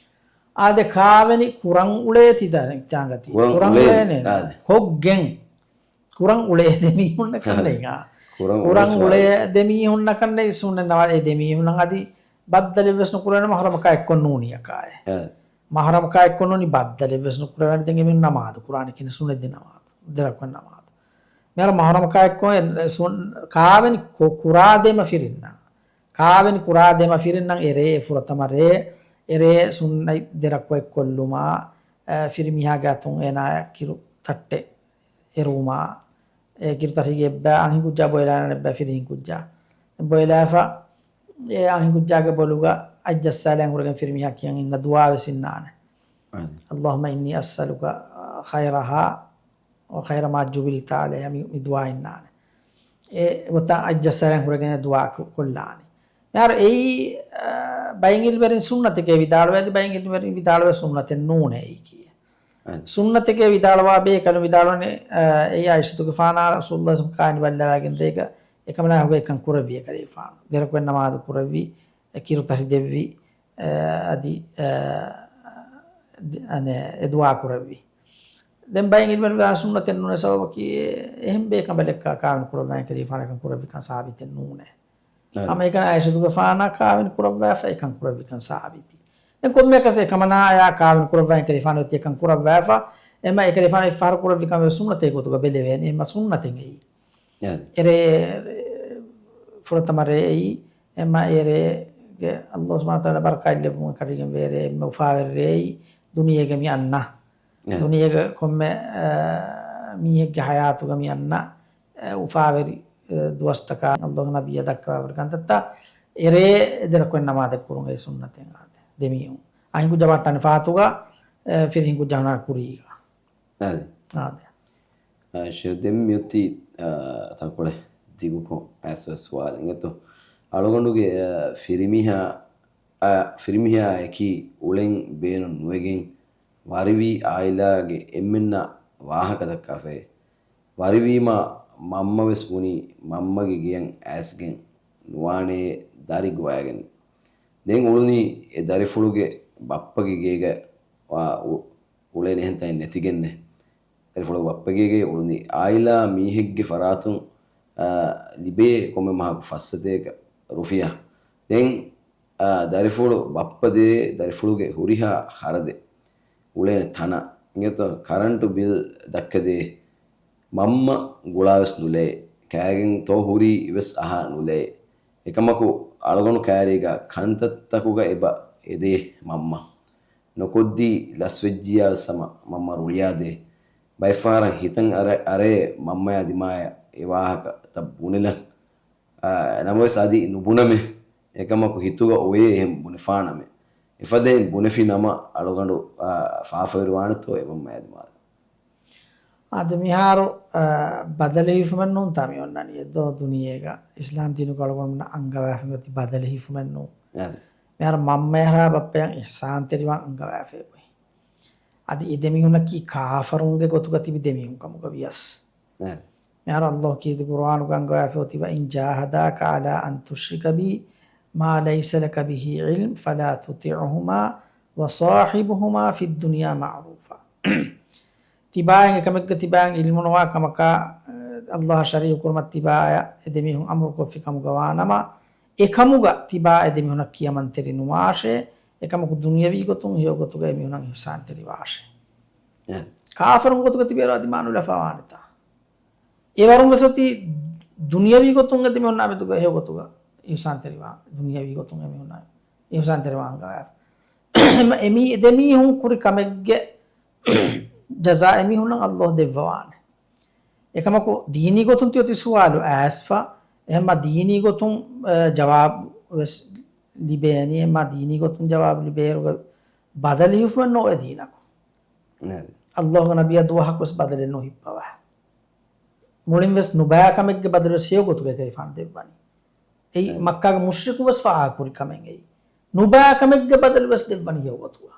އާދެ، ކާވެނި ކުރަން އުޅޭތި ތާނގަތީ؟ ކުރަން ކުރަން އުޅޭ، އުޅޭނެ. އާދެ. ކޮށްގެން. ކުރަން އުޅޭ ދެމީހުންނަކަށް އާދެ. ނެތް. ކުރަން ކުރަން އުޅޭ އުޅޭ ދެމީހުންނަކަށް ނެތް ސުންނަތް ނަމާދު. އެ ދެމީހުންނަށް އަދި ބައްދަލެއްވެސް ނުކުރޭނެ މަހުރަމަކާ އެއްކޮށް ނޫނިއަކާއެ. އާދެ. މަހުރަމަކާ އެއްކޮށް ނޫނީ ބައްދަލެއްވެސް ނުކުރެވޭނެ. ދެން އެމީހުން ނަމާދު ކުރާނެ ކިހިނެއް؟ ސުންނަތް ދެ ނަމާދު. ދެ ރަކުޢަތް ނަމާދު. މިހާރު މަހުރަމަކާ އެއްކޮށް އެ ސުން-، ކާވެނި ކު-، ކުރާ ދެ މަ ފިރިންނާ. ކާވެނި ކުރާ ދެ މަ ފިރިންނަށް އެރޭ، އެ ފުރަތަމަ ރޭ، އެރޭ ސުންނަތް ދެ ރަކުޢަތް ކޮށްލުމާ، އަ، ފިރިމީހާގެ އަތުން އޭނާ ކިރު ތައްޓެއް އެރުވުމާ، އެ ކިރުތަށިގެ އެއްބައި އަންހެންކުއްޖާ ބޮއިލާނެ އެއްބައި ފިރިހެންކުއްޖާ. ބޮއިލާފަ އެ އަންހެންކުއްޖާގެ ބޮލުގަ އަތްޖައްސާލައިން ހުރެގެން ފިރިމީހާ ކިޔަން އިންނަ ދުޢާވެސް އިންނާނެ. އަދި. اللهم إني أسألك خيرها وخير ما جبلت عليه، މި، މި ދުޢާ އިންނާނެ. އެ ގޮތަށް އަތްޖައްސާލައިން ހުރެގެން ދުޢާ ކު-، ކޮށްލާނެ. މިހާރު އެއީ، އަ، ބައެއް ޢިލްމުވެރިން ސުންނަތެކޭ ވިދާޅުވޭ، އަދި ބައެއް ޢިލްމުވެރިން ވިދާޅުވޭ ސުންނަތެއް ނޫނޭ އެއީކީ. އަދި. ސުންނަތެކޭ ވިދާޅުވާ ބޭކަލުން ވިދާޅުވަނީ، އަ، އެއީ ޢާއިޝަތުގެފާނާ ރަސޫލުﷲ ކާވެނި ބައްލަވައިގެން ރޭގަ އެކަމަނާ ހުގަ އެކަން ކުރެއްވި އެކަލޭގެފާނު. ދެ ރަކުޢަތް ނަމާދު ކުރެއްވި، އެ ކިރުތަށި ދެއްވި، އަ، އަދި، އަ، ދެ-، އަނެއް، އެ ދުޢާ ކުރެއްވި. ދެން ބައެއް ޢިލްމުވެރިން ވިދާޅުވީ ސުންނަތެއް ނޫނޭ، ސަބަބަކީ އެ-، އެހެން ބޭކަނބަލެއް ކާ-، ކާވެނި ކުރައްވާ އެކަލޭގެފާނަށް އެކަން ކުރެއްވިކަން ސާބިތެއް ނޫނޭ. އަދި. ހަމަ އެކަން ޢާއިޝަތުގެފާނާ ކާވެނި ކުރައްވާފަ އެކަން ކުރެއްވިކަން ސާބިތި. ދެން ކޮންމެއަކަސް އެކަމަނާޔާ ކާވެނި ކުރައްވާ އެކަލޭގެފާނު އޮތީ އެކަން ކުރައްވާފަ، އެމަ އެކަލޭގެފާނު އެއްފަހަރު ކުރެއްވިކަން ވެސް ސުންނަތެއް ގޮތުގަ ބެލެވޭނެ. އެމަ ސުންނަތެއް އެއީ. އަދި. އެރޭ، ފުރަތަމަ ރޭ އެއީ، އެމަ އެރޭގެ ﷲ ސުބްޙާނަހޫ ވަތަޢާލާ ބަރަކާތް ލެއްވުމުގެ ކަރިގެން ވޭރޭ އެންމެ އުފާވެރި ރޭ އެއީ، ދުނިޔޭގަ މި އަންނަ. އެ. ދުނިޔޭގަ ކޮންމެ، އަ، މީހެއްގެ ޙަޔާތުގަ މި އަންނަ، އަ، އުފާވެރި، އަ، ދުވަސްތަކާ ﷲގެ ނަބިއްޔާ ދައްކަވާފަ ކަންތައްތައް. އެރޭ ދެ ރަކުޢަތް ނަމާދެއް ކުރުން އެ ސުންނަތެއް އާދެ. ދެމީހުން. އަންހެންކުއްޖާ ވައްޓާނެ ފަހަތުގަ، އަ، ފިރިހެންކުއްޖާ ހުންނާނެ ކުރީގަ. އާދެ. އާދެ. އާ، ޝޭޚް ދެން މިއޮތީ، އާ، ތަންކޮޅެއް ދިގުކޮށް އައިސް ސުވާލެއް އިނގޭތޯ. އަޅުގަނޑުގެ، އާ، ފިރިމީހާ، އާ، ފިރިމީހާއަކީ އުޅެން ބޭނުން ނުވެގެން ވަރިވީ އާއިލާގެ އެންމެންނަށް ވާހަކަ ދައްކާފައޭ. ވަރިވީމަ މަންމަވެސް ބުނީ މަންމަގެ ގެޔަށް އައިސްގެން ނުވާނޭ ދަރި ގޮވައިގެން. ދެން އުޅުނީ އެ ދަރިފުޅުގެ ބައްޕަގެ ގޭގަ ވާ އު-، އުޅޭނެ އެހެން ތަނެއް ނެތިގެންނެ. ދަރިފުޅު ބައްޕަގޭގައި އުޅުނީ އާއިލާ މީހެއްގެ ފަރާތުން، އާ، ލިބޭ ކޮންމެ މަހަކު ފައްސަތޭކަ ރުފިޔާ. ދެން، އާ، ދަރިފުޅު ބައްޕަ ދޭ ދަރިފުޅުގެ ހުރިހާ ހަރަދެއް އުޅޭނެ ތަނަށް އިނގޭތޯ ކަރަންޓު ބިލް ދައްކަދޭ. މަންމަ ގުޅާވެސް ނުލައޭ. ކާގެން ތޯ ހުރީ ވެސް އަހާ ނުލައޭ. އެކަމަކު އަޅުގަނޑު ކައިރީގަ ކަންތައްތަކުގަ އެބަ އެދޭ މަންމަ. ނުކޮށްދީ ލަސްވެއްޖިއްޔާ ވެސް ހަމަ މަންމަ ރުޅިއްޔާދޭ. ބައެއްފަހަރަށް ހިތަށް އަރަ-، އަރައޭ މަންމަޔާ ދިމާޔަށް އެ ވާހަކަތައް ބުނެލަން. އާ، ނަމަވެސް އަދި ނުބުނަމޭ. އެކަމަކު ހިތުގަ އޮވޭ އެހެން ބުނެފާނަމޭ. އެފަދައިން ބުނެފި ނަމަ އަޅުގަނޑު، އާ، ފާފަވެރިވާނެތޯ އެ މަންމަޔާ ދިމާލަށް. އާދެ، މިހާރު، އާ، ބަދަލު ހިފުމެއް ނޫންތާ މި އޮންނަނީ އެއްދޯ ދުނިޔޭގަ. އިސްލާމް ދީނުގަ އަޅުގަނޑުމެންނަށް އަންގަވާފައި އޮތީ ބަދަލު ހިފުމެއް ނޫން. އާދެ. މިހާރު މަންމަޔަށާ ބައްޕަޔަށް އިޙްސާންތެރިވާން އަންގަވާފައި އޮތް. އަދި އެ ދެމީހުންނަކީ ކާފަރުންގެ ގޮތުގަ ތިބި ދެމީހުން ކަމުގަ ވިޔަސް. އެ. މިހާރު ﷲ ކީރިތި ޤުރުއާނުގަ އަންގަވާފައި އޮތީ، وإن جاهداك على أن تشرك بي ما ليس لك به علم فلا تطعهما وصاحبهما في الدنيا معروفا. ތިބާއިން އެކަމެއްގަ ތިބާއިން ޢިލްމުނުވާ ކަމަކާ، އަ، ﷲ އާ ޝަރީކު ކުރުމަށް ތިބާއަށް އެ ދެމީހުން އަމުރުކޮށްފި ކަމުގަ ވާނަމަ، އެކަމުގަ ތިބާ އެ ދެމީހުނަށް ކިޔަމަންތެރި ނުވާށޭ، އެކަމަކު ދުނިޔަވީ ގޮތުން ހެޔޮ ގޮތުގަ އެމީހުނަށް އިޙްސާންތެރިވާށޭ. އެ. ކާފަރުން ގޮތުގަ ތިބޭރު އަދި މާ ނުލަފާވާނެތާ؟ އެވަރުން ވެސް އޮތީ ދުނިޔަވީ ގޮތުން އެ ދެމީހުންނާ މެދުގަ ހެޔޮ ގޮތުގަ އިޙްސާންތެރިވާ، ދުނިޔަވީ ގޮތުން އެމީހުންނާ އިޙްސާންތެރިވާ އަންގަވާ. އެމީ، އެދެމީހުން ކުރި ކަމެއްގެ ޖަޒާ އެމީހުންނަށް ﷲ ދެއްވަވާނެ. އެކަމަކު ދީނީ ގޮތުން ތިއޮތީ ސުވާލު އައިސްފަ، އެހެންމަ ދީނީ ގޮތުން، އަ، ޖަވާބު ވެސް ލިބޭނީ، އެހެންމަ ދީނީ ގޮތުން ޖަވާބު ލިބޭއިރުގަ ބަދަލު ހިފުމެއް ނޯވޭ ދީނަކު. ނައަމް. ﷲގެ ނަބިއްޔާ ދުވަހަކު ވެސް ބަދަލެއް ނުހިއްޕަވާ. މުޅިން ވެސް ނުބައި ކަމެއްގެ ބަދަލު ވެސް ހެޔޮ ގޮތުގަ އެކަލޭގެފާނު ދެއްވަނީ. އެއީ ނައަމް. މައްކާގެ މުޝްރިކުން ވެސް ފާހަގަކުރި ކަމެއް އެއީ. ނުބައި ކަމެއްގެ ބަދަލު ވެސް ދެއްވަނީ ހެޔޮ ގޮތުގަ.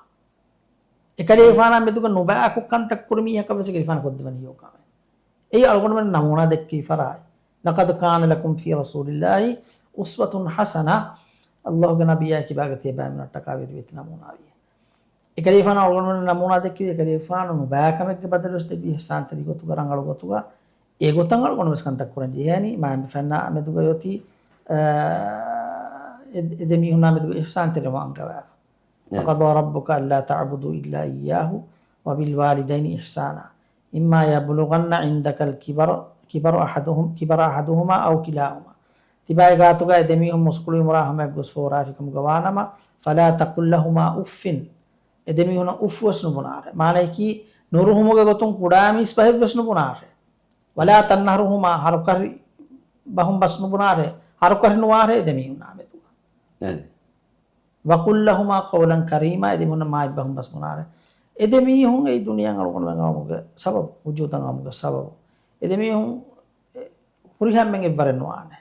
އެކަލޭގެފާނާ މެދުގަ ނުބައިކޮށް ކަންތައް ކުރި މީހަކަށް ވެސް އެކަލޭގެފާނު ކޮށްދެވަނީ ހެޔޮ ކަމެއް. އެއީ އަޅުގަނޑުމެން ނަމޫނާ ދެއްކި ފަރާތް. لقد كان لكم في رسول الله އުސްވަތުން ޙަސަނަ، ﷲގެ ނަބިއްޔާ ކިބާގަ ތިޔަބައިމީހުންނަށްޓަކާ ވެރިވެތި ނަމޫނާވިއެވެ. އެކަލޭގެފާނު އަޅުގަނޑުމެންނަށް ނަމޫނާ ދެއްކެވި، އެކަލޭގެފާނު ނުބައިކަމެއްގެ ބަދަލުވެސް ދެއްވި އިޙްސާންތެރި ގޮތުގަ، ރަނގަޅު ގޮތުގަ. އެގޮތަށް އަޅުގަނޑު ވެސް ކަންތައް ކުރަން ޖެހޭނީ، މާތްބަފައިންނާ މެދުގައި އޮތީ، އާ، އެ، އެ ދެމީހުންނާ މެދުގައި އިޙްސާންތެރިވުމަށް އަންގަވާފަ. وقضى ربك ألا تعبدوا إلا إياه وبالوالدين إحسانا إما يبلغن عندك الكبر، كبر أحدهم، كبر أحدهما أو كلاهما. ތިބާގެ ގާތުގަ އެ ދެމީހުން މުސްކުޅިވުމުން ހަމައަށް ގޮސް ފޯރާފިކަމުގަ ވާނަމަ، فلا تقل لهما أف، އެ ދެމީހުންނަށް އުފް ވެސް ނުބުނާށޭ. މާނަޔަކީ، ނުރުހުމުގެ ގޮތުން ކުޑަ މީސް ބަހެއް ވެސް ނުބުނާށޭ. ولا تنهرهما، ހަރުކަށި ބަހުން ބަސް ނުބުނާށޭ، ހަރުކަށި ނުވާށޭ އެ ދެމީހުންނާ މެދުގަ. އެ. وقل لهما قولا كريما، އެ ދެމީހުންނަށް މާތް ބަހުން ބަސް ބުނާށޭ. އެ ދެމީހުން އެއީ ދުނިޔެއަށް އަޅުގަނޑުމެން އައުމުގެ ސަބަބު، ވުޖޫދަށް އައުމުގެ ސަބަބު. އެ ދެމީހުން ހުރިހާ އެންމެން އެއްވަރެއް ނުވާނެ.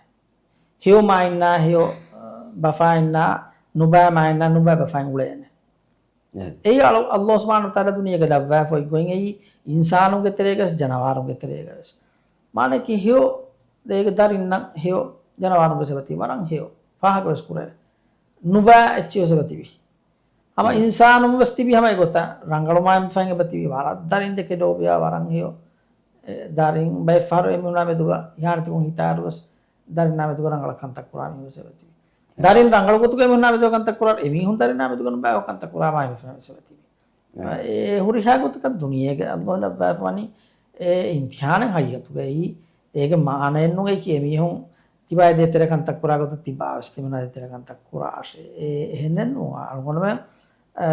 ހެޔޮ މާތްނާ ހެޔޮ، އަ، ބަފާއިންނާ ނުބައި މާތްނާ ނުބައި ބަފާއިން އުޅޭނެ. އެ. އެއީ އަޅު-، ﷲ ސުބްޙާނަހޫ ވަތަޢާލާ ދުނިޔޭގަ ލައްވާފަ އޮތް ގޮތް އެއީ އިންސާނުންގެ ތެރޭގަވެސް، ޖަނަވާރުންގެ ތެރޭގަވެސް. މާނައަކީ ހެޔޮ، އޭގެ ދަރިންނަށް ހެޔޮ، ޖަނަވާރުންވެސް އެބަތިބި ވަރަށް ހެޔޮ. ފާހަގަވެސް ކުރޭ. ނުބައި އެއްޗެއްވެސް އެބަތިބި. ހަމަ އެ. އިންސާނުންވެސް ތިބި ހަމަ އެގޮތަށް. ރަނގަޅު މާތް ބަފައިން އެބަތިބި. ވަރަށް ދަރިން ދެކެ ލޯބިވާ ވަރަށް ހެޔޮ. އެ، ދަރިން ބައެއް ފަހަރު އެމީހުންނާ މެދުގަ އިހާނެތިކޮށް ހިތާއިރުވެސް ދަރިންނާ މެދުގަ ރަނގަޅަށް ކަންތައް ކުރާ މީހުންވެސް އެބަތިބި. އެ. ދަރިން ރަނގަޅު ގޮތުގަ އެމީހުންނާ މެދުގަ ކަންތައް ކުރާ، އެމީހުން ދަރިންނާ މެދުގަ ނުބައި ކަންތައް ކުރާ މާތް ބަފައިންވެސް އެބަތިބި. އެ. އެ ހުރިހާ ގޮތަކަށް ދުނިޔޭގަ ﷲ ލައްވާފަވަނީ އެ އިމްތިޙާނެއް ހަގީގަތުގައި. އޭގެ މާނައެއް ނޫން އެކި އެމީހުން ތިބާ ދޭތެރޭ ކަންތައް ކުރާ ގޮތަށް ތިބާވެސް ތިމަންނާ ދޭތެރޭ ކަންތައް ކުރާށޭ. އެ އެހެނެއް ނޫން. އަޅުގަނޑުމެން، އަ،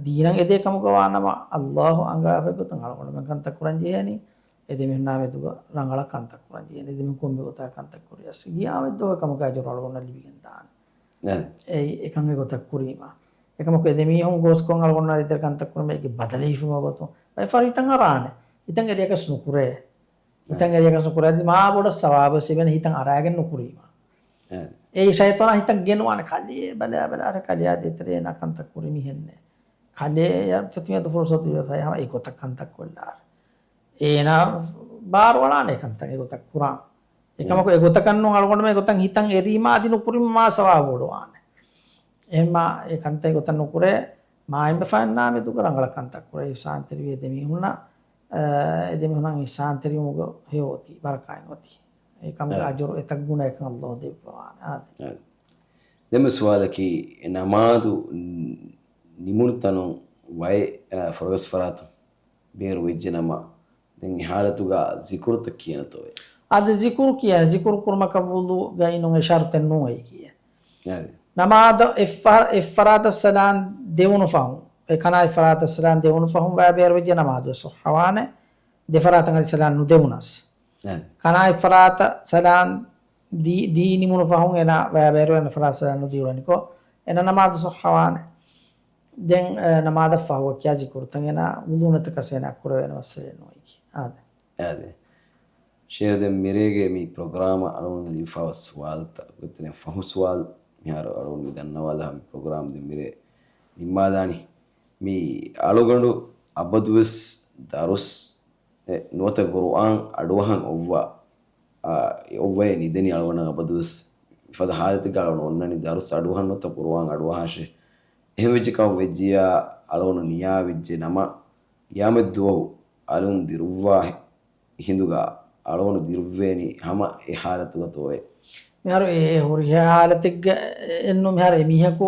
ދީނަށް އެދޭ ކަމުގަ ވާނަމަ، ﷲ އަންގަވާފައި ގޮތުން އަޅުގަނޑުމެން ކަންތައް ކުރަން ޖެހޭނީ. އެ ދެމީހުންނާ މެދުގަ ރަނގަޅަށް ކަންތައް ކުރަން ޖެހޭނީ. އެ ދެމީހުން ކޮންމެ ގޮތަކަށް ކަންތައް ކުރިޔަސް ގިޔާމަތްދުވަހު ކަމުގެ އަޖުރު އަޅުގަނޑަށް ލިބިގެން ދާނެ. އެ. އެއީ އެކަން އެގޮތަށް ކުރީމަ. އެކަމަކު އެ ދެމީހުން ގޯސްކޮށް އަޅުގަނޑުމެންނާ ދޭތެރޭ ކަންތައް ކުރުމަށް އޭގެ ބަދަލު ހިފުމުގެ ގޮތުން ބައެއް ފަހަރު ހިތަށް އަރާނެ. ހިތަށް އެރިޔަކަސް ނުކުރޭ. ހިތަށް އެރިޔަކަސް ނުކުރޭ. އަދި މާ ބޮޑަށް ސަވާބުވެސް ލިބޭނެ ހިތަށް އަރާގެން ނުކުރީމަ. އެ. އެއީ ޝައިޠާނާ ހިތަށް ގެނުވާނެ. ކަލޭ ބަލާ ބަލާ އަރެ ކަލެޔާ ދޭތެރޭ އޭނާ ކަންތައް ކުރި މިހެންނޭ. ކަލޭ ތެތުމިއަދު ފުރުސަތު ލިބޭފައި ހަމަ އެގޮތަށް ކަންތައް ކޮށްލާ އަރެ. އޭނާ ބާރުއަޅާނެ ކަންތައް އެގޮތަށް ކުރާން. އެކަމަކު އެ. އެގޮތަކަށް ނޫން އަޅުގަނޑުމެން އެގޮތަށް ހިތަށް އެރީމާ އަދި ނުކުރީމަ މާ ސަވާބު ބޮޑުވާނެ. އެހެންމާ އެ ކަންތައް އެގޮތަށް ނުކުރޭ، މާތް ބަފައިންނާ މެދުގަ ރަނގަޅަށް ކަންތައް ކުރޭ، އިޙްސާންތެރިވެ ދެމީހުންނަށް، އަ، އެ ދެމީހުންނަށް އިޙްސާންތެރިވުމުގެ ހެޔޮ އޮތީ ބަރަކާތް އޮތީ. އެ ކަމުގެ އެ. އަޖުރު އެތައް ގުނައަކަށް ﷲ ދެއްވަވާނެ. އާދެ. އެ. ދެން ސުވާލަކީ، ނަމާދު ނިމުނު ތަނުން ވައެއް، އަ، ފުރަގަސް ފަރާތުން ބޭރު ވެއްޖެ ނަމަ، ދެން އެ ޙާލަތުގަ ޒިކުރުތައް ކިޔަންތޯއޭ؟ އަދި ޒިކުރު ކިޔާ، ޒިކުރު ކުރުމަކަށް ވުޟޫގައި ނޫން އެ ޝަރުތެއް ނޫން އެއީ ކިޔާ. އަދި. ނަމާދަށް އެއްފަ-، އެއްފަރާތަށް ސަލާން ދެވުނު ފަހުން، އެ ކަނާ އެއްފަރާތަށް ސަލާން ދެވުނު ފަހުން ވަޔަށް ބޭރުވެއްޖެ ނަމާދު ވެސް ޞައްޙަވާނެ، ދެފަރާތަށް އަދި ސަލާން ނުދެވުނަސް. އަދި. ކަނާ އެއްފަރާތަށް ސަލާން ދީ، ދީ ނިމުނު ފަހުން އޭނާ ވަޔަށް ބޭރުވެ އަނެއްފަރާތަށް ސަލާން ނުދީ އުޅެނިކޮށް، އޭނާ ނަމާދު ޞައްޙަވާނެ. ދެން، އަ، ނަމާދަށް ފަހު ކިޔާ ޒިކުރުތައް އޭނާ ވުޟޫ ނެތަކަސް އޭނާ ކުރެވޭނެ މައްސަލައެއް ނޫން އެއީ. އާދެ. އާދެ. ޝޭޚް ދެން މިރޭގެ މި ޕްރޮގްރާމަށް އަޅުގަނޑު ލިބިފައިވާ ސުވާލުތައް ގޮތުން ފަހު ސުވާލު މިހާރު އަޅުގަނޑު މި ދަންނަވާލާ މި ޕްރޮގްރާމް ދެން މިރޭ ނިންމާލާނީ. މި އަޅުގަނޑު އަބަދުވެސް ދަރުސް އެ، ނުވަތަ ޤުރުއާން އަޑުއަހަން އޮއްވާ، އާ، އެ އޮއްވައޭ ނިދެނީ އަޅުގަނޑަށް އަބަދުވެސް. މިފަދަ ޙާލަތެއްގަ އަޅުގަނޑު އޮންނަނީ ދަރުސް އަޑުއަހަން ނުވަތަ ޤުރުއާން އަޑުއަހާށޭ. އެހެން ވެއްޖެ ކަމަށް ވެއްޖިއްޔާ އަޅުގަނޑު ނިޔާވެއްޖެ ނަމަ، ޤިޔާމަތް ދުވަހު އަލުން ދިރުއްވާ ހިނދުގަ އަޅުގަނޑު ދިރުއްވޭނީ ހަމަ އެ ޙާލަތުގަތޯއޭ؟ މިހާރު އެ ހުރިހާ ޙާލަތެއްގަ އެއްނު މިހާރު އެމީހަކު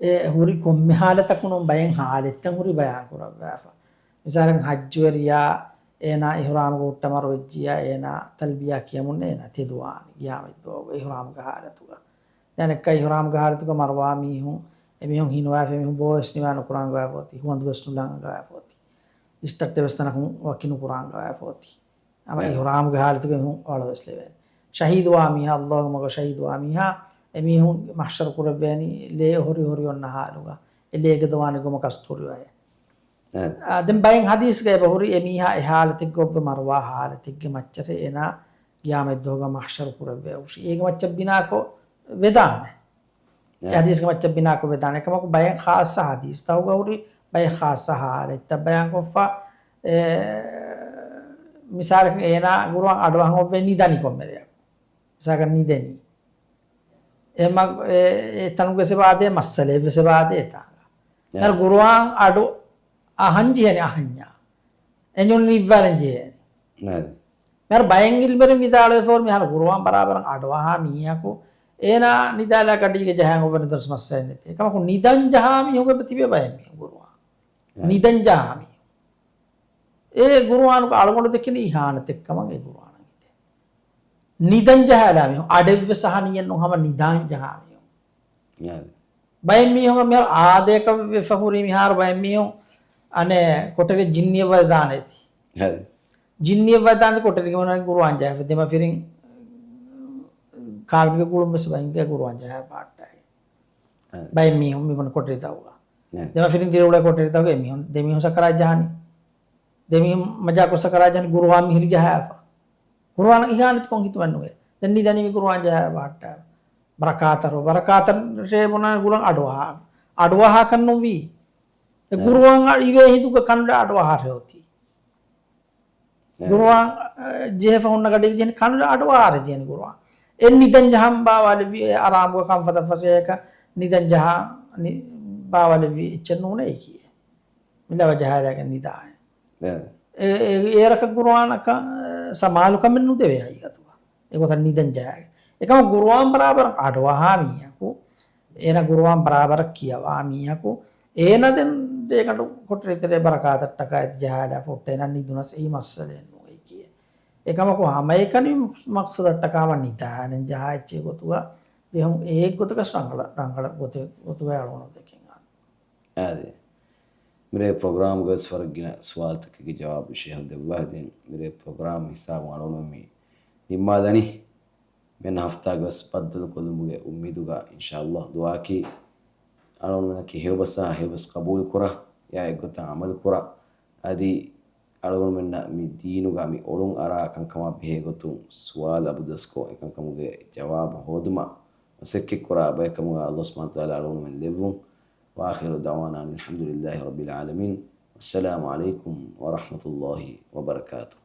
އެ ހުރި ކޮންމެ ޙާލަތަކުން ބައެއް ޙާލަތްތައް ހުރި ބަޔާން ކުރައްވާފަ. މިސާލަކަށް ޙައްޖުވެރިޔާ އޭނާ އިޙްރާމުގަ ހުއްޓަ މަރުވެއްޖިއްޔާ އޭނާ ތަލްބިޔާ ކިޔަމުންނޭ އޭނާ ތެދުވާނެ ޤިޔާމަތްދުވަހުގަ އިޙްރާމުގެ ޙާލަތުގަ. ދެން އަނެއްކާ އިޙްރާމުގެ ޙާލަތުގަ މަރުވާ މީހުން، އެމީހުން ހީނުވާފަ އެމީހުން ބޯވެސް ނިވާ ނުކުރާން ގޮވާފަ އޮތީ، ހުވަނދުވެސް ނުލާން ގޮވާފަ އޮތީ. އިސްތައްޓެވެސް ތަނަކުން ވަކި ނުކުރާން ގޮވާފަ އޮތީ. ހަމަ އެ. އިޙްރާމުގެ ޙާލަތުގައި މީހުން އަޅުވެސް ލެވޭނެ. ޝަހީދުވާ މީހާ، ﷲގެ މަގަށް ޝަހީދުވާ މީހާ، އެމީހުން މަޙްޝަރު ކުރެއްވޭނީ ލޭ ހުރި ހުރި އޮންނަ ޙާލުގަ. އެ ލޭގެ ދޮވާނެ ގޮމަ ކަސްތޫރި ވަޔެއް. އެ. އާ، ދެން ބައެއް ޙަދީޘްގަ އެބަ ހުރި އެ މީހާ އެ ޙާލަތެއްގަ އޮއްވެ މަރުވާ ޙާލަތެއްގެ މައްޗަށް އޭނާ ޤިޔާމަތްދުވަހުގަ މަޙްޝަރު ކުރެއްވޭ ހުށި. އޭގެ މައްޗަށް ބިނާކޮށް ވެދާނެ. އެ އެ. ޙަދީޘްގެ މައްޗަށް ބިނާކޮށް ވެދާނެ. އެކަމަކު ބައެއް ޚާއްޞަ ޙަދީޘްތަކުގަ ހުރި ބައެއް ޚާއްޞަ ޙާލަތްތައް ބަޔާންކޮށްފަ، އެ، މިސާލަކަށް އޭނާ ޤުރުއާން އަޑުއަހަން އޮއްވެ ނިދަނީ ކޮންމެ ރެޔަކު. މިސާލަކަށް ނިދެނީ. އެ މަ-، އެ، އެ ތަނުގެ ސެބާދޭ މައްސަލައެއް ވެސް އެބާދޭ ތާނގަ. މިހާރު ގުރުއާން އަޑު އަހަން ޖެހޭނެ އަހަންޏާ. އެންޖުން ނިއްވާލަން ޖެހޭނެ. ނާދި. މިހާރު ބައެއް އިލްމުވެރިން ވިދާޅުވެފަ ހުރި މިހާރު ގުރުއާން ބަރާބަރަށް އަޑުއަހާ މީހަކު އޭނާ ނިދާލާ ގަޑީގަ ޖަހާ އޮވެން ދުވަސް މައްސަލައެއް ނެތޭ. އެކަމަކު ނިދަން ޖަހާ މީހުން އެބަ ތިބޭ ބައެއް މީހުން ގުރުއާން. ނާދި. ނިދަން ޖަހާ މީހުން. އެ ގުރުއާނުގަ އަޅުގަނޑު ދެކެނީ އިހާނަތެއްކަމަށް އެ ގުރުއާނަށް އިނދެ. ނިދަން ޖަހާލާ މީހުން އަޑެއްވެސް އަހަނިއެއް ނޫން ހަމަ ނިދާން ޖަހާ މީހުން. ނާދި. ބައެއް މީހުން މިހާރު އާދަޔަކަށް ވެފަ ހުރި މިހާރު ބައެއް މީހުން އަނެއް ކޮޓަރި ޖިންނިއެއް ވަދާނެތި. ނާދި. ޖިންނިއެއް ވަދާނެ ކޮޓަރި ގުރުއާން ޖަހާފަ ދެމަފިރިން ކާވެނިގެ ގުޅުން ވެސް ބައިންގެ ގުރުއާން ޖަހާ ޕާޓްޓާގެ. ނާދި. ބައެއް މީހުން މިބުނަ ކޮޓަރި ތައުގަ. ނާދި. ދެމަފިރިން ދިރިއުޅޭ ކޮޓަރި ތައުގަ އެމީހުން ދެމީހުން ސަކަރާތް ޖަހާނީ. ދެމީހުން މަޖާކޮށް ސަކަރާތް ޖަހާނީ ގުރުއާން މިހިރި ޖަހާފަ. ގުރުއާން އިހާނެތިކޮށް ހިތުމެއް ނުވޭ. ދެން ނިދަނީ މި ގުރުއާން ޖަހާ ބަހައްޓާ. ބަރަކާތަށް ރޯ. ބަރަކާތަށް ރޭ ބުނާ ގުރުއާން އަޑުއަހާ. އަޑުއަހާކަށް ނުވީ. އެ ނާދި. ގުރުއާން އަ-، އިވޭ ހިނދުގަ ކަނޑަށް އަޑުއަހާ ރޭ އޮތީ. ނާދި. ގުރުއާން، އަ، ޖެހިފަ ހުންނަ ގަޑީގަ ޖެހެނީ ކަނޑަށް އަޑުއަހާ ރޭ ޖެހެނީ ގުރުއާން. އެ ނިދަން ޖަހަން ބާވާލެއްވި އެ އަރާމުގަ ކަންފަތަށް ފަސޭހަކަށް ނިދަން ޖަހާ ނި-، ބާވާލެއްވި އެއްޗެއް ނޫނޭ އެކީ. މި ލަވަ ޖަހާލާގެން ނިދާނެ. އެ. އެ، އެ، އޭރަކަށް ގުރުއާނަކަށް ސަމާލުކަމެއް ނުދެވޭ ހަގީގަތުގަ. އެގޮތަށް ނިދަން ޖަހާގެން. އެކަމަކު ގުރުއާން ބަރާބަރަށް އަޑުއަހާ މީހަކު، އޭނަ ގުރުއާން ބަރާބަރަށް ކިޔަވާ މީހަކު، އޭނަ ދެން ރޭގަނޑު ކޮޓަރި ތެރޭ ބަރަކާތަށްޓަކާ އެތި ޖަހާލާ ފޮއްޓަ އޭނަ ނިދުނަސް އެއީ މައްސަލައެއް ނޫން އެކީ. އެކަމަކު ހަމައެކަނި މަޤްޞަދަށްޓަކާ ހަމަ ނިދާނެން ޖަހާ އެއްޗެއް ގޮތުގަ ދެހުން އެއް ގޮތަކަށް ރަނގަޅަށް، ރަނގަޅަށް ގޮތެއް، ގޮތުގައި އަޅުގަނޑު ދެކެން އާން. އާދެ. މިރޭ ޕްރޮގްރާމްގަވެސް ވަރަށް ގިނަ ސުވާލުތަކެއްގެ ޖަވާބު ޝޭހުން ދެއްވާ. ދެން މިރޭ ޕްރޮގްރާމް ހިސާބުން އަޅުގަނޑު މި ނިންމާލަނީ. މިއަންނަ ހަފްތާގަވެސް ބައްދަލުކޮށްލުމުގެ އުއްމީދުގަ އިންޝާﷲ ދުޢާއަކީ އަޅުގަނޑުމެންނަކީ ހެޔޮބަސްއާ ހެޔޮބަސް ޤަބޫލުކުރާ، އެއާ އެއްގޮތަށް ޢަމަލުކުރާ. އަދި އަޅުގަނޑުމެންނަށް މި ދީނުގަ މި އޮޅުން އަރާ ކަންކަމާ ބެހޭ ގޮތުން ސުވާލު އަބަދުވެސްކޮށް އެކަންކަމުގެ ޖަވާބު ހޯދުމަށް މަސައްކަތްކުރާ ބައެއްކަމުގަ ﷲ ސުބްޙާނަހޫ ވަތަޢާލާ އަޅުގަނޑުމެން ލެއްވުން. وآخر دعوانا أن الحمد لله رب العالمين. والسلام عليكم ورحمة الله وبركاته.